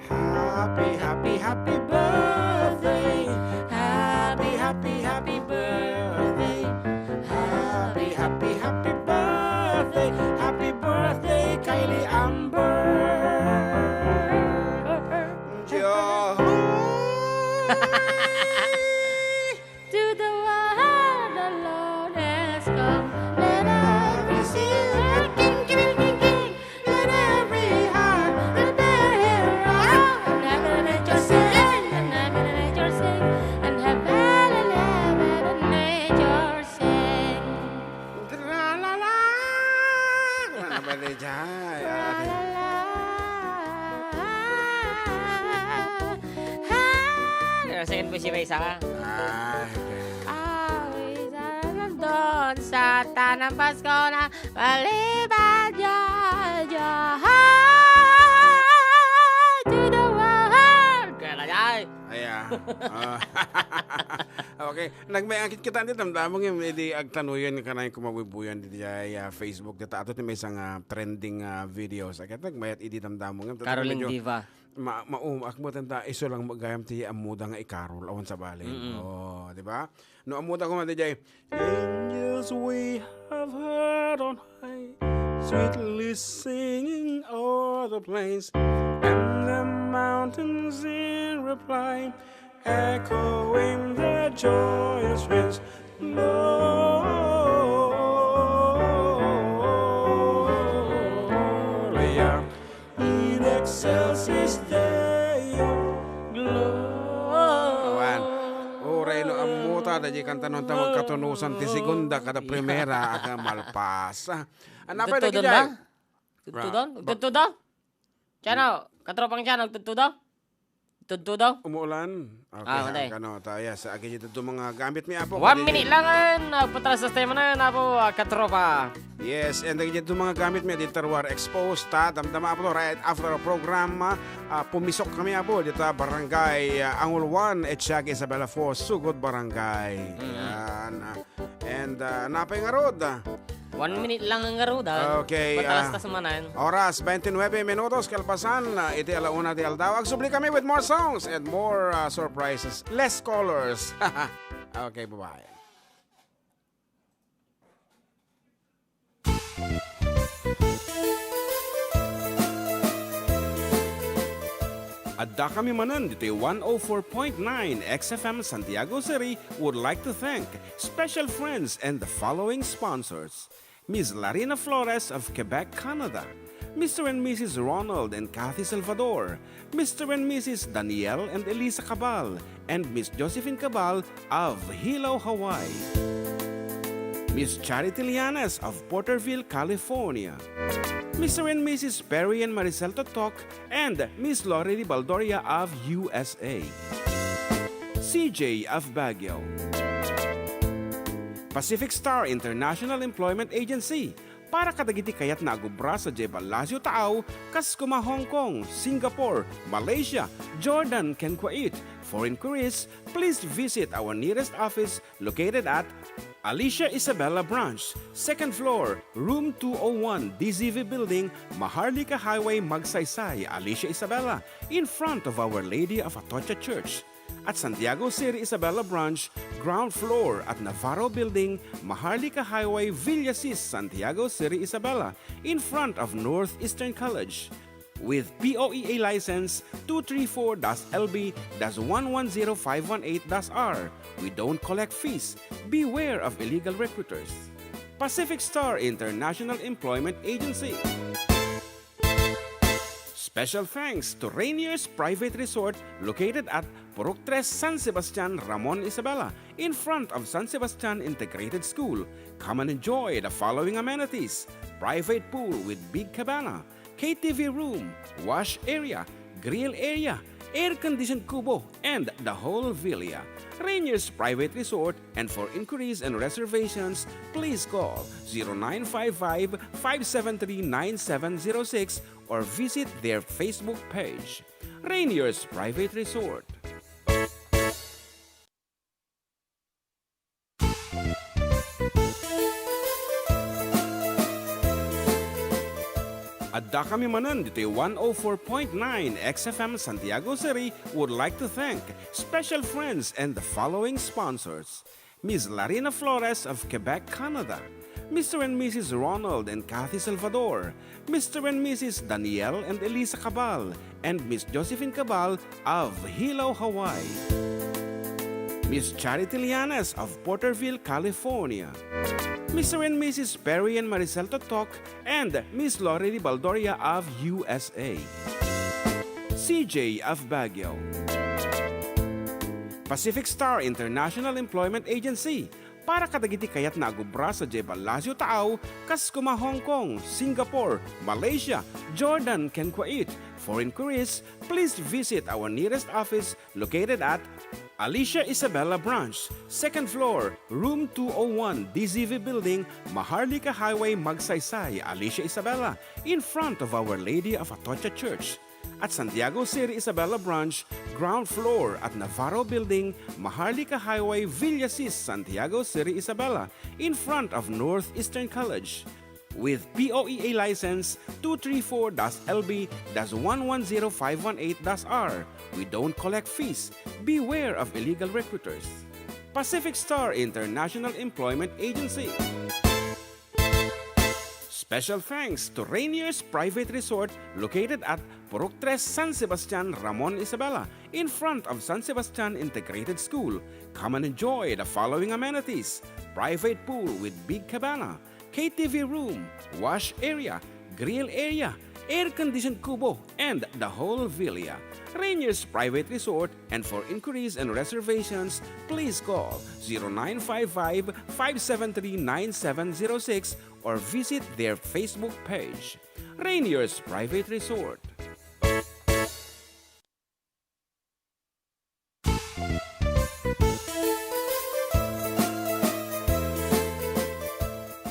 Happy, happy, happy birthday. Happy, happy, happy birthday. Happy, happy, happy birthday. Happy birthday, Kylie Amber. Joy. To the world the Lord has come. Let every sinner king, king, king, king. Let every heart prepare him wrong. And heaven and nature sing, and heaven and nature sing, and heaven and nature sing. Tra-la-la! Ano ba ni Jai? Tra-la-la. Ay, second voice, may isa ka. Ah, okay. Awi sa nandun sa tanang Pasko na maliban dyan, dyan, to the world. Kaya na, Jai. Ay, ah. Ah. Okay. Nagmayakit kita, di damdamong yung, eh, di agtanuyan ka na yung kumawibuyan di, di, ay, ah, Facebook. Dita ato ti may isang, ah, trending, ah, videos. Agkat nagmayat, idi damdamong yung Caroling medyo Diva. Ma-, maum-, ak mo tanda, iso lang magayam ti ammuda nga ikarol, awan sabali. Mm-mm. Oh, di ba? No, ammuda ko nga, di jay, "Angels we have heard on high, sweetly singing o'er the plains, and the mountains in reply, echoing their joyous strains. Gloria in excelsis Deo, gloria." Awan. Uray no ammuta, da di kantanon ta magkatunusan ti segunda kada primera, aga malpas. Ah, napay Tutudo dagiti na? Ay. Tutudo? Ra-, ba- Tutudo? Chano, katropang Chano, tutudo? Tutudo? Umuulan? Okay, Ah, okay. Kano, ta, yes, agi dito mga gamit mi, apo. One minute lang, ah, patalas sa tema na, apo, ah, katropa. Yes, and agi dito mga gamit mi, dito war exposed, ta, damdama, apo, right after our program, ah, ah, pumisok kami, apo, dito barangay, ah, Angul one, Etiaga Isabela four, Sugod Barangay. Mm. Yan, ah, And, ah, napay ngarud? One minute lang ang ngarud, ah. Okay, ah, patalastas manan. Oras, twenty-nine minutos, kalpasan, ah, iti ala una ti aldaw. Agsubli kami with more songs and more, ah, surprises. Less callers. Okay, bye-bye. Adda kami manen ditoy one oh four point nine X F M Santiago City would like to thank special friends and the following sponsors: Miss Larina Flores of Quebec, Canada, Mister and Missus Ronald and Kathy Salvador, Mister and Missus Daniel and Elisa Cabal, and Miss Josephine Cabal of Hilo, Hawaii. Miss Charity Lianes of Porterville, California. Mister and Missus Perry and Maricel Totok and Miss Lori Di Baldoria of U S A. C J of Baguio. Pacific Star International Employment Agency, Para kadagiti kayatna a gubra sadiay Palacio Taaw, kas kuma Hong Kong, Singapore, Malaysia, Jordan, ken Kuwait. For inquiries, please visit our nearest office located at Alicia Isabela Branch, second floor, room two oh one, D Z V Building, Maharlika Highway, Magsaysay, Alicia Isabela, in front of Our Lady of Atocha Church. At Santiago City Isabela Branch, ground floor at Navarro Building, Maharlika Highway, Villasis, Santiago City Isabela, in front of Northeastern College. With P O E A license two three four dash L B dash one one zero five one eight dash R, we don't collect fees. Beware of illegal recruiters. Pacific Star International Employment Agency. Special thanks to Rainier's Private Resort located at Purok Tres, San Sebastian, Ramon Isabela, in front of San Sebastian Integrated School. Come and enjoy the following amenities: private pool with big cabana, K T V room, wash area, grill area, air-conditioned kubo, and the whole villa. Rainier's Private Resort, and for inquiries and reservations, please call zero nine five five, five seven three, nine seven zero six or visit their Facebook page. Rainier's Private Resort. Adda kami manen ditoy one oh four point nine X F M Santiago City would like to thank special friends and the following sponsors: Miss Larina Flores of Quebec, Canada, Mister and Missus Ronald and Kathy Salvador, Mister and Missus Daniel and Elisa Cabal, and Miss Josephine Cabal of Hilo, Hawaii. Miss Charity Lianes of Porterville, California. Mister and Missus Perry and Maricel Totok and Miss Lori Baldoria of U S A. C J of Baguio. Pacific Star International Employment Agency, para kadagiti kayatna a gubra sadiay Palacio Taaw, kas kuma Hong Kong, Singapore, Malaysia, Jordan, ken Kuwait. For inquiries, please visit our nearest office located at Alicia Isabela Branch, second floor, room two oh one, D Z V Building, Maharlika Highway, Magsaysay, Alicia Isabela, in front of Our Lady of Atocha Church. At Santiago City Isabela Branch, ground floor at Navarro Building, Maharlika Highway, Villasis, Santiago City Isabela, in front of Northeastern College. With P O E A license two three four dash L B dash one one zero five one eight dash R, we don't collect fees. Beware of illegal recruiters. Pacific Star International Employment Agency. Special thanks to Rainier's Private Resort located at Purok Tres, San Sebastian, Ramon Isabela, in front of San Sebastian Integrated School. Come and enjoy the following amenities: private pool with big cabana, K T V room, wash area, grill area, air-conditioned kubo, and the whole villa. Rainier's Private Resort, and for inquiries and reservations, please call zero nine five five, five seven three, nine seven zero six or visit their Facebook page. Rainier's Private Resort.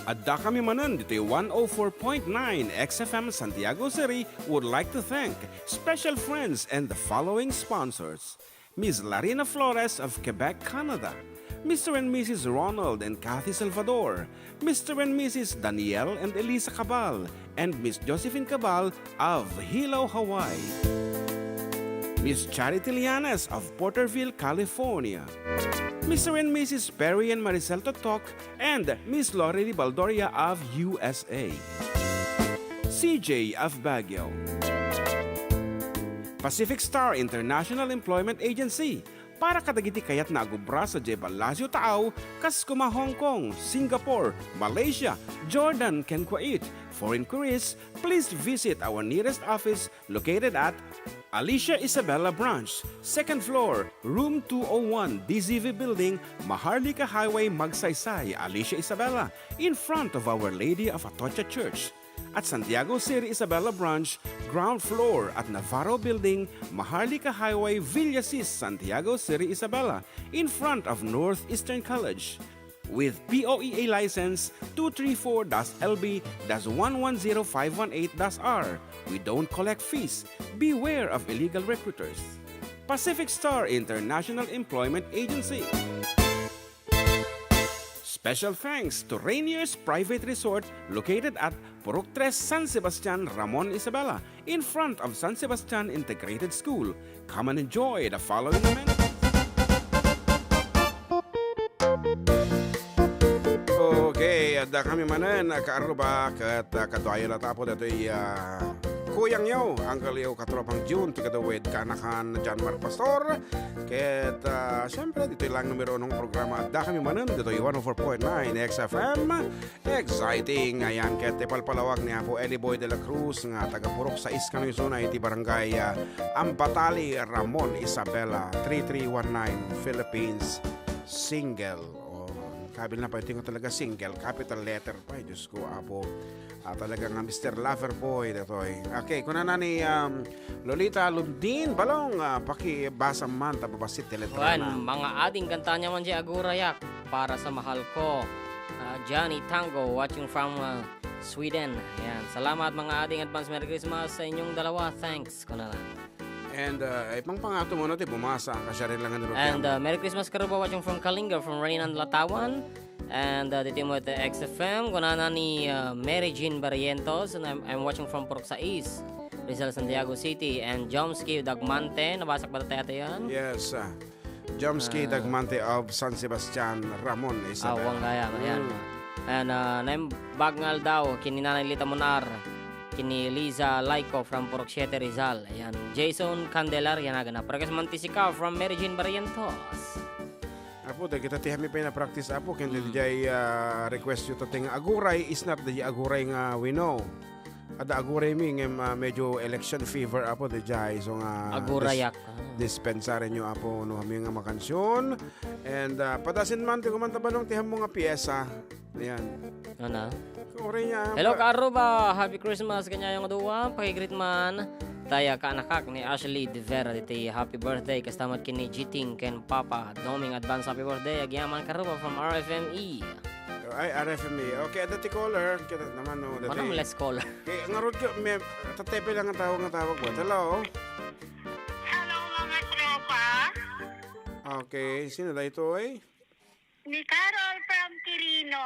Adda kami manen ditoy one oh four point nine X F M Santiago City would like to thank special friends and the following sponsors: Miss Larina Flores of Quebec, Canada, Mister and Missus Ronald and Kathy Salvador, Mister and Missus Daniel and Elisa Cabal, and Miss Josephine Cabal of Hilo, Hawaii. Miss Charity Lianes of Porterville, California. Mister and Missus Perry and Maricel Totok and Miss Lori Baldoria of U S A. C J of Baguio. Pacific Star International Employment Agency, para kadagiti kayatna a gubra sadiay Palacio Taaw, kas kuma Hong Kong, Singapore, Malaysia, Jordan, ken Kuwait. For inquiries, please visit our nearest office located at Alicia Isabela Branch, second floor, room two oh one, D Z V Building, Maharlika Highway, Magsaysay, Alicia Isabela, in front of Our Lady of Atocha Church. At Santiago City Isabela Branch, ground floor at Navarro Building, Maharlika Highway, Villasis, Santiago City Isabela, in front of Northeastern College. with P O E A license two three four dash L B dash one one zero five one eight dash R. We don't collect fees. Beware of illegal recruiters. Pacific Star International Employment Agency. Special thanks to Rainier's Private Resort located at Purok Tres, San Sebastian, Ramon, Isabela, in front of San Sebastian Integrated School. Come and enjoy the following amenities. Okay, adda kami manen, Kaaruba, ket, ah, kaduayo latta, Apo, datoy, ah, kuyangyo, uncleyo, katropang June, ti kadawid, kaanakan, John Mark Pastor, ket, ah, siyempre, ditoy lang numero unong programa, adda kami manen, ditoy one oh four point nine X F M, exciting, ayan, ket ipalpalawag ni Apo Eli Boy de la Cruz, nga taga Purok Sais, Canoy Zone, iti barangay, ah, Ambatali, Ramon, Isabela, three three one nine, Philippines, single. Oh, kabil na pa iti nga talaga single, capital letter pa, eh, Diyos ko, Apo. Ah, talaga nga Mister Lover Boy, datoy. Okay, kunana ni, um, Lolita Lundin, Balong, ah, pakibasa man, ta babassit ti letra Wan, na. Mga ading kanta niya man di agurayak para sa mahal ko. Ah, Johnny Tango, watching from, ah, Sweden. Ayan. Salamat, mga ading, advance Merry Christmas sa inyong dalawa. Thanks, kunana. And, uh, ipangpangato mo na ti bumasa, kasiarin lang nga And, uh, Merry Christmas, Kaaruba, watching from Kalinga, from Reynan Latawan. And, uh, dito mo iti X F M, kunana ni, uh, Mary Jean Barrientos, and I'm, I'm watching from Purok Sais, Rizal, Santiago City, and Jomski Dagmante, nabasa ba tayo yan? Yes, uh, Jomski Ah. Dagmante of San Sebastian, Ramon, Isabela. Ah, wang gaya, ayan. Mm. And, uh, naimbag nga aldaw, kini Nanay Lita Munar, kini Liza Laico from Purok Siete, Rizal. Ayan. Jason Candelaria, nagana. Purok Mantisika from Mary Jean Barrientos. Apo, dagita ti amin pay na-practice, Apo, ken Mm. diay, ah, request yu, ta ti nga aguray is not the aguray nga we know. Adda aguray mi, ngem, ah, medyo election fever, Apo, diay. So nga, Agurayak. dis-, Ah. dispensarin yu, Apo, no amin nga makansion. And, ah, padasin man, ti kumanta Balong, ti ammo nga piyesa. Ayan. Ano? Kuri niya, Hello, pa- Kaaruba! Happy Christmas kaniayo nga dua. Pakigreet man tayo kaanakak ni Ashley De Vera diti happy birthday. Kasta met ken ni Jiting ken Papa Doming, advance happy birthday. Agyaman, Kaaruba, from R F M E. Ay, R F M E. Okay, adda ti caller. Kita naman, no, dati. Manang less caller. Okay, ngarud ko, may, tatepe lang ang tawag, ang tawag mo. Hello? Hello, mga tropa. Okay, sino da ito, eh? Ni Carol from Quirino.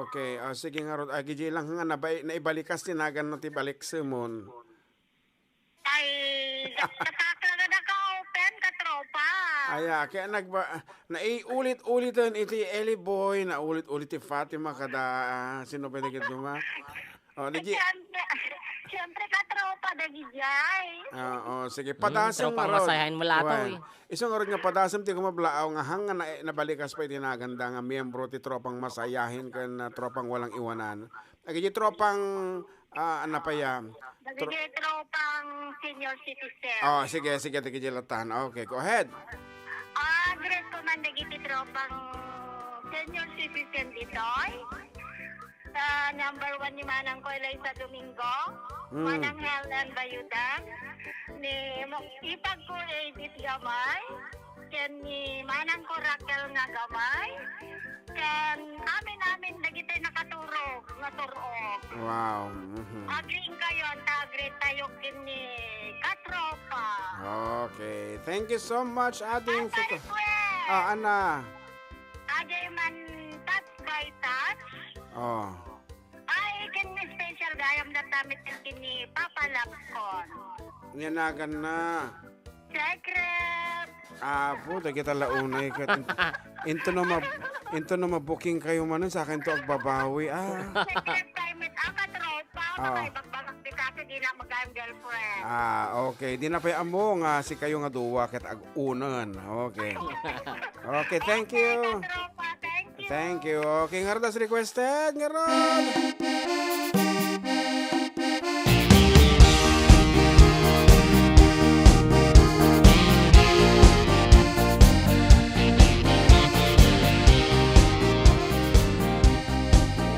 Okay, ah, sige ngarud. Agi di lang nga nabai-, naibalikas ti nagan na ti balik semon. Ay, katakla na naka-open, katropa. Aya, kaya nagba-, naiulit-uliten iti Eli Boy, naulit-ulit ti Fatima, kada, ah, sino ba yung nagduma? Oh, di Siyempre, siyempre, katropa, dagijay. Ah, oh, sige, Hmm, padasem tropang ngarud. Masayahin mo lahat, Wen. Oy. Isu ngarud nga padasem ti kumablaaw nga hang nga na-, nabalikas pa iti naganda nga miyembro ti tropang masayahin ken, ah, tropang walang iwanan. Agi di tropang, ah, ano pa ya? Tro- Dagiti tropang senior citizen. Oh, sige, sige, dagiti latan. Okay, go ahead. Ah, greet ko man dagiti tropang senior citizen ditoy. Ah, number one ni Manang ko, Eliza Domingo. Mm. Manang Helen Bayudan. Ni Mo-, ipag ko, Edith Gamay. Ken ni Manang ko Raquel nga gamay, ken amin-amin dagiti nakaturog nga tur-ok. Wow. Mhm. Agriing kayo, ta agri tayo ken ni katropa. Okay. Thank you so much, Ading Asa Fika. Request? Ah, Ana. Ajay man touch by touch. Oh. Ay, ken ni special gayam na tamit ken ni Papa Lapkon. Nyanagan na. Secret! Apo, dagita la unay ket in-, into no ma-, into no ma-booking kayo manen, sa akin to agbabawi, ah. Secret time it, ah, katropa, Ah. Makaibagbagak di kasi di na magayang girlfriend. Ah, okay. Di na pay ammo nga si kayo nga duwa ket ag-unen. Okay. Okay, thank you. Katropa, thank you. Thank you. Okay, ngarud as requested, ngarud.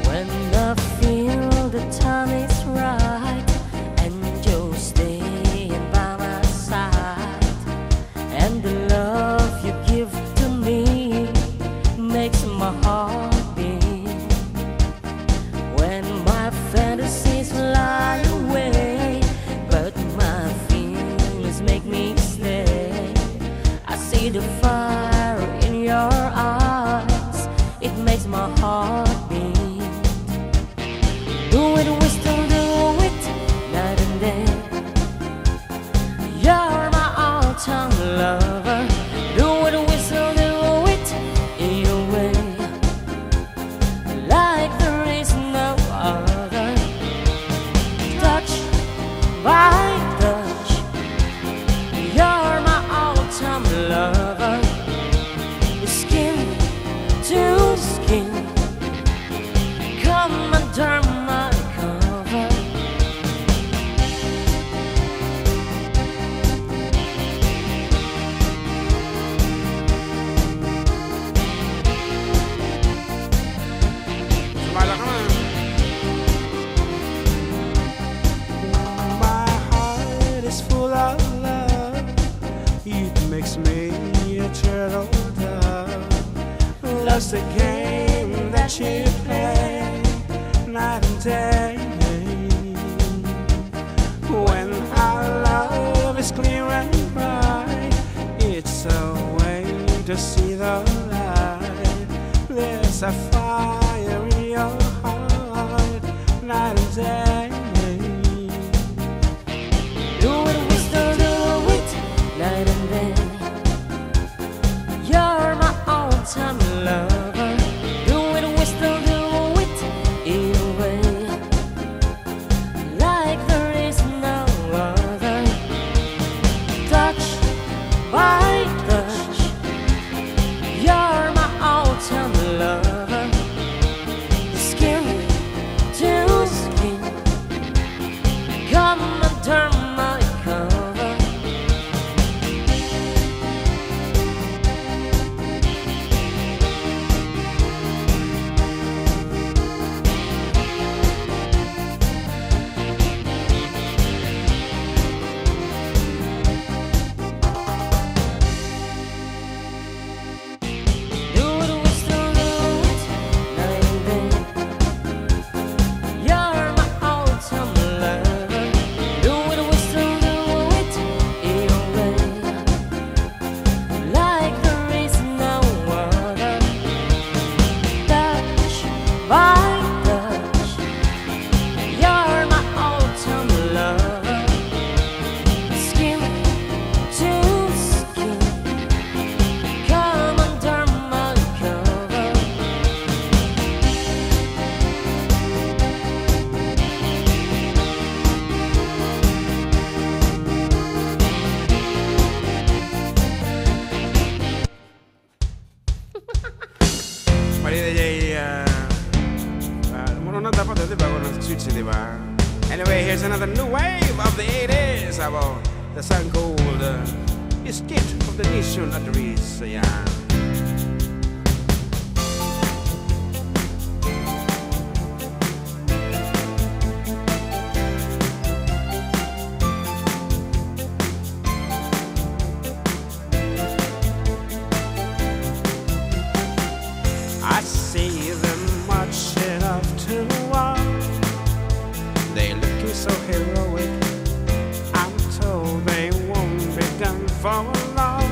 When I feel the time is right and you're staying by my side, and the love you give to me makes my heart The fire in your eyes, it makes my heart beat. Do it, we still do it, night and day. You're my all-time lover. Do it, we still do it, in your way. Like there is no other. Touch by touch, you're my all-time lover. Skin to skin, come under my cover. Sumala ka na. My heart is full of love. It makes me a turtle dove. Loves the game that you play night and day. When our love is clear and bright, it's a way to see the light. There's a fire in your heart night and day. Do it, we still do it night and day. You're my all-time lover. Do it, we still do it in a way like there is no other. Touch by touch, you're my all-time lover. Skin to skin, come under my cover. Do it, we still do it night and day. You're my all-time lover. Do it, we still do it in a way like there is no other. Touch by touch, you're my all-time lover. Skin to skin, come under my cover. Pwede na jay, ah, ah, muna na dapat, di ba? Kung nag-switch, di ba? Anyway, here's another new wave of the eighties about the song called, uh, State of the Nation at the Ritz. Ayan. I see them marching off to war. They looking so heroic. I'm told they won't be done for long.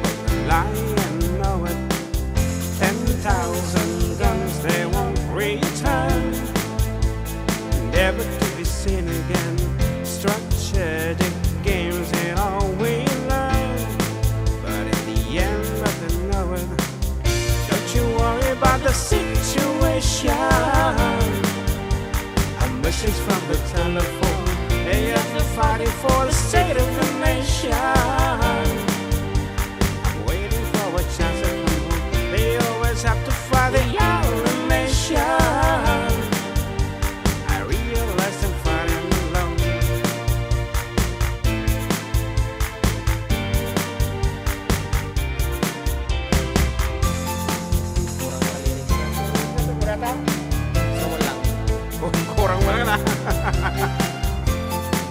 But the lion know it. Ten thousand guns they won't return. Never to be seen again. Strategic games and all we learn. But in the end, nothing over. Don't you worry about the situation. A message from the telephone. They are fighting for the state of the nation. Waiting for a chance to come home. They always have to fight the other nation. I realize I'm fighting alone. Kurang pa lyrics na. Kurang pa lyrics na. Sumol lang. Kurang pa lang na.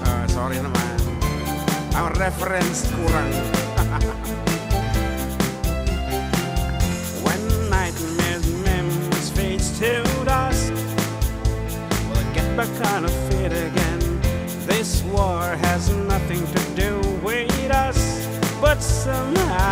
Ah, sorry naman. Ang reference kurang. When nightmares memories fades to dust, we'll get back on our feet again. This war has nothing to do with us, but somehow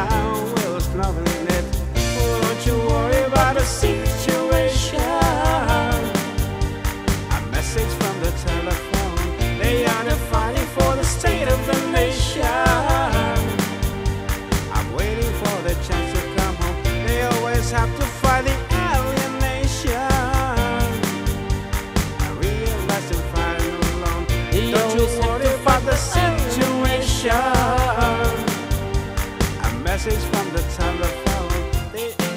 From the time that found.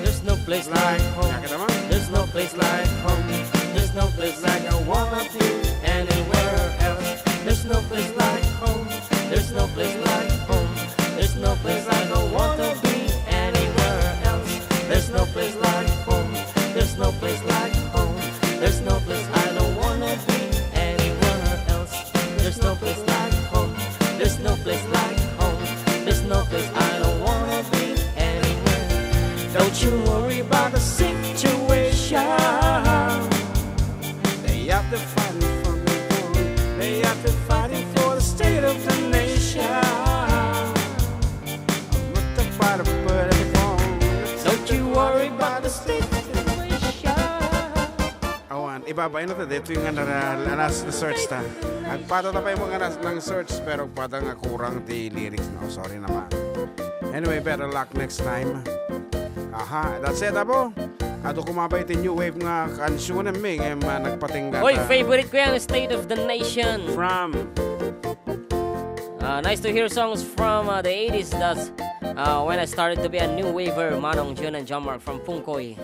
There's no place like home. There's no place like home. There's no place like I wanna be anywhere else. There's no place like home. There's no place like home. There's no place like I wanna be anywhere else. There's no place like home. There's no place like home. There's no place I don't wanna be anywhere else. There's no place like home. There's no place like home. There's no place I don't wanna be anywhere. Don't you worry about the situation. They have to fight for me. They have to fight for the state of the nation. Don't you worry about the situation. Awan, ibabain na ta, dito yung nga nara-, alas na search ta. Agpata ta pa yung mga nas-, nang search, pero agpata nga kurang ti lyrics, no? Sorry naman. Anyway, better luck next time. Aha, that's it, apo. Adu kumabay ti new wave nga kansyunen mi, nga ma-, nagpatingga Oy, ta. Favorite ko yan, State of the Nation. From Uh, nice to hear songs from, uh, the eighties. That's, uh, when I started to be a new waver, Manong Jun and John Mark from Pungkoy,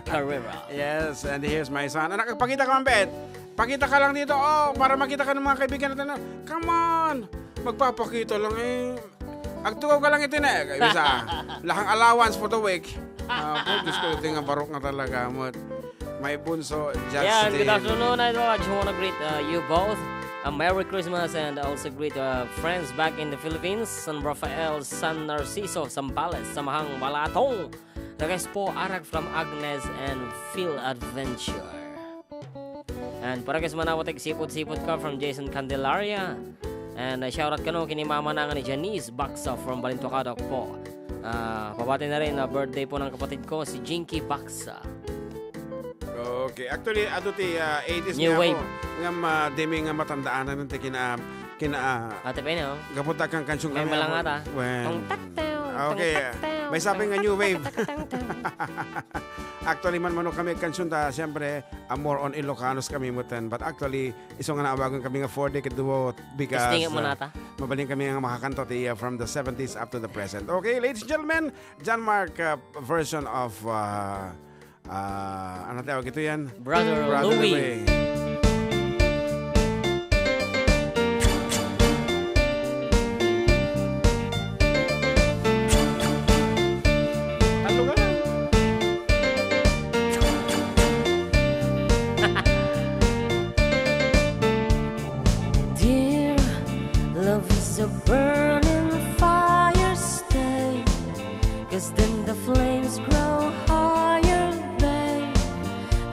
Carrera. Yes, and here's my son. Anak, pakita ka man, Bet. Pakita ka lang dito, oh, para makita ka ng mga kaibigan natin. Come on! Magpapakita lang eh. Agtugaw ka lang iti ne. Bisa, lakang allowance for the week. Ah, po, Diyos ko, iti nga barok nga talaga. Mut, my bunso, Justin. Yeah, and good afternoon, Idol. I just wanna greet, uh, you both. A Merry Christmas and also greet, uh, friends back in the Philippines, San Rafael, San Narciso, Zambales, Samahang, Balatong. Request po, Arag from Agnes and Phil Adventure. And para kas manawatek sipot-sipot ka from Jason Candelaria. And, uh, shoutout kano kini mama na nga ni Janice Baksa from Balintokadok po. Ah, pabati na rin na birthday po ng kapatid ko, si Jinky Baksa. Okay. Actually, adu ti, ah, eighties New nga wave. Ako, nga ma-, di mi nga matandaanan ti kina-, kina-, Ate Pene, oh. Gapu ta kang kansyong May kami, malanga ako. Ta. Wen. Tong tak, tong, Ah, okay. Tong tak, tong, May sabi tong nga tak, new wave. Tak, tak, tak, tak. Actually, man, mano kami kansyong ta, siyempre, ah, more on Ilocanos kami mutan. But actually, isu nga naawagan kami nga four-decade duo because, Testingan mo ah, nata. Mabalin kami nga makakanta ti, ah, from the seventies up to the present. Okay, ladies and gentlemen, John Mark, ah, version of, ah, ah, ano tawag ito yan? Brother Brother Louie. Louie. Talo ka na. Dear, love is a burning fire, stay, 'cause then the flames grow higher, babe.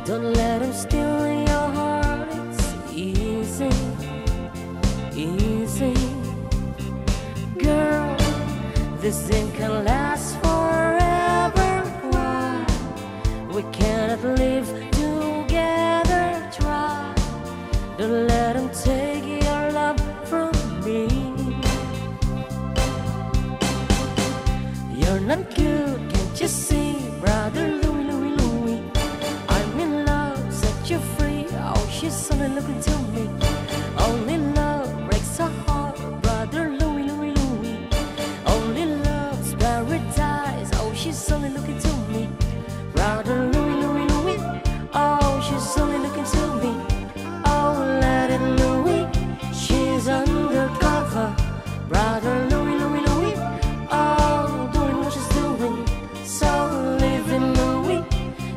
Don't let 'em steal your heart, it's easy, easy. Girl, this thing can last forever, why? We cannot live together, try. Don't let 'em take your love from me. You're not good, can't you see, brother Louie, Louie, Louie? I'm in love, set you free. Oh, she's only looking to me. Only love breaks a heart, brother Louie, Louie, Louie. Only love's paradise. Oh, she's only looking to me. Brother Louie, Louie, Louie. Oh, she's only looking to me. Oh, let it, Louie. She's undercover. Brother Louie, Louie, Louie. Oh, doing what she's doing. So leave it, Louie.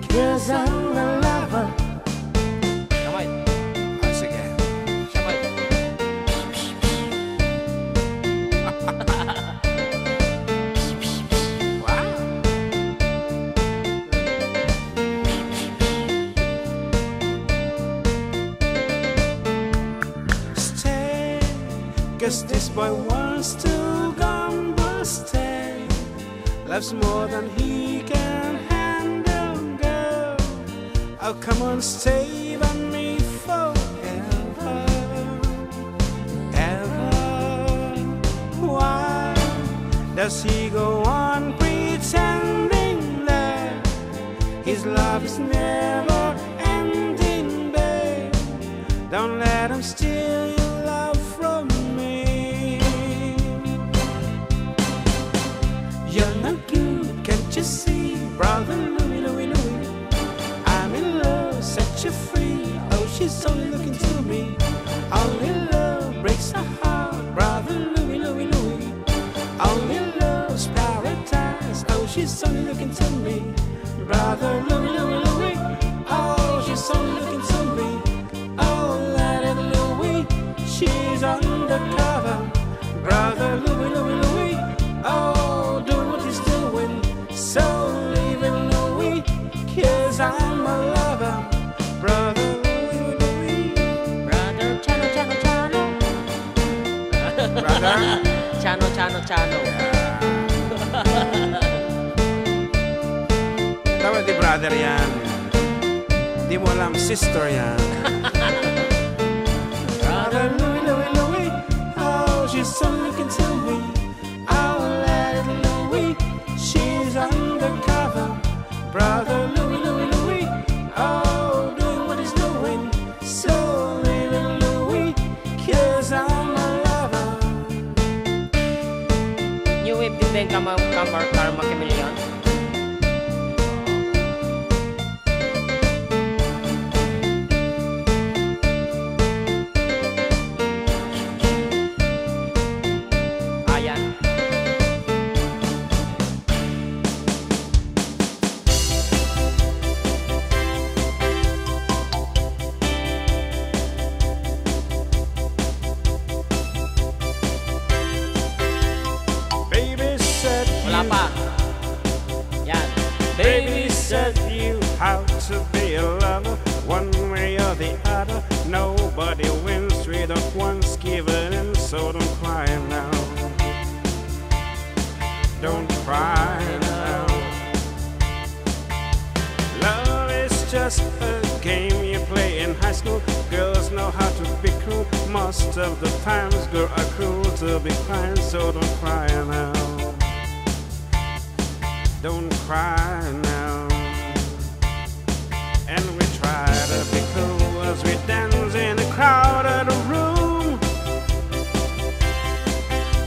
'Cause I'm a lover. Kamay. Ah, sige. Kamay. Wow. Stay, 'cause this boy wants to gamble. Stay, loves more than he can handle, girl. Oh, come on, stay by me forever, ever. Why does he go on pretending that his love is never ending, babe? Don't let him steal your love from me. Brother? Chano, Chano, Chano. Dapat di brother yan. Di mo alam, sister yan. Brother Louie, Louie, Louie, oh, she's so looking to me. Oh, little Louie, she's undercover. Brother Louie, Louie, Louie, oh, doing what he's doing. So little Louie, 'cause I'm a lover. New wave din ba yung Kama-, Kamar-, Karma Chameleon? Ayan. Baby said Wala you pa. Yan. Baby said you have to be a lover one way or the other. Nobody wins without once giving in, so don't cry now. Don't cry now. Love is just a game you play in high school. Girls know how to be cruel. Most of the times, girls are cruel to be kind, so don't cry now. Don't cry now. And we try to be cool as we dance in a crowded room.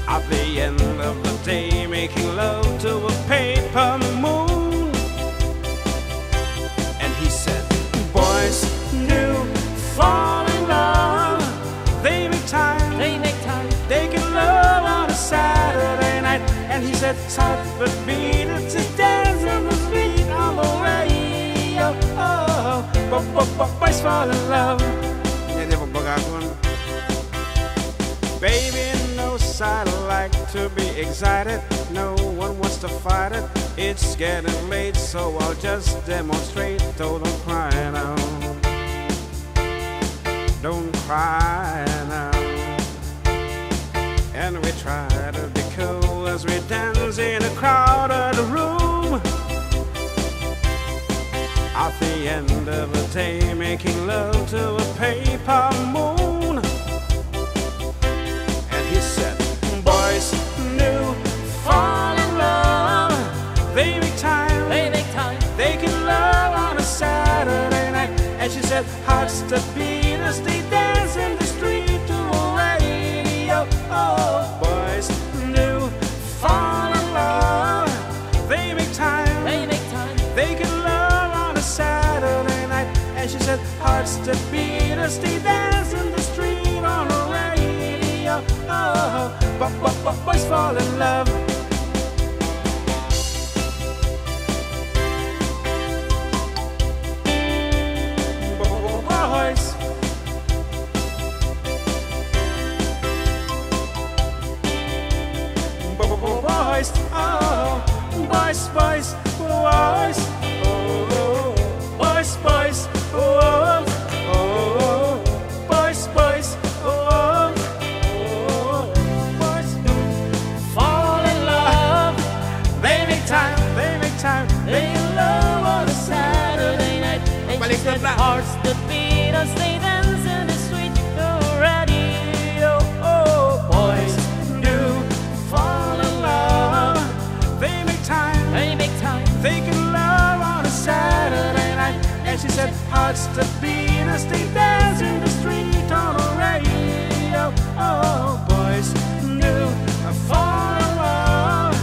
At the end of the day, making love to a paper moon. And he said, boys do fall in love. They make time. They make time. They can love on a Saturday night. And he said, it's hard for me to dance on the street on the radio. Oh, but, but, but boys fall in love. Yan yung pagbagakon. Baby knows I like to be excited. No one wants to fight it. It's getting late, so I'll just demonstrate. Oh, don't cry now. Don't cry now. And we try to be cool as we dance in a crowded room. At the end of the day, making love to a paper moon. And he said, boys do fall in love. They make time. They make time. They can love on a Saturday night. And she said, hearts that beat as they dance in the street to a radio. Oh, boys do fall in love. They make time. They make time. They can love on a Saturday night. And she said, hearts that beat as they dance in the street on a radio. Oh, but, but, but boys fall in love. Boys. Boys, oh, boys, boys, boys, oh, boys, boys, oh, oh, boys, boys, oh, oh, boys fall in love. They make time, they make time, they love on a Saturday night. And she Baliktad said, na. Hearts that beat as they dance in the street already. Oh, oh, boys do fall in love. They make time. They make time. They can love on a Saturday night. And she said, hearts that beat as they dance in the street on a radio. Oh, boys do fall in love.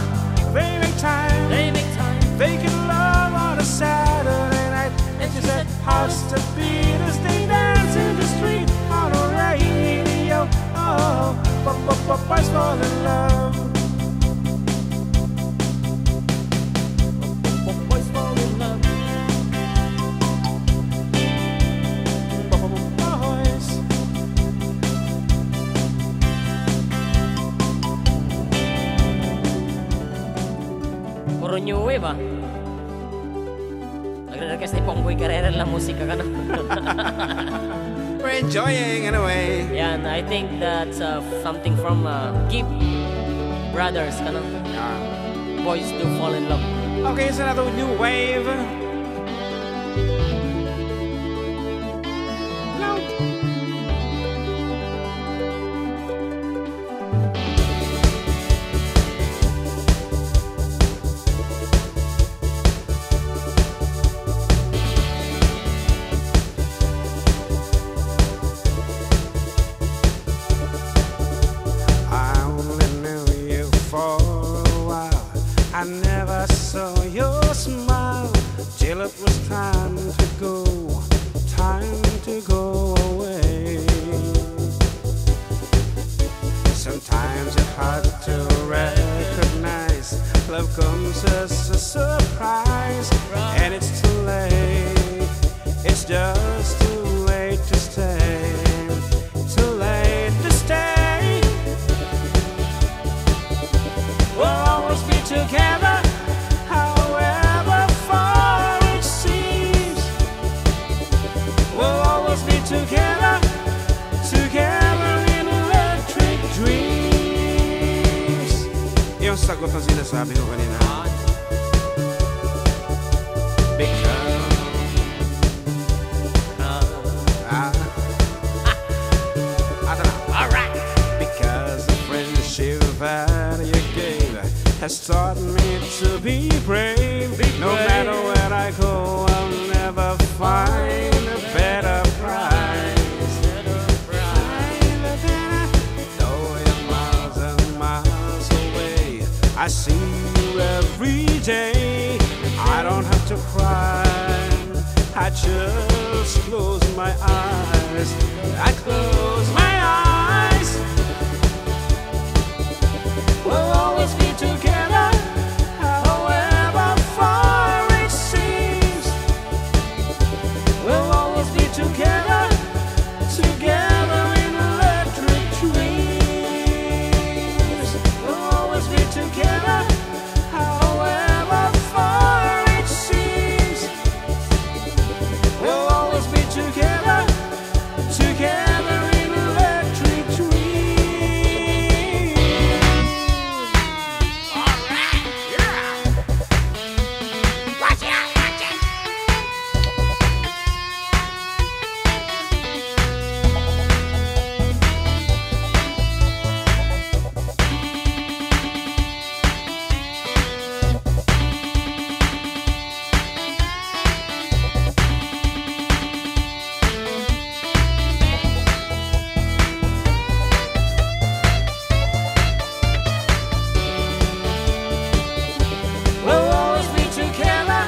They make time. They make time. They can love on a Saturday night. And she said, hearts that beat as they dance in the street on a radio. Oh, but, but, but boys fall in love. But, but boys fall in love. But, but, but boys. Puro new wave, ah. Nagre-request ni Pongboy Carrera la musika, kano? We're enjoying anyway. Yeah, and I think that's, uh, something from, uh, Gibb Brothers, kanon? Yeah. Boys Do Fall in Love. Okay, it's another new wave. Loud. I only knew you for a while. I never saw your smile till it was time to go, time to go away. Sometimes it's hard to recognize love comes as a surprise, and it's too late. It's just too late to stay. Too late to stay. We'll always be together, however far it seems. We'll always be together, together in electric dreams. Yung sagot ng sinasabi ko kanina. Because, ah, ah, ito na. Alright. Because the friendship that you gave has taught me to be brave. Be brave. No matter where I go, I'll never find a better prize. Better prize. Though you're miles and miles away, I see you every day. I don't have to cry. I just close my eyes. I close my eyes. We'll always be together, however far it seems. We'll always be together, together in electric dreams. We'll always be together, however far it seems. We'll always be together, together in electric dreams. All right, yeah. Watch it out, watch it. We'll always be together,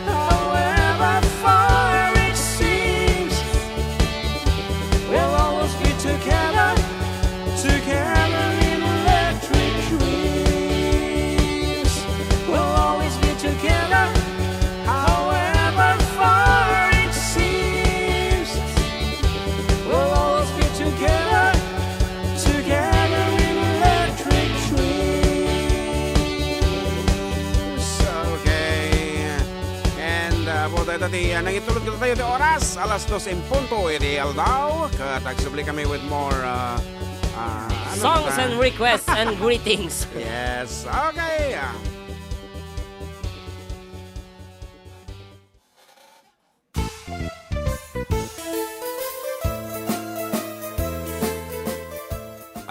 however far it seems. We'll always be together, together in electric dreams. We'll always be together, however far it seems. We'll always be together, together in electric dreams. Okay. And, uh, po tayo ti, uh, nangitulod kita tayo ti oras, alas dos en punto iti aldaw. Ket agsubli kami with more, uh, uh, ano Songs ba? And requests and greetings. Yes. Okay.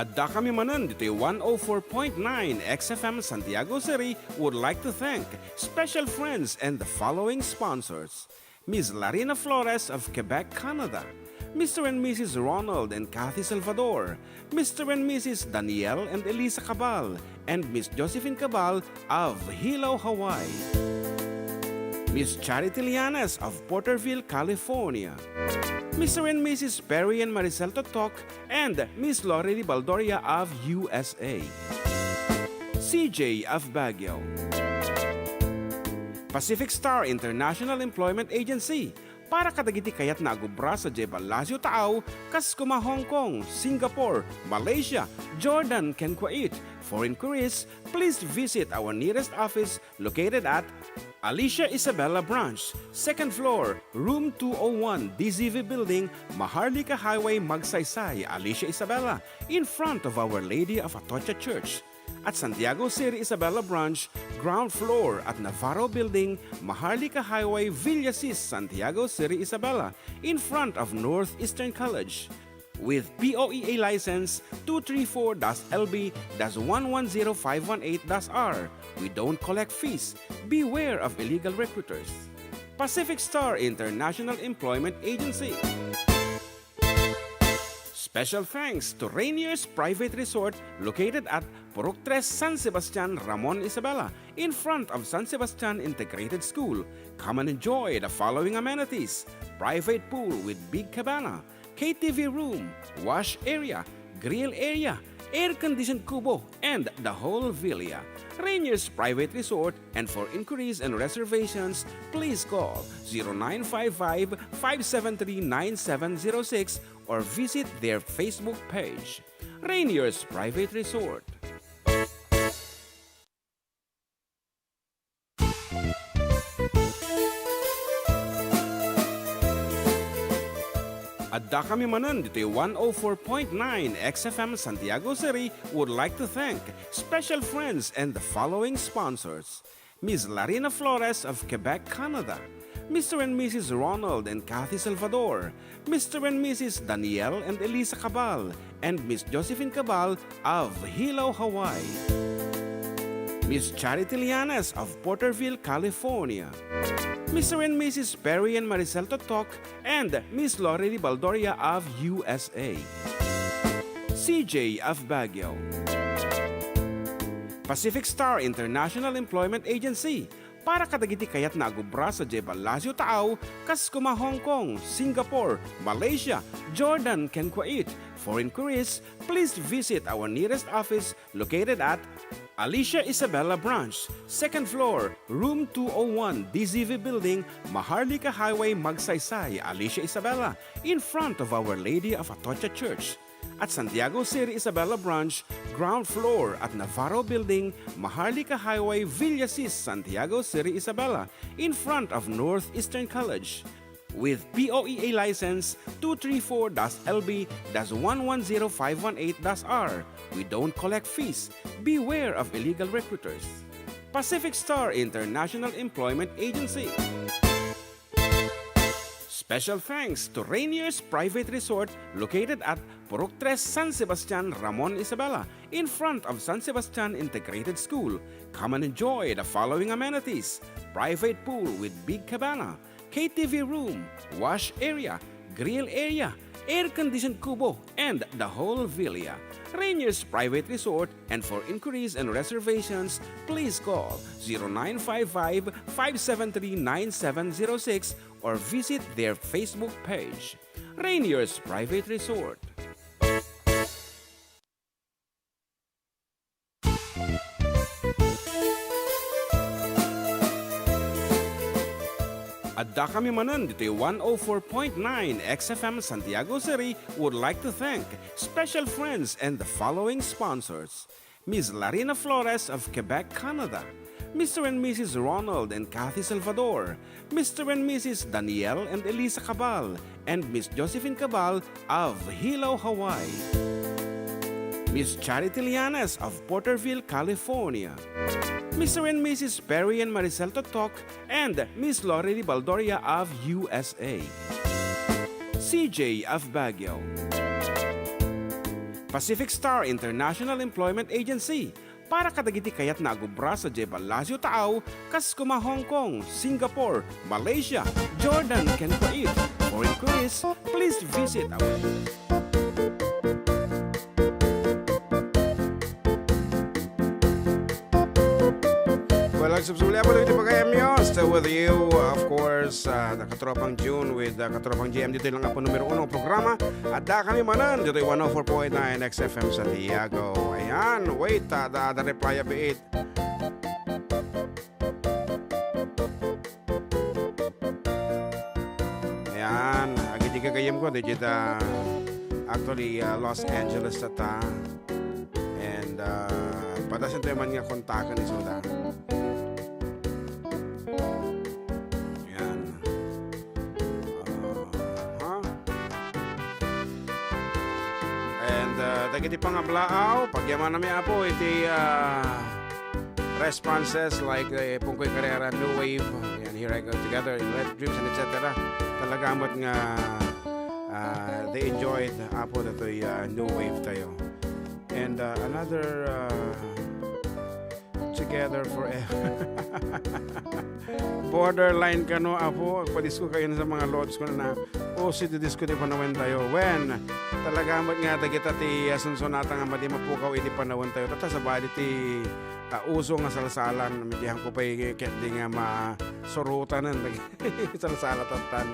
Adda kami manen ditoy one oh four point nine X F M Santiago City would like to thank special friends and the following sponsors: Miss Larina Flores of Quebec, Canada, Mister and Missus Ronald and Kathy Salvador, Mister and Missus Daniel and Elisa Cabal, and Miss Josephine Cabal of Hilo, Hawaii. Miss Charity Lianes of Porterville, California. Mister and Missus Perry and Maricel Totok and Miss Lorely Baldoria of U S A. C J of Baguio. Pacific Star International Employment Agency, para kadagiti kayatna a gubra sadiay Palacio Taaw, kas koma Hong Kong, Singapore, Malaysia, Jordan, ken Kuwait. For inquiries, please visit our nearest office located at Alicia Isabela Branch, second floor, room two oh one, D Z V Building, Maharlika Highway, Magsaysay, Alicia Isabela, in front of Our Lady of Atocha Church. At Santiago City Isabela Branch, ground floor at Navarro Building, Maharlika Highway, Villasis, Santiago City Isabela, in front of Northeastern College. With P O E A license two three four dash L B dash one one zero five one eight dash R. We don't collect fees. Beware of illegal recruiters. Pacific Star International Employment Agency. Special thanks to Rainier's Private Resort located at Purok Tres, San Sebastian, Ramon Isabela, in front of San Sebastian Integrated School. Come and enjoy the following amenities: private pool with big cabana, K T V room, wash area, grill area, air-conditioned kubo, and the whole villa. Rainier's Private Resort, and for inquiries and reservations, please call zero nine five five, five seven three, nine seven zero six or visit their Facebook page. Rainier's Private Resort. Adda kami manen ditoy one oh four point nine X F M Santiago City would like to thank special friends and the following sponsors: Miss Larina Flores of Quebec, Canada, Mister and Missus Ronald and Kathy Salvador, Mister and Missus Daniel and Elisa Cabal, and Miss Josephine Cabal of Hilo, Hawaii, Miss Charity Lianes of Porterville, California, Mister and Missus Perry and Maricel Totok, and Miss Lorely Baldoria of U S A, C J of Baguio, Pacific Star International Employment Agency, para kadagiti kayatna a agubra sadiay ballasiw taaw, kas kuma Hong Kong, Singapore, Malaysia, Jordan, ken Kuwait. For inquiries, please visit our nearest office located at Alicia Isabela Branch, second floor, room two oh one, D Z V Building, Maharlika Highway, Magsaysay, Alicia Isabela, in front of Our Lady of Atocha Church. At Santiago City Isabela Branch, ground floor at Navarro Building, Maharlika Highway, Villasis, Santiago City Isabela, in front of Northeastern College. With P O E A license two three four dash L B dash one one zero five one eight dash R. We don't collect fees. Beware of illegal recruiters. Pacific Star International Employment Agency. Special thanks to Rainier's Private Resort located at Purok Tres, San Sebastian, Ramon Isabela, in front of San Sebastian Integrated School. Come and enjoy the following amenities: private pool with big cabana, K T V room, wash area, grill area, air-conditioned kubo, and the whole villa. Rainier's Private Resort, and for inquiries and reservations, please call zero nine five five, five seven three, nine seven zero six or visit their Facebook page. Rainier's Private Resort. Adda kami manen ditoy one oh four point nine X F M Santiago City would like to thank special friends and the following sponsors: Miss Larina Flores of Quebec, Canada, Mister and Missus Ronald and Kathy Salvador, Mister and Missus Daniel and Elisa Cabal, and Miss Josephine Cabal of Hilo, Hawaii, Miss Charity Lianes of Porterville, California, Mister and Missus Perry and Maricel Totok, and Miss Lorely Baldoria of U S A, C J of Baguio, Pacific Star International Employment Agency, para kadagiti kayatna a agubra sadiay ballasiw taaw, kas kuma Hong Kong, Singapore, Malaysia, Jordan, ken Kuwait. For inquiries, please visit our Well, agsubsubli po dagiti pagayamyo. Still with you, of course, uh, the Katropang June with, uh, Katropang J M. Ditoy lang po numero uno programa. Adda kami manen ditoy one oh four point nine X F M Santiago. Ayan, wait, uh, the, the reply a bit. Ayan, agidi gagayem ko, di dita, actually, uh, Los Angeles ta ta. And, uh, padasen tayo man nga kontaken isu da. Iti pangablaaw, pagyamanami, Apo, iti, ah, responses like, eh, Pungkoy Carrera, New Wave, and Here I Go Together, Wet Dreams, and et cetera. Talaga met nga, ah, they enjoyed, Apo, datoy, ah, New Wave tayo. And, ah, another, ah, Together forever. Borderline kano, Apo, agpadisko kayo sa mga lods ko na uso ti disko ti panawen tayo. Wen, talaga met nga dagita ti, ah, sunsonata nga madi mapukaw iti panawen tayo. Tatta sabali ti, ah, uso nga salsala, mitihan ko pay ket di nga masurutanen. Salsala tattan.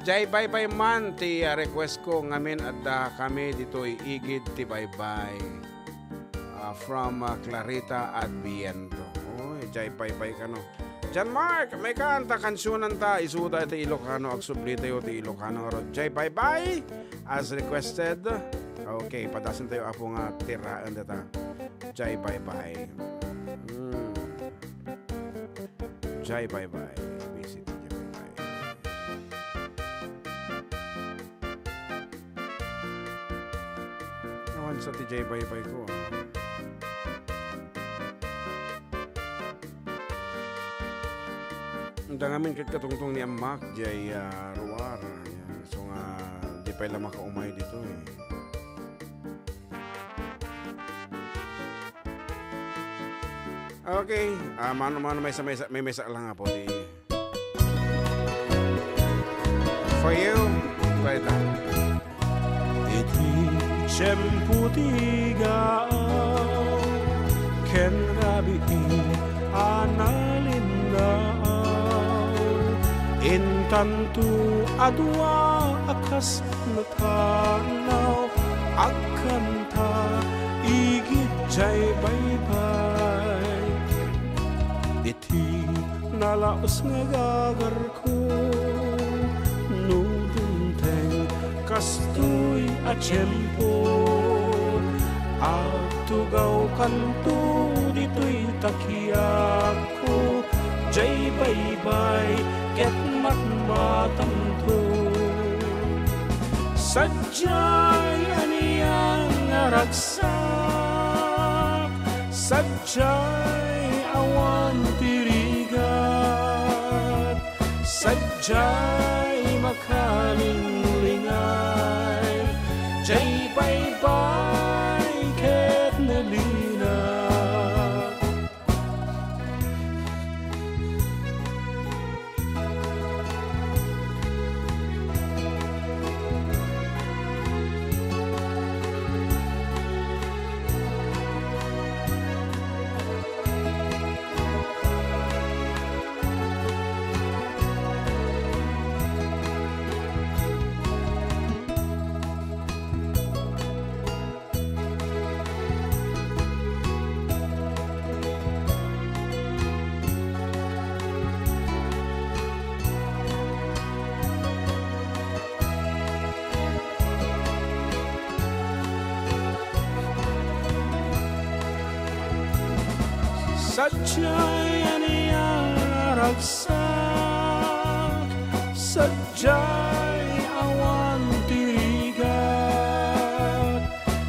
Jay Baybay man ti, ah, request ko ngamin adda kami ditoy igid ti Baybay. Ah, from, ah, Clarita Adviento. Oy, Jay Baybay kano. John Mark, may kanta kansyonanta, isuda iti Ilocano, agsubli tayo ti Ilocano ngarud. Jay Baybay, as requested. Okay, padasen tayo, Apo, nga tiraen dita. Jay Baybay. Hmm. Jay Baybay. Busy ti Jay Baybay. Awan sa ti Jay Baybay ko, ah. Anda ngamin ket katungtong ni Amak, Jay, ah, Ruar. Yan. So nga, di pay la makaumay ditoy. Okay. Ah, mano, mano, maysa, maysa, maysa lang, Apo, di. For you, Clarita. Iti tiempo ti gaaw ken rabii a nalinnaaw, intanto a dua a kas Tanaw, agkanta, igid jay baybay. Iti nalaus nga gagarko, no dumteng kastoy a tiempo, agtugawkanto ditoy takiak. Ko, jay baybay, ket matmatamto. Sadiay anian nga ragsak, sadiay awan ti rigat, sadiay makalinglingay, jay baybay ket nalinak. Sadiay anian nga ragsak, sadiay awan ti rigat,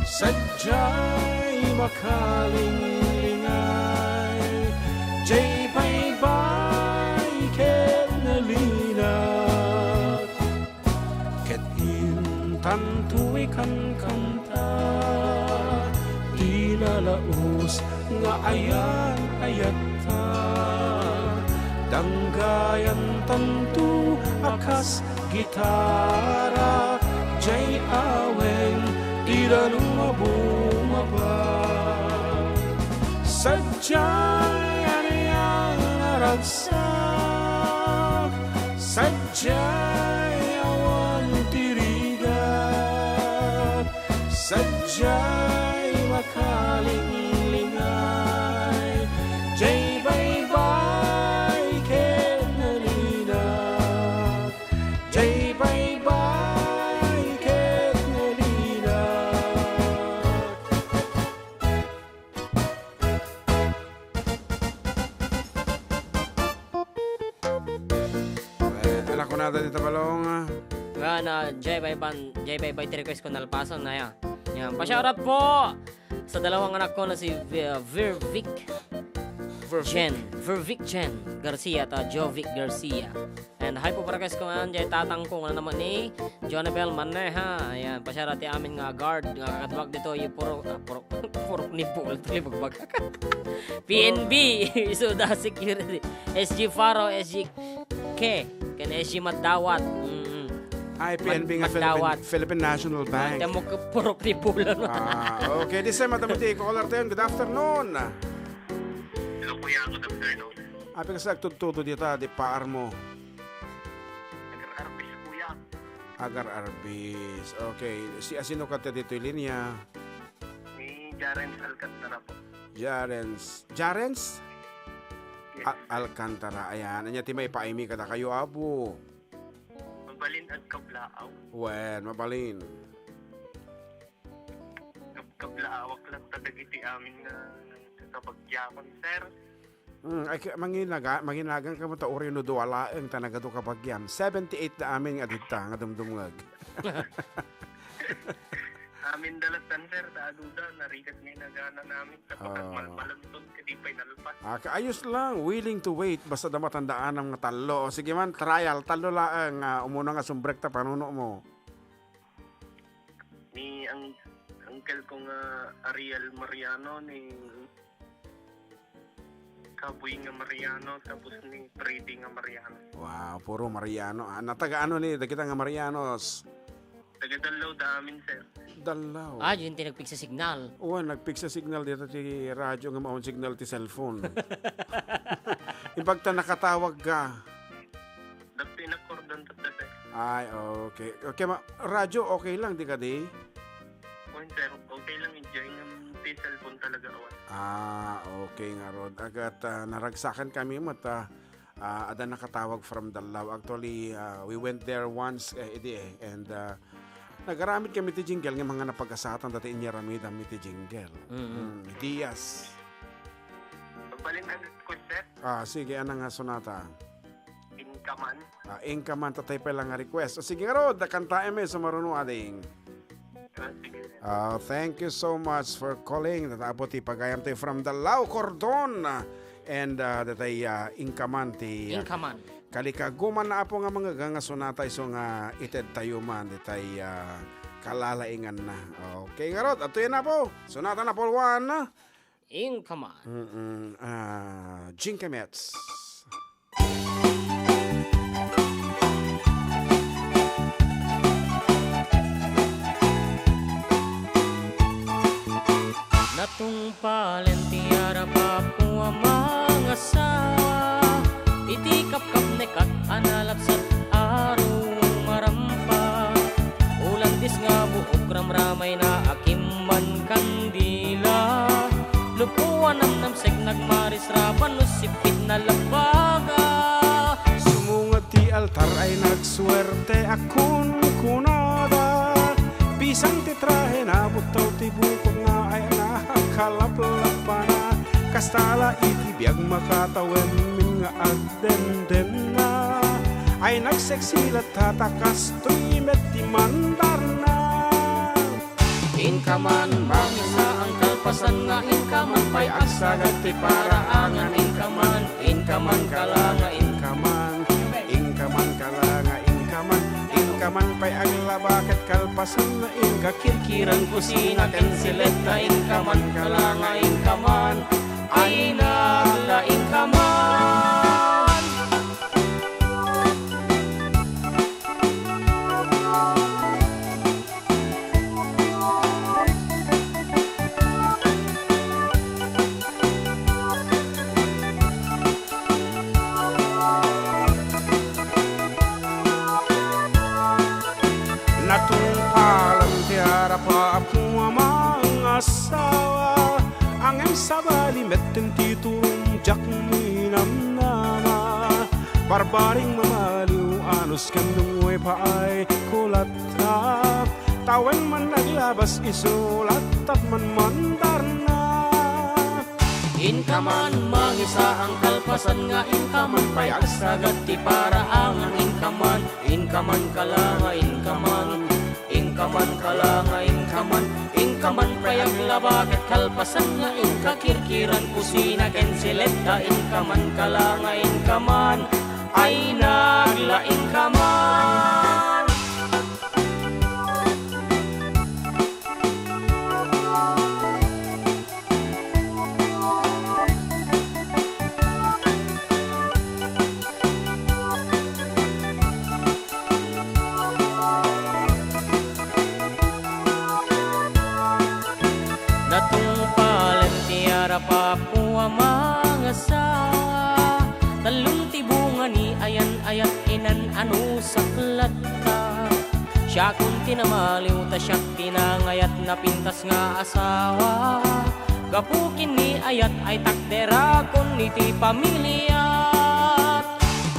sadiay makalinglingay, jay baybay ket nalinak. Ket intanto ikankanta ti nalaus nga ayan-ayatta, danggayantanto a kas gitara, jay awen ti danum a bumaba. Sadiay anian nga ragsak, sadiay awan ti rigat, sadiay makalinglingay, jay baybay ket nalinak. Jay baybay ket nalinak. Eh, ala kunada ti tabalong, ah. Nga na, Jay Bay Ban, Jay Bay Bay, ti request ko nalpasan na ya. Yan, pa-shoutout po sa dalawang anak ko na si Vi-, uh, Virvic Virvic. Jen. Virvic Jen Garcia at, uh, Jovic Garcia. And hi po, para guys, kung ano, Jay, tatang ko, nga naman ni Jonabel Maneha. Ayan, pa-shoutout ti amin nga guard, nga kakatwag dito, yung puro, ah, puro, puro ni Paul, tuloy magbagak. P N B, Isuda Security, S G Faro, S G K, ken S G Madawat. Mm. Ay, P N B Mad-, nga Philippine, Madawat. Philippine National Bank. Tamo ka purok ni Bulan. Ah, okay. This time, madam, ti caller tayo. Good afternoon. Hello, kuya. Good afternoon. Api ka sa agtudtudo dita, di paar mo. Agar Arbis, kuya. Agar Arbis. Okay. Si asino ka ta dito'y linya? Ni Jarens Alcantara po. Jarens. Jarens? Yes. A-, Alcantara. Ayan. Anya ti maipaaymi kadakayo, apo? Mabalin agkablaaw. Wen, mabalin. Agkablaawak latta dagiti amin nga nagkakabagyakan, sir. Hmm, ay, ka-, manginaga-, manginagan ka mo ta uray no dua laeng ta nagadu kabagyam. Seventy-eight da amin nga didta nga dumdumngeg. Amin da latta, sir, ta aduda, narigat nga inagana namin, ta Ah. Malpalamton, kadi pay nalpas. Ah, kaayos lang, willing to wait, basta da matandaanam nga tallo. O, sige man, trial, tallo laeng, ah, umuna nga sumbrek ta panuno mo. Ni ang-, uncle ko nga Ariel Mariano, ni Kabuy nga Mariano, tapos ni Freddy nga Mariano. Wow, puro Mariano. Ah, nataga ano ni, dagita nga Marianos? Taga Dallao da amin, sir. Dallao. Ah, yun ti nagpigsa signal. Oo, nagpigsa signal dito ti radyo nga maon signal ti cellphone. Imbag ta nakatawag ka. Dagtoy nakordon tatta, sir. Ay, okay. Okay, ma-, radyo, okay lang, di ka di? Wen, sir, okay lang, enjoy ng ti cellphone talaga, awan. Ah, okay nga, Rod. Agat, ah, naragsakan kami, mat, ah, ah, ada nakatawag from Dallao. Actually, ah, we went there once, eh, idi, eh. And, ah, nagaramid kami ti jingle nga mga napagasatan dati inyaramidam iti jingle. Mm-mm. Mm, Diaz. Balin ang request, sir? Ah, sige, ano nga sonata? Inkaman. Ah, Inkaman, tatay pa lang nga request. O, sige nga, Rod, kantaem, eh, sumaruno, ading. Ah, sige, sir. Ah, thank you so much for calling. Tatapo ti pagayam tayo from Dallao, Cordon. And, ah, datay, ah, Inkaman ti, ah, Inkaman. Kalikaguman na apo nga mga ga-, nga sonata iso nga ited tayo man, datay, ah, kalalaingan na. Okay, nga Rod, ato yan na po. Sonata na po, one. Inkaman. Mm-mm. Ah, Jinky Mets. Natungpalen ti arap, apo a mangasawa, iti kapkapnekat a nalapsat a rumarampa. Ulandis nga buok ramramayna a kimman kandila. Lupo a namnamsek nagmarisraban no sipit na labaga. Sumungad ti altar ay nagsuerte a kunkunada. Pisang ti trahe na buttaw ti bukod nga ay nakalaplappana. Kasta la iti biag makatawen min nga agdendenna. Ay nagseksi latta ta kastoy met ti mandarna. Inkaman, mangisa ang kalpasan nga inkaman pay agsagat ti paraangan inkaman, inkaman kala nga inkaman, inkaman kala nga inkaman, inkaman pay aglaba ket kalpasan nga inka kirkirang kusina ken siletta inkaman kala nga inkaman, ay nagla inkaman. Natungpalan ti arap, apo a mangasawa, ngem sabali metten ti turong diak minamnama. Barbaring mamaliw, anus ken dungwe paay kulat. Tawen man naglabas isu latta manmandarna. Inkaman, mangisa ang kalpa Pasan nga inka man pay agsagad ti paraangan, inka man, inka man kala nga inka man, inka man kala nga inka man, inka man pay aglaba ket kalpasan nga inka kirkiran kusina ken siletta, inka man kala nga inka man, ay naglaing ka man. Natungpalen ti arapapo a mangasawa. Tallo ti bunga ni ayan-ayat, inan-anusak latta. Siakon ti namaliw ta siak ti nangayat, napintas nga asawa. Gapu ken ni ayat ay takderakon iti pamiliat.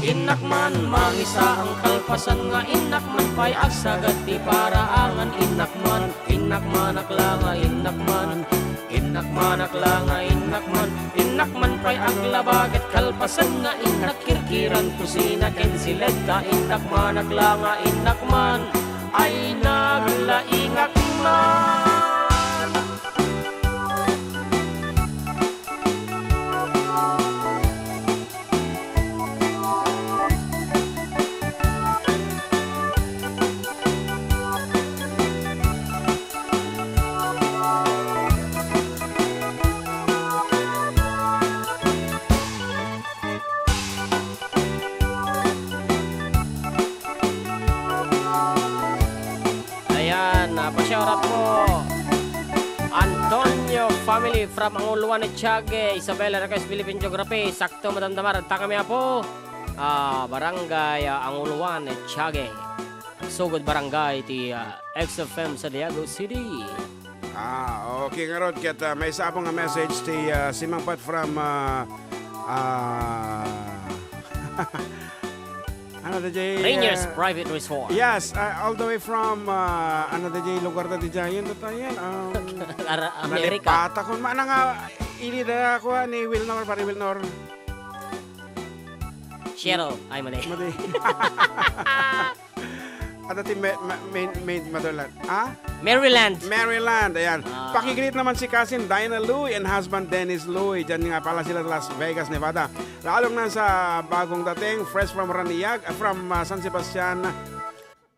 Innak man mangisaang kalpasan nga innak man pay agsagad ti paraangan, innak man, innak man akla nga innak man, innak man akla nga innak man, innak man pay aglaba ket kalpasan nga innak kirkiran kusina ken siletta, innak man akla nga innak man, ay naglaingak man. Ayan, ah, pa-shoutout po. Antonio family from Anguluan, Etiague, Isabela, request Philippine Geography. Sakto, madamdama, ranta kami, apo. Ah, barangay, ah, Anguluan, Etiague. Sugod barangay ti, ah, X F M Santiago City. Ah, okay, ngarud, ket, ah, maysa apo nga message ti, ah, simangpet from, ah, ah, ano, D J, Rainier's ah, Private Resort. Yes, ah, all the way from, ah, ano, D J, lugar da, D J, yun, totoo yan, um, Ara-, America. Nalipatakon. Mana nga, ili da ako, ah, ni Wilnor, pare Wilnor. Cheryl. Ay, mali. Mali. Ano ti ma-, ma-, main, main motherland? Ah? Maryland. Maryland, ayan. Ah. Paki-greet naman si cousin Dinah Lui and husband Dennis Lui. Diyan nga pala sila sa Las Vegas, Nevada. Lalong na sa bagong dating, fresh from Raniyag, ah, from, ah, San Sebastian.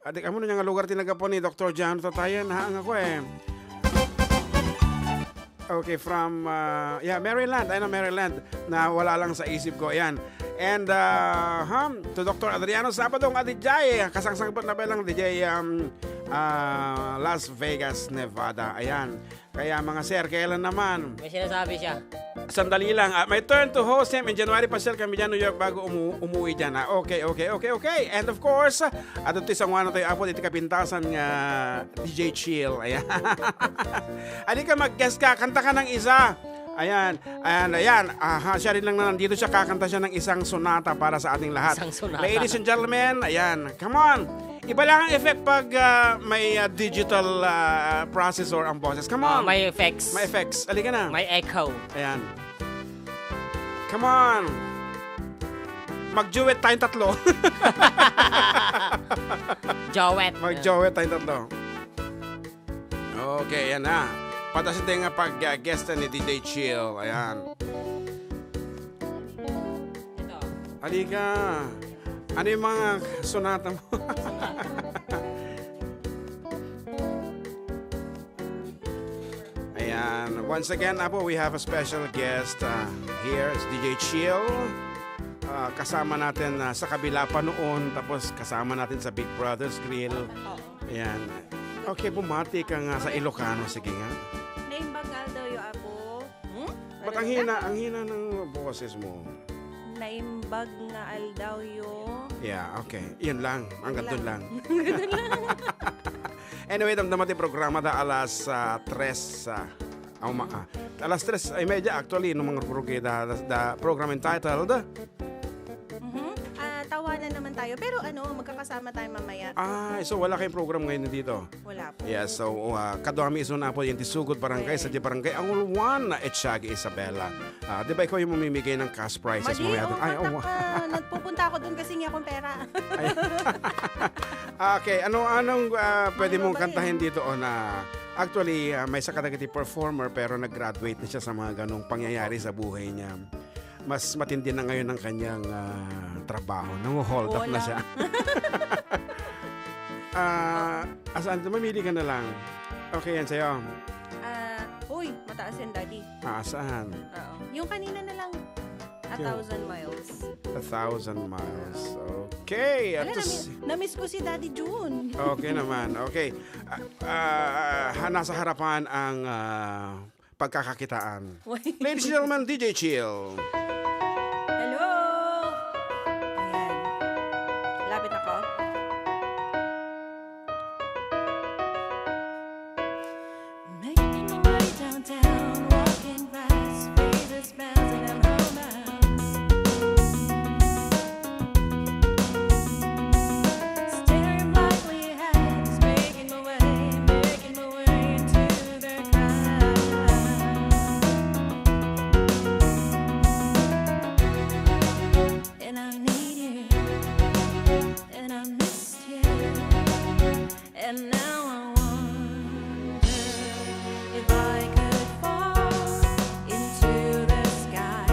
Adik, amo na nga lugar ti naggapu ni Doktor John Tatayan, ha, nga ko, eh. Okay, from, ah, yeah, Maryland. I know Maryland. Nawala lang sa isip ko. Ayan. And, ah, hmm, to Doktor Adriano Sabado nga D J, kasangsangpet na ba lang D J, um, ah, Las Vegas, Nevada. Ayan. Kaya, mga sir, kailan naman? May sinasabi siya. Sandali lang. Ah, my turn to host him in January. Pasyal kami dyan, New York, bago umu-, umuwi dyan, ah. Okay, okay, okay, okay. And of course, ah, adto ti sanguan tayo, apo, dito kapintasan nga D J Chill. Ayan. Adi ka, mag-guest ka. Kanta ka ng isa. Ayan. Ayan, ayan. Aha, siya rin lang na nandito siya. Kakanta siya ng isang sonata para sa ating lahat. Isang sonata. Ladies and gentlemen, ayan. Come on. Iba lang ang effect pag, ah, may, ah, digital, ah, processor ang boses. Come Ah, on. May effects. May effects. Halika na. May echo. Ayan. Come on. Mag-duet tayong tatlo. Duet. Mag-duet tayong tatlo. Okay, ayan na. Patasin tayo nga pag, ah, guest ni D J Chill. Ayan. Ito. Halika. Ano yung mga sonata mo? Ayan. Once again, apo, we have a special guest, uh, here. It's D J Chill. Uh, kasama natin, uh, sa kabila pa noon, tapos kasama natin sa Big Brother's Grill. Oo. Ayan. Okay, bumati ka nga sa Ilocano. Sige nga. Naimbag nga aldawyo, apo. Hmm? Ba't ang hina, ang hina ng boses mo? Naimbag nga aldawyo. Yeah, okay. Yun lang. Hanggang doon lang. Hanggang doon lang. Anyway, damdama ti programa da alas, ah, tres, ah, aw, ma-, ah, alas tres ay media, actually, no, mga rugi, the, the, the program entitled Mhm. Ah, tawanan naman tayo. Pero ano, magkakasama tayo mamaya. Ah, so wala kayong program ngayon dito? Wala po. Yes, so, ah, kaduami isu nga po diay Sugod Barangay, sa Barangay Angul one, Etiaga, Isabela. Ah, di ba ikaw yung mamimigay ng cash prizes mamaya doon? Ay, oo. Nagpupunta ako doon kasi hingi akong pera. Ay. Okay, ano, anong, ah, pwede mong kantahin dito, oh, na actually, ah, maysa kadagiti performer pero nag-graduate na siya sa mga ganong pangyayari sa buhay niya. Mas matindi na ngayon ang kanyang, ah, trabaho. Nango-hold up na siya. Ah, asaan? Mamili ka na lang. Okay yan sa'yo. Ah, uy, mataas yan, Daddy. Ah, saan? Oo. Yung kanina na lang. A Thousand Miles. A Thousand Miles. Okay. Wala, namiss ko si Daddy June. Okay naman. Okay. Ah, ah, ha-, nasa harapan ang, ah, pagkakakitaan. Ladies and gentlemen, D J Chill. Hello! Ayan. Lapit ako. Making my way downtown, walking fast, faces bouncing, I'm homebound. Staring blankly ahead, just making my way, making my way into the crowd. And I need you, and I missed you. And now I wonder if I could fall into the sky.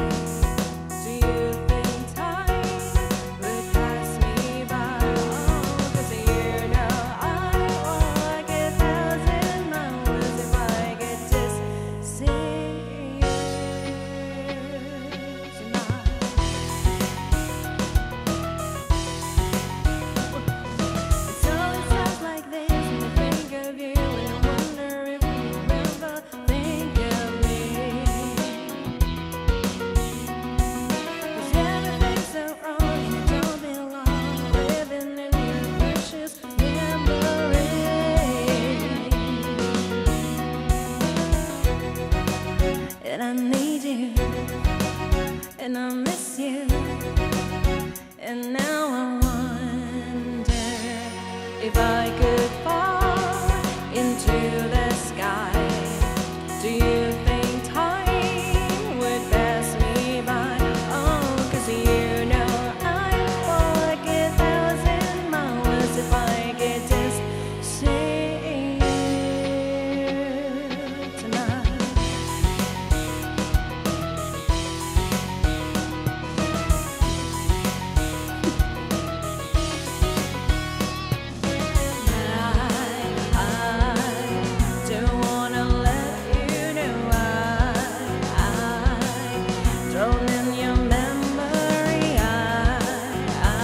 Do you think time would pass me by? Oh, 'cause you know I walk a thousand miles if I could just see you tonight. It's always times like this when I think of you and I wonder if you ever think of me. 'Cause everything's so wrong and I don't belong living in your precious memory. And I need you, and I miss you. And now I wonder if I could fall into the sky. Do you think time would pass me by? Oh, 'cause you know I'd walk a thousand miles if I could just see you tonight. I, I don't wanna let you know I, I don't in your memory. I, I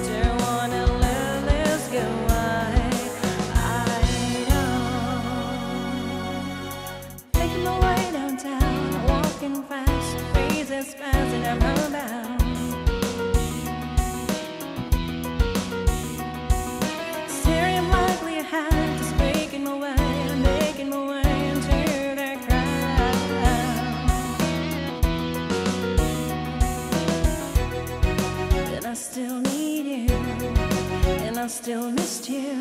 don't wanna let this go. I, I don't. Making my way downtown, walking fast, faces passing, I'm homebound. Staring blankly ahead, just making my way, making my way into the crowd. And I still need you, and I still missed you.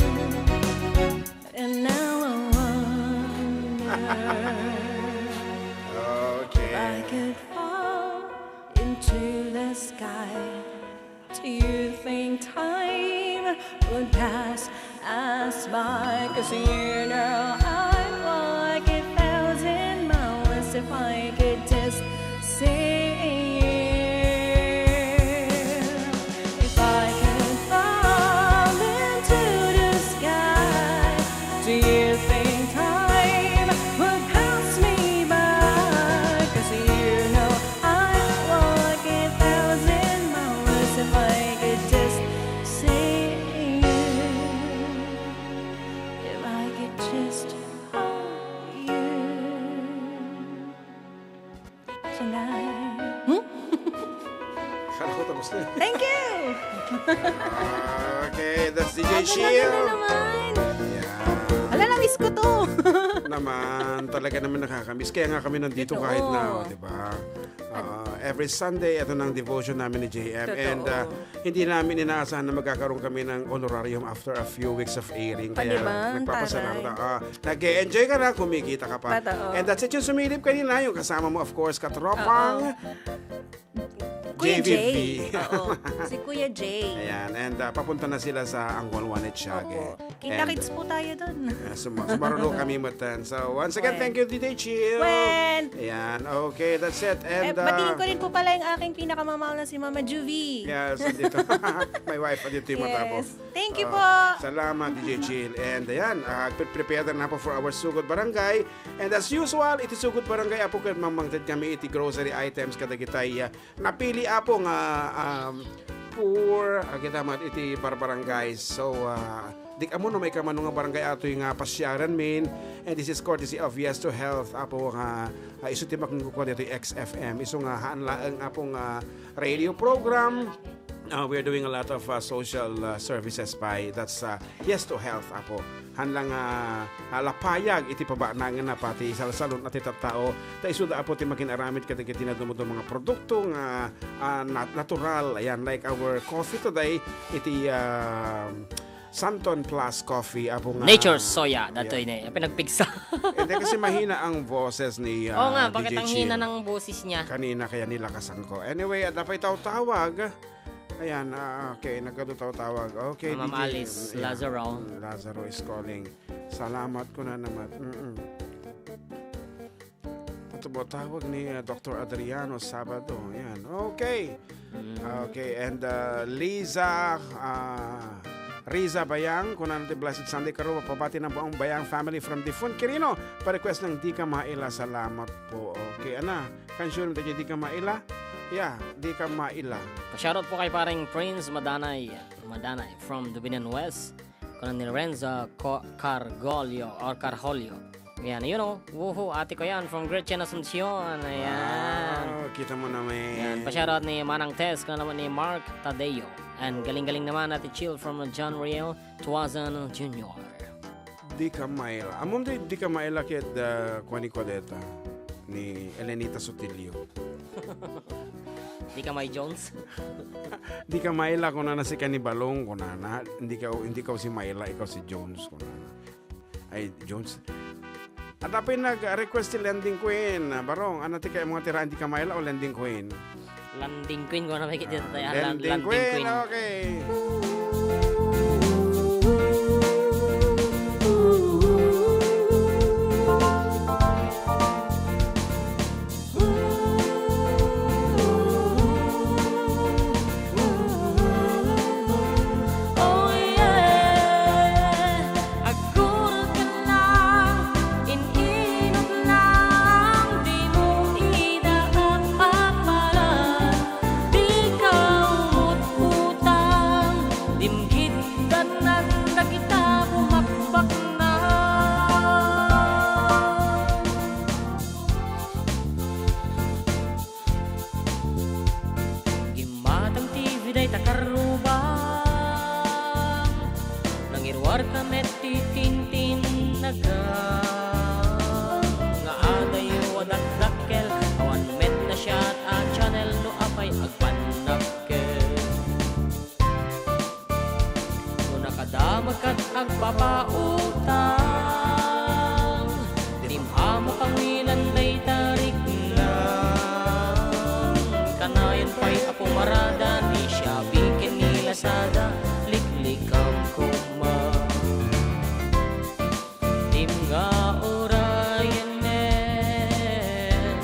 And now I wonder if I Okay. could fall into the sky. Do you think time would pass us by? 'Cause you know I'd walk a thousand miles if I could just see you. If I could fall into the sky, do you think time would pass me by? 'Cause you know I'd walk a thousand miles if I could just see you. If I could just hold you. Tonight. Hmm? Kala ko tapos na eh. Thank you! Okay, that's D J Chill. Ang ganda na naman. Yeah. Hala, na-miss ko to. Naman, talaga naman nakakamiss. Kaya nga kami nandito Totoo. kahit na, oh, di ba? Ah, every Sunday, ito na ang devotion namin ni J M. Totoo. And, ah, hindi namin inaasahan na magkakaroon kami ng honorarium after a few weeks of airing. Ah, Kaya di ba? nagpapasalamat Taray. ako. Ah, nag-e-enjoy ka na, kumikita ka pa. Totoo. And that's it yung sumilip kanina, yung kasama mo, of course, katropang Oo. Kuya J V V. Jay. Oo. Si Kuya Jay. Ayan, and, ah, papunta na sila sa Anguan One at Siague. Opo. Kita-kits And, po tayo dun. ah, suma-, sumarulo kami, matan. So, once again, Wen. thank you, D J Chill. Wen. Ayan, okay, that's it. And, Eh, batiin ah, ko rin po pala yung aking pinakamamahal na si Mama Juvie. Yes, andito. My wife, andito yung mata ko. Yes. Thank you Ah, po. salamat, D J Chill. And ayan, ah, pre-, prepare na po for our Sugod Barangay. And as usual, iti Sugod Barangay, apo, ket mamangted kami iti grocery items kadagitay, ah, napili, apo, nga, um, poor, ah, kita met iti barbarangay. So, ah, di ammo no maikano nga barangay atoy nga pasiaran min. And this is courtesy of Yes to Health, apo, nga, ah, isu ti makungkukua ditoy X F M. Isu nga haan laeng, apo, nga radio program. Uh, we're doing a lot of, uh, social, uh, services by that's, uh, Yes to Health, apo. Haan lang, uh, uh, lapayag iti pabanangen na pati salsalon a ti tattao. Ta isuda, apo, ti makin-aramid kadagiti nadumudumo nga produkto nga, uh, nat-, natural. Ayan, like our coffee today, iti, uh, Santon Plus Coffee, apo, nga Nature Soya, datoy Yeah. ne. Pinagpigsa. Hindi kasi mahina ang boses ni, Oo nga, ah, bakit D J ang hina Chill? ng boses niya? Kanina kaya nilakasan ko. Anyway, adda pay tawtawag. Ayan, ah, okay, nagkadu tawtawag. Okay, Ma'am D J. Alice Yeah. Lazaro. Mm, Lazaro is calling. Salamat ko na naman. Mm-mm. Ito ba tawag ni, ah, Doktor Adriano Sabado? Ayan. Okay. Mm. Okay, and, ah, Liza, ah, Riza Bayang, kunana ti Blessed Sunday, Karuba, pabati ng buong Bayang family from Defunct Quirino. Pa-request ng Di Ka Maila, salamat po. Okay, ana, kansyonmo tayo, Di Ka Maila? Yeah, Di Ka Maila. Pa-shoutout po kay pareng Prince Madanay, Madanay from Dubinan West. Kuna ni Renza Co-, Cargolio or Carholio. Ayan, you know, woohoo, ate ko yan from Gretchen Asuncion. Ayan. Wow, kita mo naman. Ayan, pa-shoutout ni Manang Tess, kuna naman ni Mark Tadeo. And galing-galing naman, Ate Chill from John Riel Tuazan Junior. Di Ka Maila. Amon di, Di Ka Maila ket, ah, kuan ni Codeta, ni Elenita Sotilio. Di Ka May Jones? Di Ka Maila, kunana si Kani Balong, kunana. Hindi ka, hindi ka si Maila, ikaw si Jones, kunana. Ay, Jones. At apay nag-request ti Lending Queen. Barong, ano ti kaya mga tiraan, Di Ka Maila o Lending Queen? Landing Queen, kung ano may kita Ah, tayo, Lan-, Lending Landing Queen, Queen. okay. Oh, yeah. Agurken lang, in-inut lang, dimo ida apapalan. Dika umut-utang, dimgit danan dagita bumakbakna. Gimmatang T V dayta karrubang, nangiruarka met ti tintinnagan. Nga adayo a dakdakkel, awan met nasayaat a channel no apay agpannakkel. No nakadamagkat agpapautang, dim-am a pangilan dayta riknam. Kanayon pay a pumarada ni Shopee ken ni Lazada, liklikam koma. Dim nga urayen met,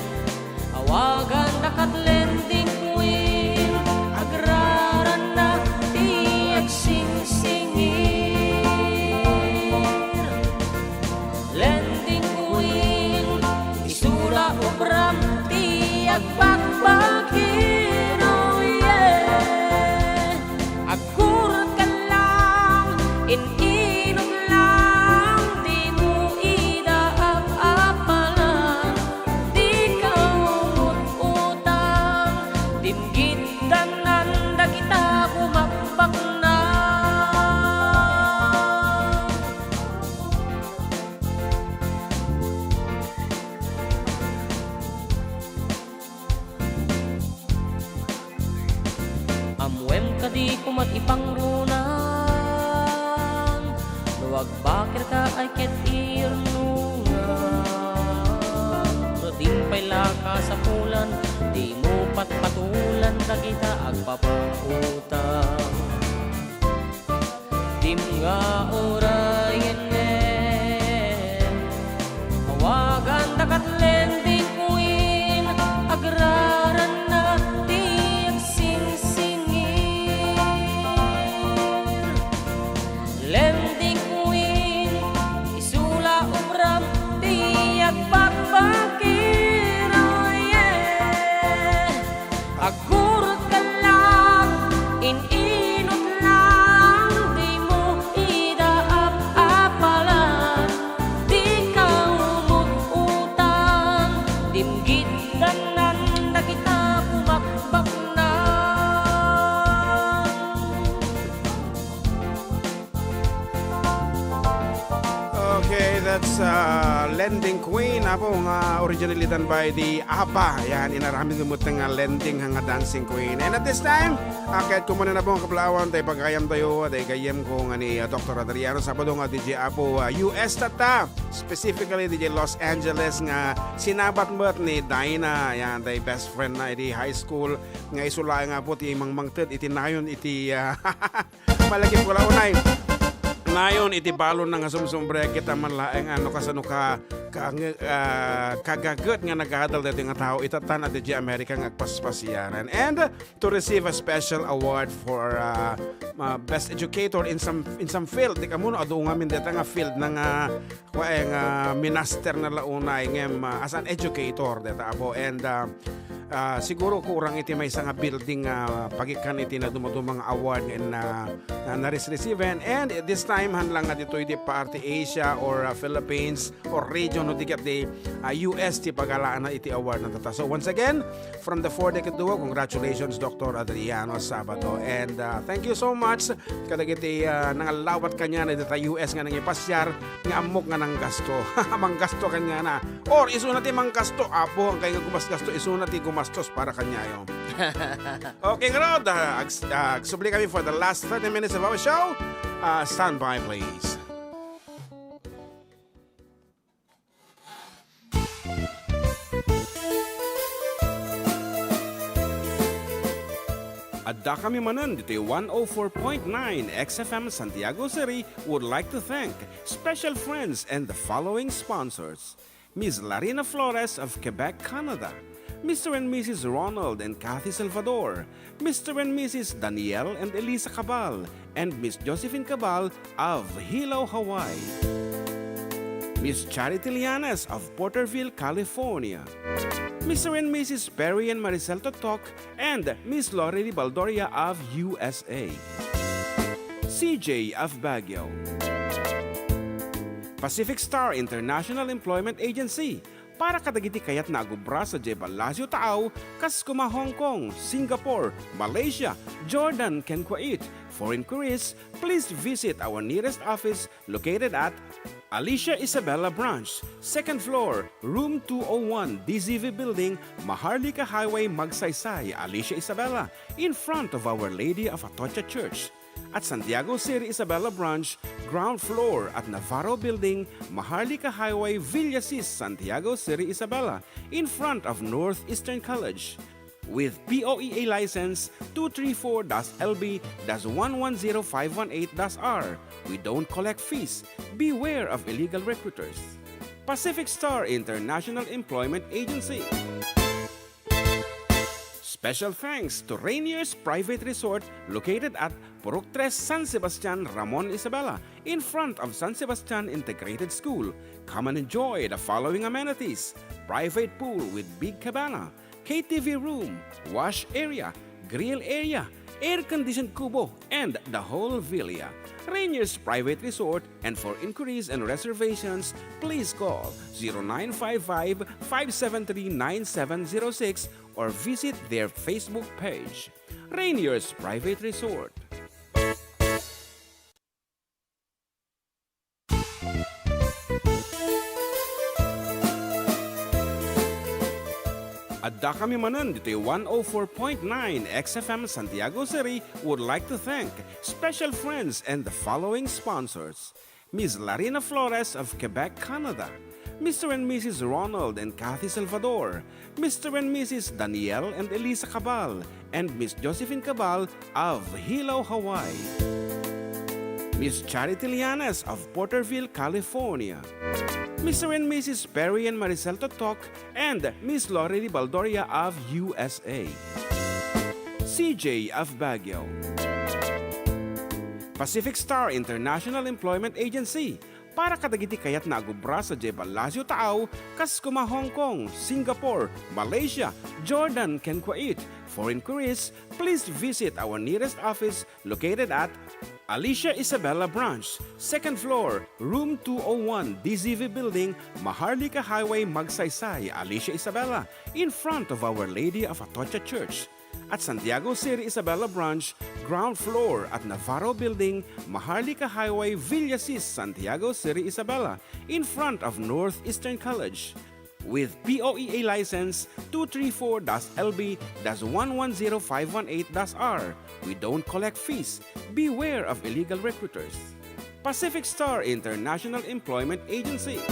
awagan dakat Lending Queen, agraranna ti agsingsingir. Lending Queen, isula obram ti agbakbakir, oh yeah. Agkurot ka lang, in-inut lang, dimo ida ap-apalan. Dika umut-utang, dimgit danan dagita bumakbakna. pangrunang. No agbakirka ay ket irnungan. No di pay la kasapulan, dimo patpatulan dagita agpapautang. Dim nga urayen ngem, awagan dakat lending queen, agraranna ti agsingsingir. Lending queen, isu la ubram ti agpagbakir, oh yeah. Agurut ka lang, in-inut lang, dimo ida ap-apalan, dika umut-utang, dimgiddanan dagita bumakbaknang. Okay, that's, uh, Lending Queen, Apo, nga originally done by the ABBA. Yan, inaramid mo nga Lending nga Dancing Queen. And at this time, uh, kahit kumuna na po ang kaplawan, tayo pagkayam tayo, tayo kayam ko nga ni, uh, Doktor Adriano Sabado nga D J Apo, uh, U S tata, specifically D J Los Angeles nga sinabat met ni Dinah, yan, tayo best friend na iti high school, nga isu laeng nga po ti mangmangted iti nayon iti, uh, Malagip ko la unay. Nayon iti balon na nga sumsumbre, kita man laeng ano kasano ka, ka, ah, kagaget nga nagadal daytoy nga tao, itatan a D J America nga agpaspasiaran. And to receive a special award for, ah, ah, best educator in some, in some field. Di kamo no, adu ngamin deta nga field na nga Kua, eh, nga minaster na la unay ngem, ah, as an educator deta, Apo. And, ah, ah, siguro kurang iti maysa nga building nga pagikkan iti nadumaduma nga award nga inna, ah, narisresiben. And this time, han lang nga ditoy di parte Asia or, ah, Philippines or region no di ket di, ah, U S ti pagalaana iti award na tata. So once again, from the four Decade Duo, congratulations, Doctor Adriano Sabado. And, ah, thank you so much kadagiti, ah, nangalawat kaniana dita U S nga nangipasiar nga ammok nga nanggasto. Manggasto kaniana. Or isuna ti manggasto, Apo, kay nga gumasgasto, isuna ti gumastos para kaniayo. Okay, ngarud, ah, ag-, ah, agsubli kami for the last thirty minutes of our show. Ah, stand by, please. Adda kami manen ditoy one oh four point nine X F M Santiago City would like to thank special friends and the following sponsors: Miss Larina Flores of Quebec, Canada, Mister and Missus Ronald and Kathy Salvador, Mister and Missus Daniel and Elisa Cabal, and Miss Josephine Cabal of Hilo, Hawaii. Miss Charity Lianes of Porterville, California. Mister and Missus Perry and Maricel Totok and Miss Lori Baldoria of U S A. C J of Baguio. Pacific Star International Employment Agency, para kadagiti kayatna a gubra sadiay Palacio Taaw, kas koma Hong Kong, Singapore, Malaysia, Jordan, ken Kuwait. For inquiries, please visit our nearest office located at Alicia Isabela Branch, second floor, room two oh one, D Z V Building, Maharlika Highway, Magsaysay, Alicia Isabela, in front of Our Lady of Atocha Church. At Santiago City Isabela Branch, ground floor at Navarro Building, Maharlika Highway, Villasis, Santiago City Isabela, in front of Northeastern College. With P O E A license two three four dash L B dash one one zero five one eight dash R, we don't collect fees. Beware of illegal recruiters. Pacific Star International Employment Agency. Special thanks to Rainier's Private Resort located at Purok Tres, San Sebastian, Ramon Isabela, in front of San Sebastian Integrated School. Come and enjoy the following amenities: private pool with big cabana, K T V room, wash area, grill area, air-conditioned kubo, and the whole villa. Rainier's Private Resort, and for inquiries and reservations, please call zero nine five five, five seven three, nine seven zero six or visit their Facebook page, Rainier's Private Resort. Adda kami manen ditoy one oh four point nine X F M Santiago City would like to thank special friends and the following sponsors: Miss Larina Flores of Quebec, Canada, Mister and Missus Ronald and Kathy Salvador, Mister and Missus Daniel and Elisa Cabal, and Miss Josephine Cabal of Hilo, Hawaii, Miss Charity Lianes of Porterville, California, Mister and Missus Perry and Maricel Totok, and Miss Lorely Baldoria of U S A, C J of Baguio, Pacific Star International Employment Agency, para kadagiti kayatna a agubra sadiay Palacio Taaw, kas kuma Hong Kong, Singapore, Malaysia, Jordan, ken Kuwait. For inquiries, please visit our nearest office located at Alicia Isabela Branch, second floor, room two oh one, D Z V Building, Maharlika Highway, Magsaysay, Alicia Isabela, in front of Our Lady of Atocha Church. At Santiago City Isabela Branch, ground floor at Navarro Building, Maharlika Highway, Villasis, Santiago City Isabela, in front of Northeastern College. With P O E A license two three four dash L B dash one one zero five one eight dash R, we don't collect fees. Beware of illegal recruiters. Pacific Star International Employment Agency.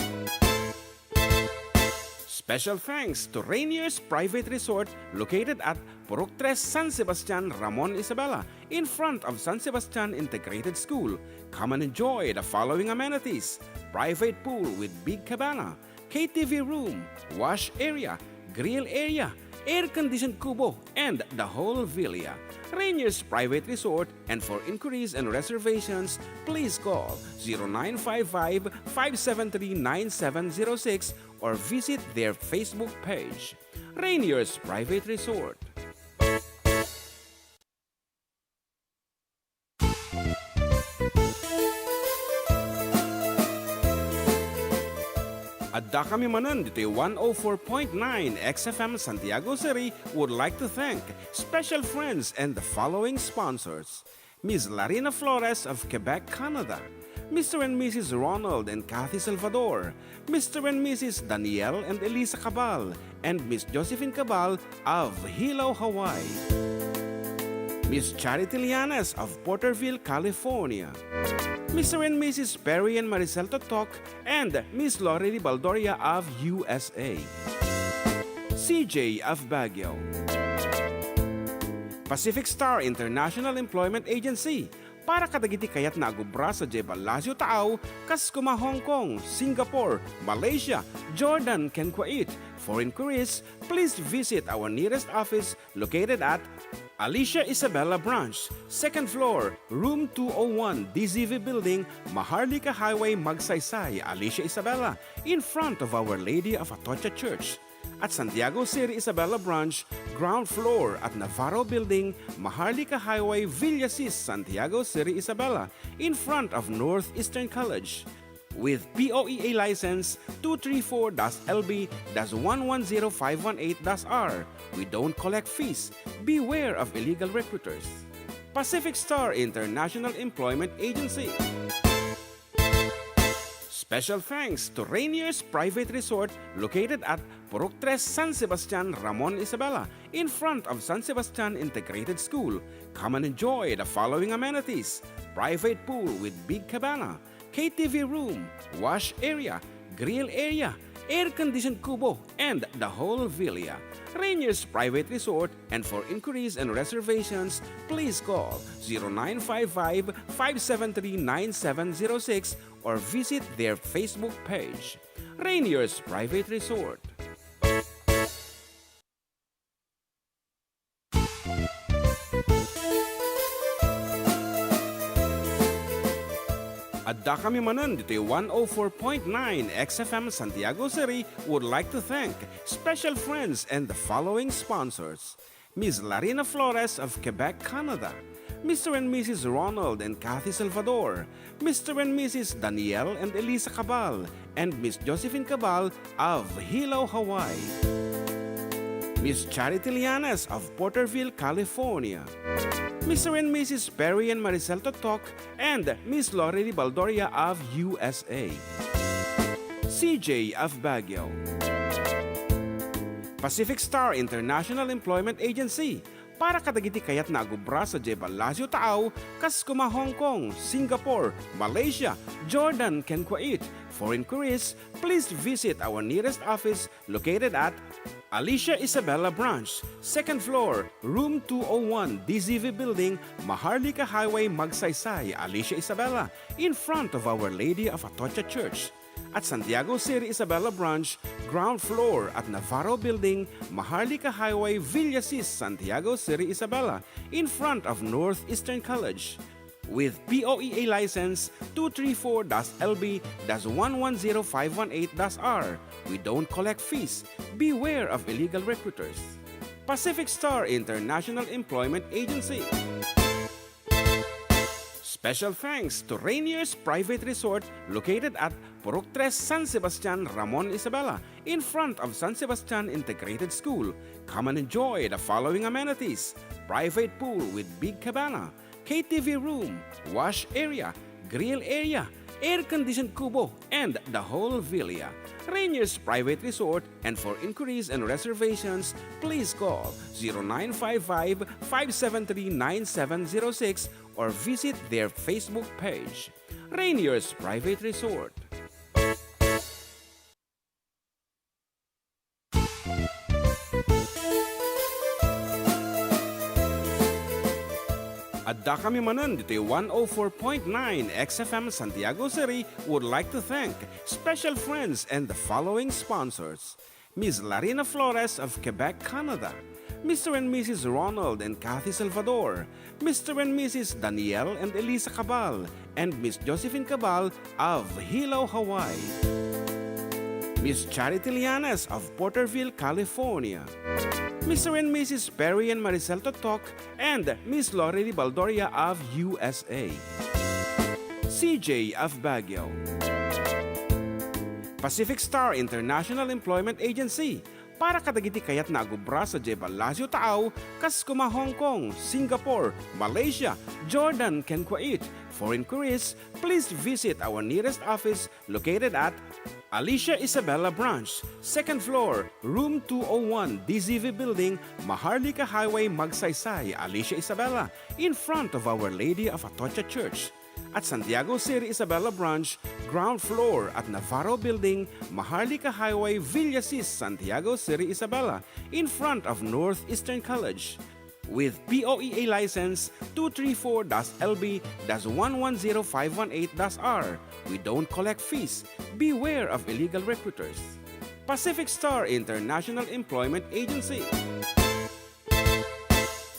Special thanks to Rainier's Private Resort, located at Purok Tres, San Sebastian, Ramon Isabela, in front of San Sebastian Integrated School. Come and enjoy the following amenities: private pool with big cabana, K T V room, wash area, grill area, air-conditioned kubo, and the whole villa. Rainier's Private Resort, and for inquiries and reservations, please call zero nine five five, five seven three, nine seven zero six or visit their Facebook page, Rainier's Private Resort. Adda kami manen ditoy one oh four point nine X F M Santiago City would like to thank special friends and the following sponsors: Miss Larina Flores of Quebec, Canada, Mister and Missus Ronald and Kathy Salvador, Mister and Missus Daniel and Elisa Cabal, and Miss Josephine Cabal of Hilo, Hawaii, Miss Charity Lianes of Porterville, California, Mister and Missus Perry and Maricel Totok, and Miss Lorely Baldoria of U S A, C J of Baguio, Pacific Star International Employment Agency, para kadagiti kayatna a agubra sadiay Palacio Taaw, kas kuma Hong Kong, Singapore, Malaysia, Jordan, ken Kuwait. For inquiries, please visit our nearest office located at Alicia Isabela Branch, second floor, room two oh one, D Z V Building, Maharlika Highway, Magsaysay, Alicia Isabela, in front of Our Lady of Atocha Church. At Santiago City Isabela Branch, ground floor at Navarro Building, Maharlika Highway, Villasis, Santiago City Isabela, in front of Northeastern College. With P O E A license two three four dash L B dash one one zero five one eight dash R, we don't collect fees. Beware of illegal recruiters. Pacific Star International Employment Agency. Special thanks to Rainier's Private Resort, located at Purok Tres, San Sebastian, Ramon Isabela, in front of San Sebastian Integrated School. Come and enjoy the following amenities: private pool with big cabana, K T V room, wash area, grill area, air-conditioned kubo, and the whole villa. Rainier's Private Resort, and for inquiries and reservations, please call zero nine five five, five seven three, nine seven zero six or visit their Facebook page, Rainier's Private Resort. Adda kami manen ditoy one oh four point nine X F M Santiago City would like to thank special friends and the following sponsors: Miss Larina Flores of Quebec, Canada, Mister and Missus Ronald and Kathy Salvador, Mister and Missus Daniel and Elisa Cabal, and Miss Josephine Cabal of Hilo, Hawaii, Miss Charity Lianes of Porterville, California, Mister and Missus Perry and Maricel Totok, and Miss Lorely Baldoria of U S A, C J of Baguio, Pacific Star International Employment Agency para kadagiti kayatna a gubra sadiay Palacio Taaw, kas koma Hong Kong, Singapore, Malaysia, Jordan, ken Kuwait. For inquiries, please visit our nearest office located at Alicia Isabela Branch, second floor, room two oh one, D Z V Building, Maharlika Highway, Magsaysay, Alicia Isabela, in front of Our Lady of Atocha Church. At Santiago City Isabela Branch, ground floor at Navarro Building, Maharlika Highway, Villasis, Santiago City Isabela, in front of Northeastern College. With P O E A license two three four dash L B dash one one zero five one eight dash R. We don't collect fees. Beware of illegal recruiters. Pacific Star International Employment Agency. Special thanks to Rainier's Private Resort located at Purok Tres, San Sebastian, Ramon Isabela, in front of San Sebastian Integrated School. Come and enjoy the following amenities: private pool with big cabana, K T V room, wash area, grill area, air-conditioned kubo, and the whole villa. Rainier's Private Resort, and for inquiries and reservations, please call zero nine five five, five seven three, nine seven zero six or visit their Facebook page. Rainier's Private Resort. Addakami manen ditoy one oh four point nine X F M Santiago City would like to thank special friends and the following sponsors: Miss Larina Flores of Quebec, Canada, Mister and Missus Ronald and Kathy Salvador, Mister and Missus Daniel and Elisa Cabal, and Miss Josephine Cabal of Hilo, Hawaii. Miss Charity Lianes of Porterville, California. Mister and Missus Perry and Maricel Totok and Miss Lorely Baldoria of U S A. C J of Baguio. Pacific Star International Employment Agency para kadagiti kayatna a gubra sadiay Palacio Taaw, kas koma Hong Kong, Singapore, Malaysia, Jordan, ken Kuwait. For inquiries, please visit our nearest office located at Alicia Isabela Branch, second floor, room two oh one, D Z V Building, Maharlika Highway, Magsaysay, Alicia Isabela, in front of Our Lady of Atocha Church. At Santiago City Isabela Branch, ground floor at Navarro Building, Maharlika Highway, Villasis, Santiago City Isabela, in front of Northeastern College. With P O E A license two three four dash L B dash one one zero five one eight dash R. We don't collect fees. Beware of illegal recruiters. Pacific Star International Employment Agency.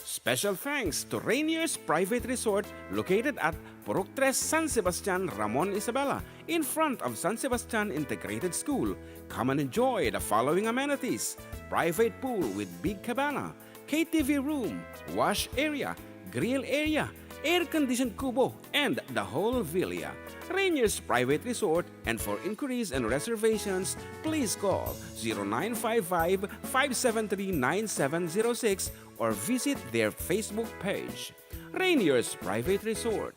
Special thanks to Rainier's Private Resort located at Purok Tres, San Sebastian, Ramon Isabela, in front of San Sebastian Integrated School. Come and enjoy the following amenities: private pool with big cabana, K T V room, wash area, grill area, air-conditioned kubo, and the whole villa. Rainier's Private Resort, and for inquiries and reservations, please call zero nine five five, five seven three, nine seven zero six or visit their Facebook page. Rainier's Private Resort.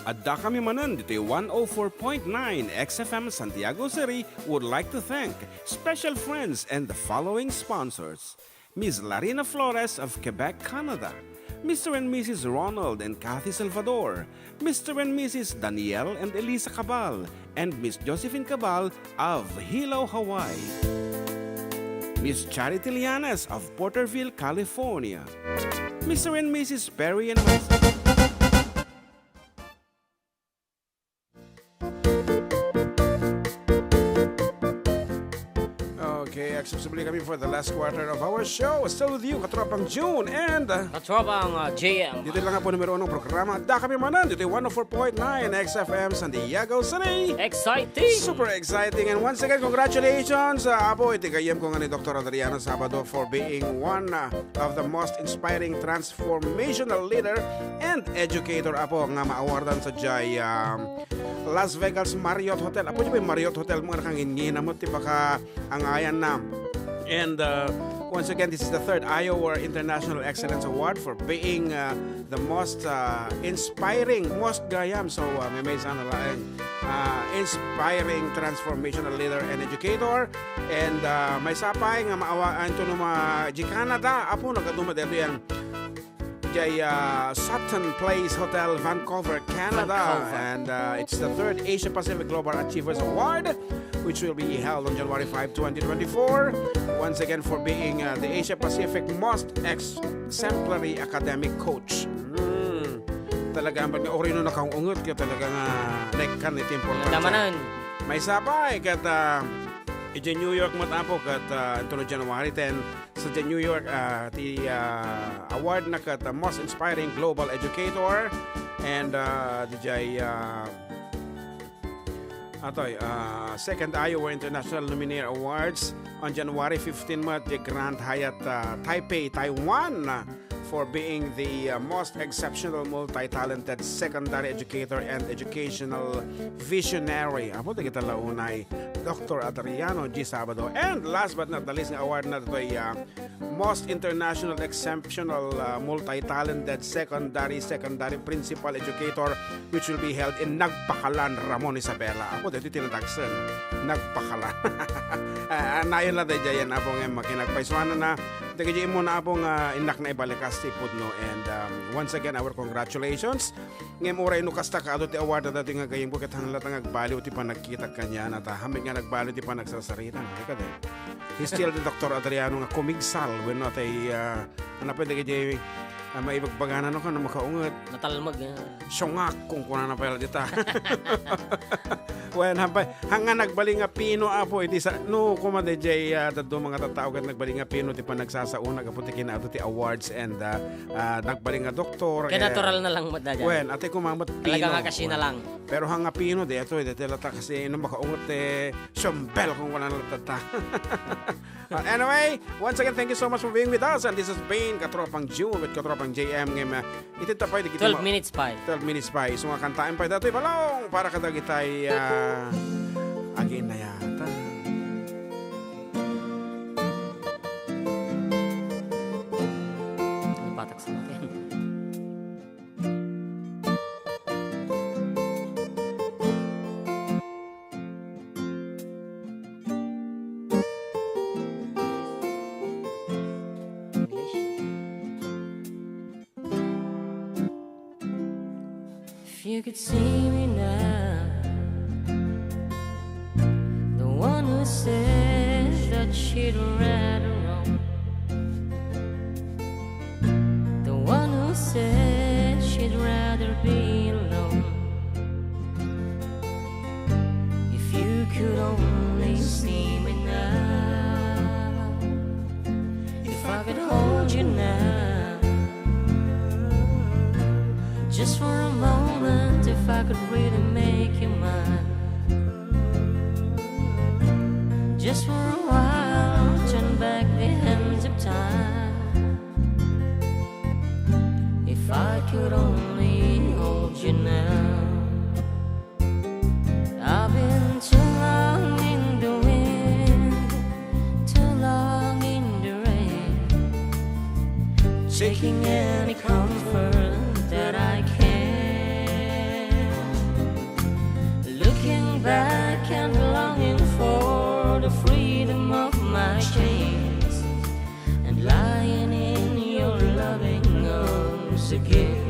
Addakami manen ditoy one oh four point nine X F M Santiago City would like to thank special friends and the following sponsors: Miss Larina Flores of Quebec, Canada, Mister and Missus Ronald and Kathy Salvador, Mister and Missus Daniel and Elisa Cabal, and Miss Josephine Cabal of Hilo, Hawaii. Miss Charity Lianes of Porterville, California. Mister and Missus Perry and Wes- Okay, agsubsubli kami for the last quarter of our show. Still with you, Katropang June and, uh, Katropang, uh, J M. Dito lang nga po numero unong programa. Addakami manen dito one oh four point nine X F M Santiago City. Exciting! Super exciting. And once again, congratulations, uh, Apo, iti gayyem ko nga ni Doctor Adriano Sabado for being one, uh, of the most inspiring transformational leader and educator, Apo, nga maawardan sadiay, um, Las Vegas Marriott Hotel. Apo, di ba yung Marriott Hotel mo, nakangingina mo, ti baka ang ayan na. And, uh, Once again, this is the third Iowa International Excellence Award for being, uh, the most, uh, inspiring, most gayam. So, uh, may, may sana laeng, uh, inspiring transformational leader and educator. And, uh, maysa pay nga maawa, anto no ma-, di Canada, apo, nagadu met daytoy a, Sutton Place Hotel, Vancouver, Canada. Vancouver. And, uh, it's the third Asia Pacific Global Achievers Award, which will be held on January five, twenty twenty-four. Once again, for being, uh, the Asia Pacific most ex-, exemplary academic coach. Hmm. Talaga, ba't nga orino nakaungot ka talaga nga naikkan iti importante. Nadamanan. Maysa pay, ket, uh, idiay New York met, apo, ket, uh, anto no January ten, sa New York, uh, ti, uh, award na ket, uh, most inspiring global educator, and, uh, didiay, uh, atoy, uh, second Iowa International Luminaire Awards on January fifteen met ti Grand Hyatt, uh, Taipei, Taiwan, for being the, uh, most exceptional multi-talented secondary educator and educational visionary. Apo, dagita la unay, Doctor Adriano G Sabado. And last but not the least nga award na daytoy, uh, most international exceptional, uh, multi-talented secondary, secondary principal educator, which will be held in Nagpakalan, Ramon Isabela. Apo, daytoy ti nadagsen. Nagpakalan. Ah, nayon la daydiay, apo, nga makinagpaysuanana. Dagiti immuna, apo, nga innak na ibalikas ti pudno. And, um, once again, our congratulations. Ngem uray no kasta kaadu ti award a daytoy nga gayyemko, ket hanglatta nga agbaliw ti panagkitak kaniana, ta hamek nga nagbaliw ti panagsarsarita. Ika di? He's still the Doctor Adriano nga kumigsal wenno tay, ah, ano pay dagiti, ah, maibagbagana no kano makaunget. Natalmag, ah. Siungak, kunkunana pay la dita. Wen, hampay, hanga nagbali nga pino, apo, iti sa-, no, kuma daydiay, ah, dadduma nga tattao ket nagbali nga pino ti panagsasaona gapu ti kinaadu ti awards and, ah, ah, nagbali nga doktor, Kaya eh, natural na lang met daydiay. Wen, ate, kuma met pino. Talaga nga kasi na lang. Pero hanga pino, daytoy, daytoy lata kasi no makaunget, eh, siumbel kunkunana latta. Uh, anyway, once again, thank you so much for being with us. And this has been Katropang June with Katropang J M. Ngem, uh, iti tapay di Twelve minutes pay. Twelve minutes pay. So, nga kantaen pay daytoy balong para kadagitay, uh, aginnayatan. Ano patak sa atin? If you could see me now, the one who says that she'd rather roam, the one who says she'd rather be alone. If you could only see me now, if I could hold you now, just for a moment, if I could really make you mine, just for a while, turn back the hands of time. If I could only hold you now. I've been too long in the wind, too long in the rain, taking any comfort that I can. Looking back and longing for the freedom of my chains and lying in your loving arms again.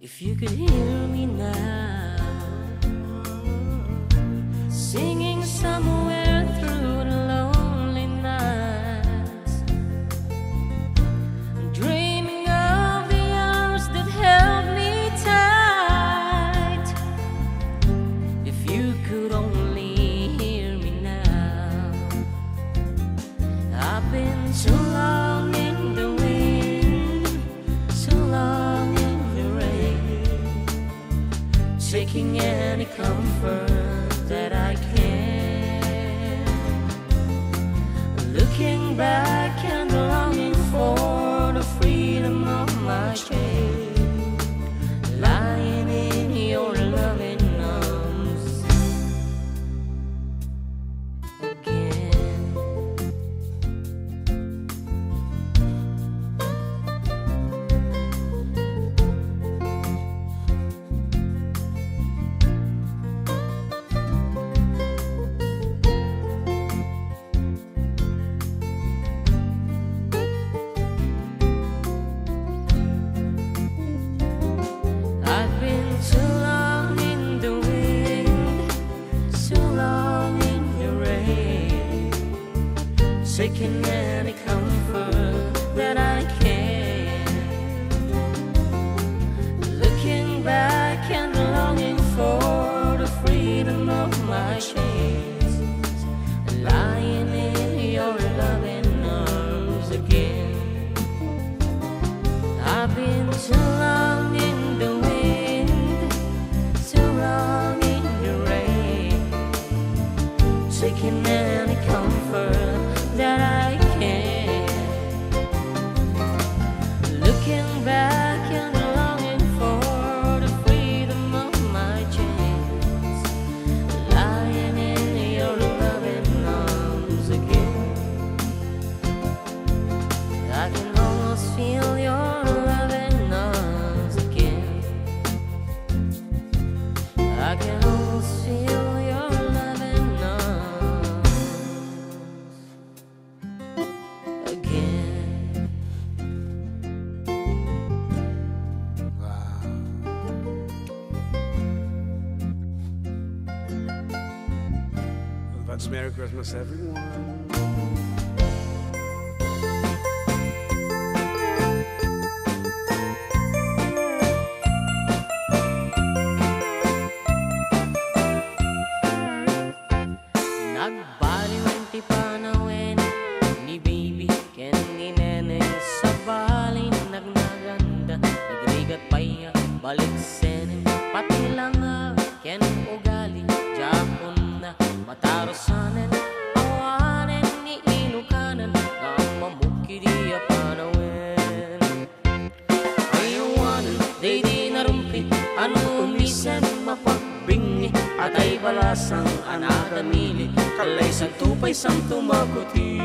If you could hear me now, singing somewhere through the lonely nights, dreaming of the arms that held me tight. If you could only hear me now, I've been too long in the wind, too long in the rain, taking any comfort that I can. Too long in the wind, too long in the rain, taking any comfort that I can. Looking back and longing for the freedom of my chains, lying in your loving arms again. I can almost feel your loving arms again. I can almost feel your loving arms again. Wow. Advance Merry Christmas, everyone. Nagbaliwen ti panawen ni Baby ken ni Neneng, sabali nagnaganda, nagrigat pay a baliksen, pati langa ken ugali, diak unna matarusanen, awanen ni ilukanan nga ammamok idi a panawen. Ay awanen daydi narumpit, ano umisen mapagbingi, atay balasang a nadamili, kallaysanto pay santo makuti.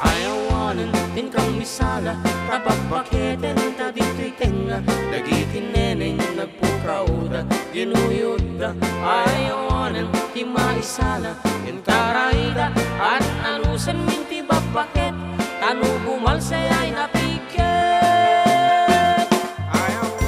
Ay awanen ti inkan misala, ta bakbaketen ta ditoy tengnga, dagiti neneng nagpukaoda, ginuyodda. Ay awanen ti maisala, intarayda, an-anusenmin ti bakbaket, ta no bumalsay ay napiket. Ay awanen.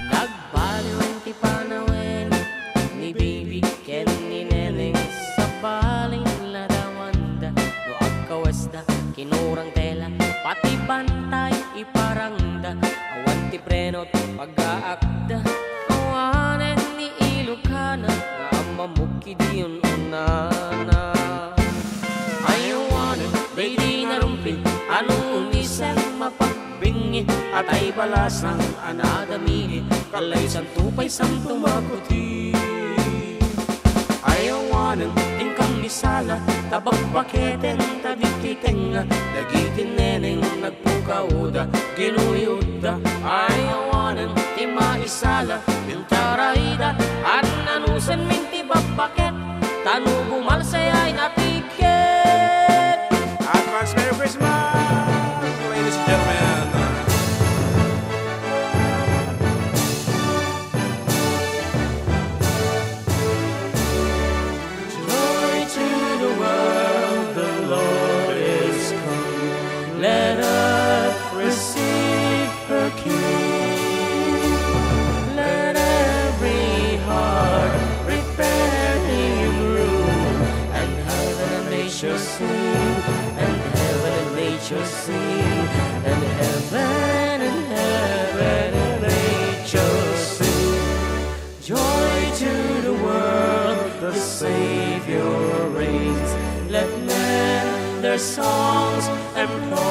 Nagbaliwen ti panawen ni Baby ken ni Neneng, sabali ladawanda no agkawesda, kinurang tela, pati bantay iparangda, awan ti preno ti pagaakda, awanen ni ilukanan nga ammamok idi un-unana. Ay awanen daydi narumpit, ano umisen mapagbingi, atay balasang a nadamili, kallaysanto pay santo makuti. Ay awanen ti inkan misala, ta bakbaketen ta ditoy tengnga, dagiti neneng nagpukaoda, ginuyodda. Ay awanen ti maisala, intarayda, an-anusenmin ti bakbaket, ta no bumalsay ay napiket. Advance Merry Christmas, ladies and gentlemen. Joy to the world, the Lord is come. Let earth receive her King. Let every heart prepare him room, and heaven and nature sing, and heaven and nature sing, and heaven and heaven and nature sing. Joy to the world, the Savior reigns. Let men their songs employ.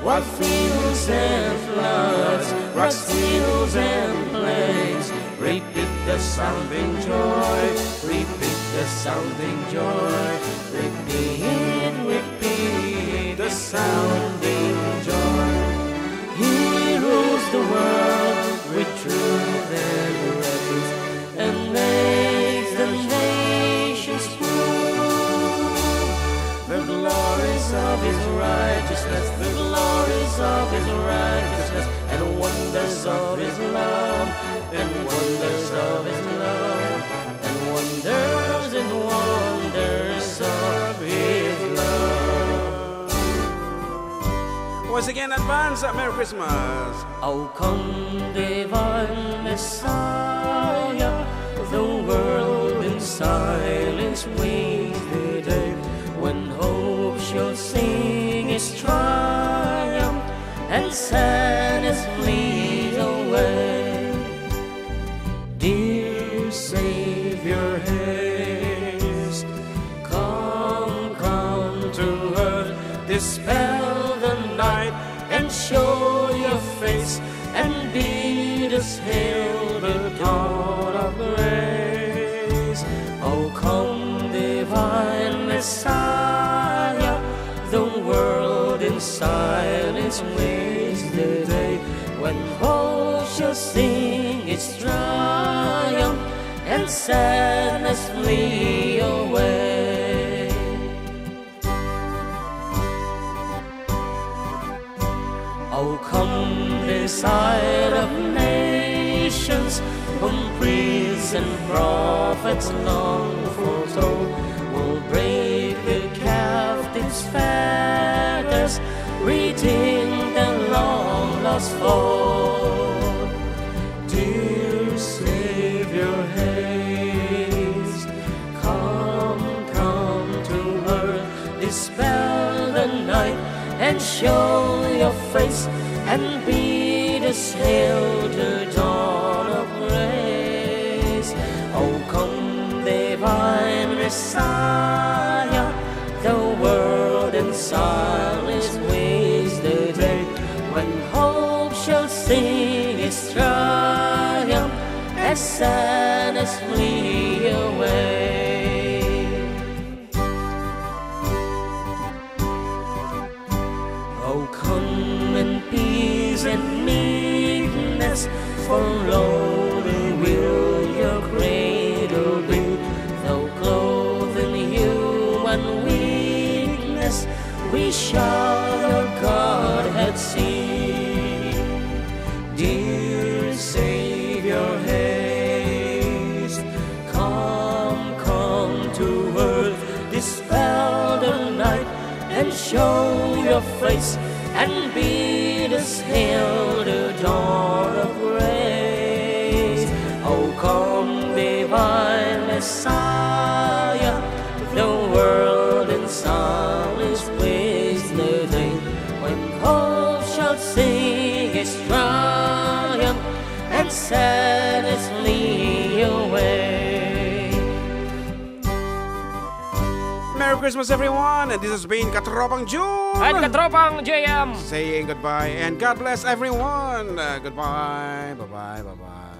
What fields and floods, rocks, hills and plains, repeat the sounding joy. Repeat the sounding joy. Repeat, repeat the sounding joy. He rules the world with truth and reverence, and makes the nations prove the glories of his righteousness, the glories of his righteousness, and wonders of his love, and wonders of his love, and wonders and wonders of his love. Once again, advance, uh, Merry Christmas. How come divine Messiah, the world in silence waits today? Dispel the night and show your face, and be this hail the dawn of grace. O come, divine Messiah, the world in silence waits the day when hope shall sing its triumph and sadness flee away. O come, desire of nations, whom priests and prophets long foretold, will break the captives' fetters, redeem the long lost fold. Dear Savior, haste, come, come to earth, dispel the night, and show your face, and be the shield to dawn of grace. O come, divine Messiah, the world in silence waits the day when hope shall sing its triumph and sadness flee away. O come in peace and meekness, for lowly will your cradle be. Though clothed in human weakness, we shall your Godhead see. Dear Savior, haste, come, come to earth, dispel the night, and show your face, and be this hail the dawn of grace. O come, divine Messiah, the world in silence waits the day when hope shall sing its triumph and sadness flee away. Merry Christmas, everyone, and this has been Katropang Jun At Katropang J M. Saying goodbye and God bless everyone. Uh, goodbye, bye-bye, bye-bye.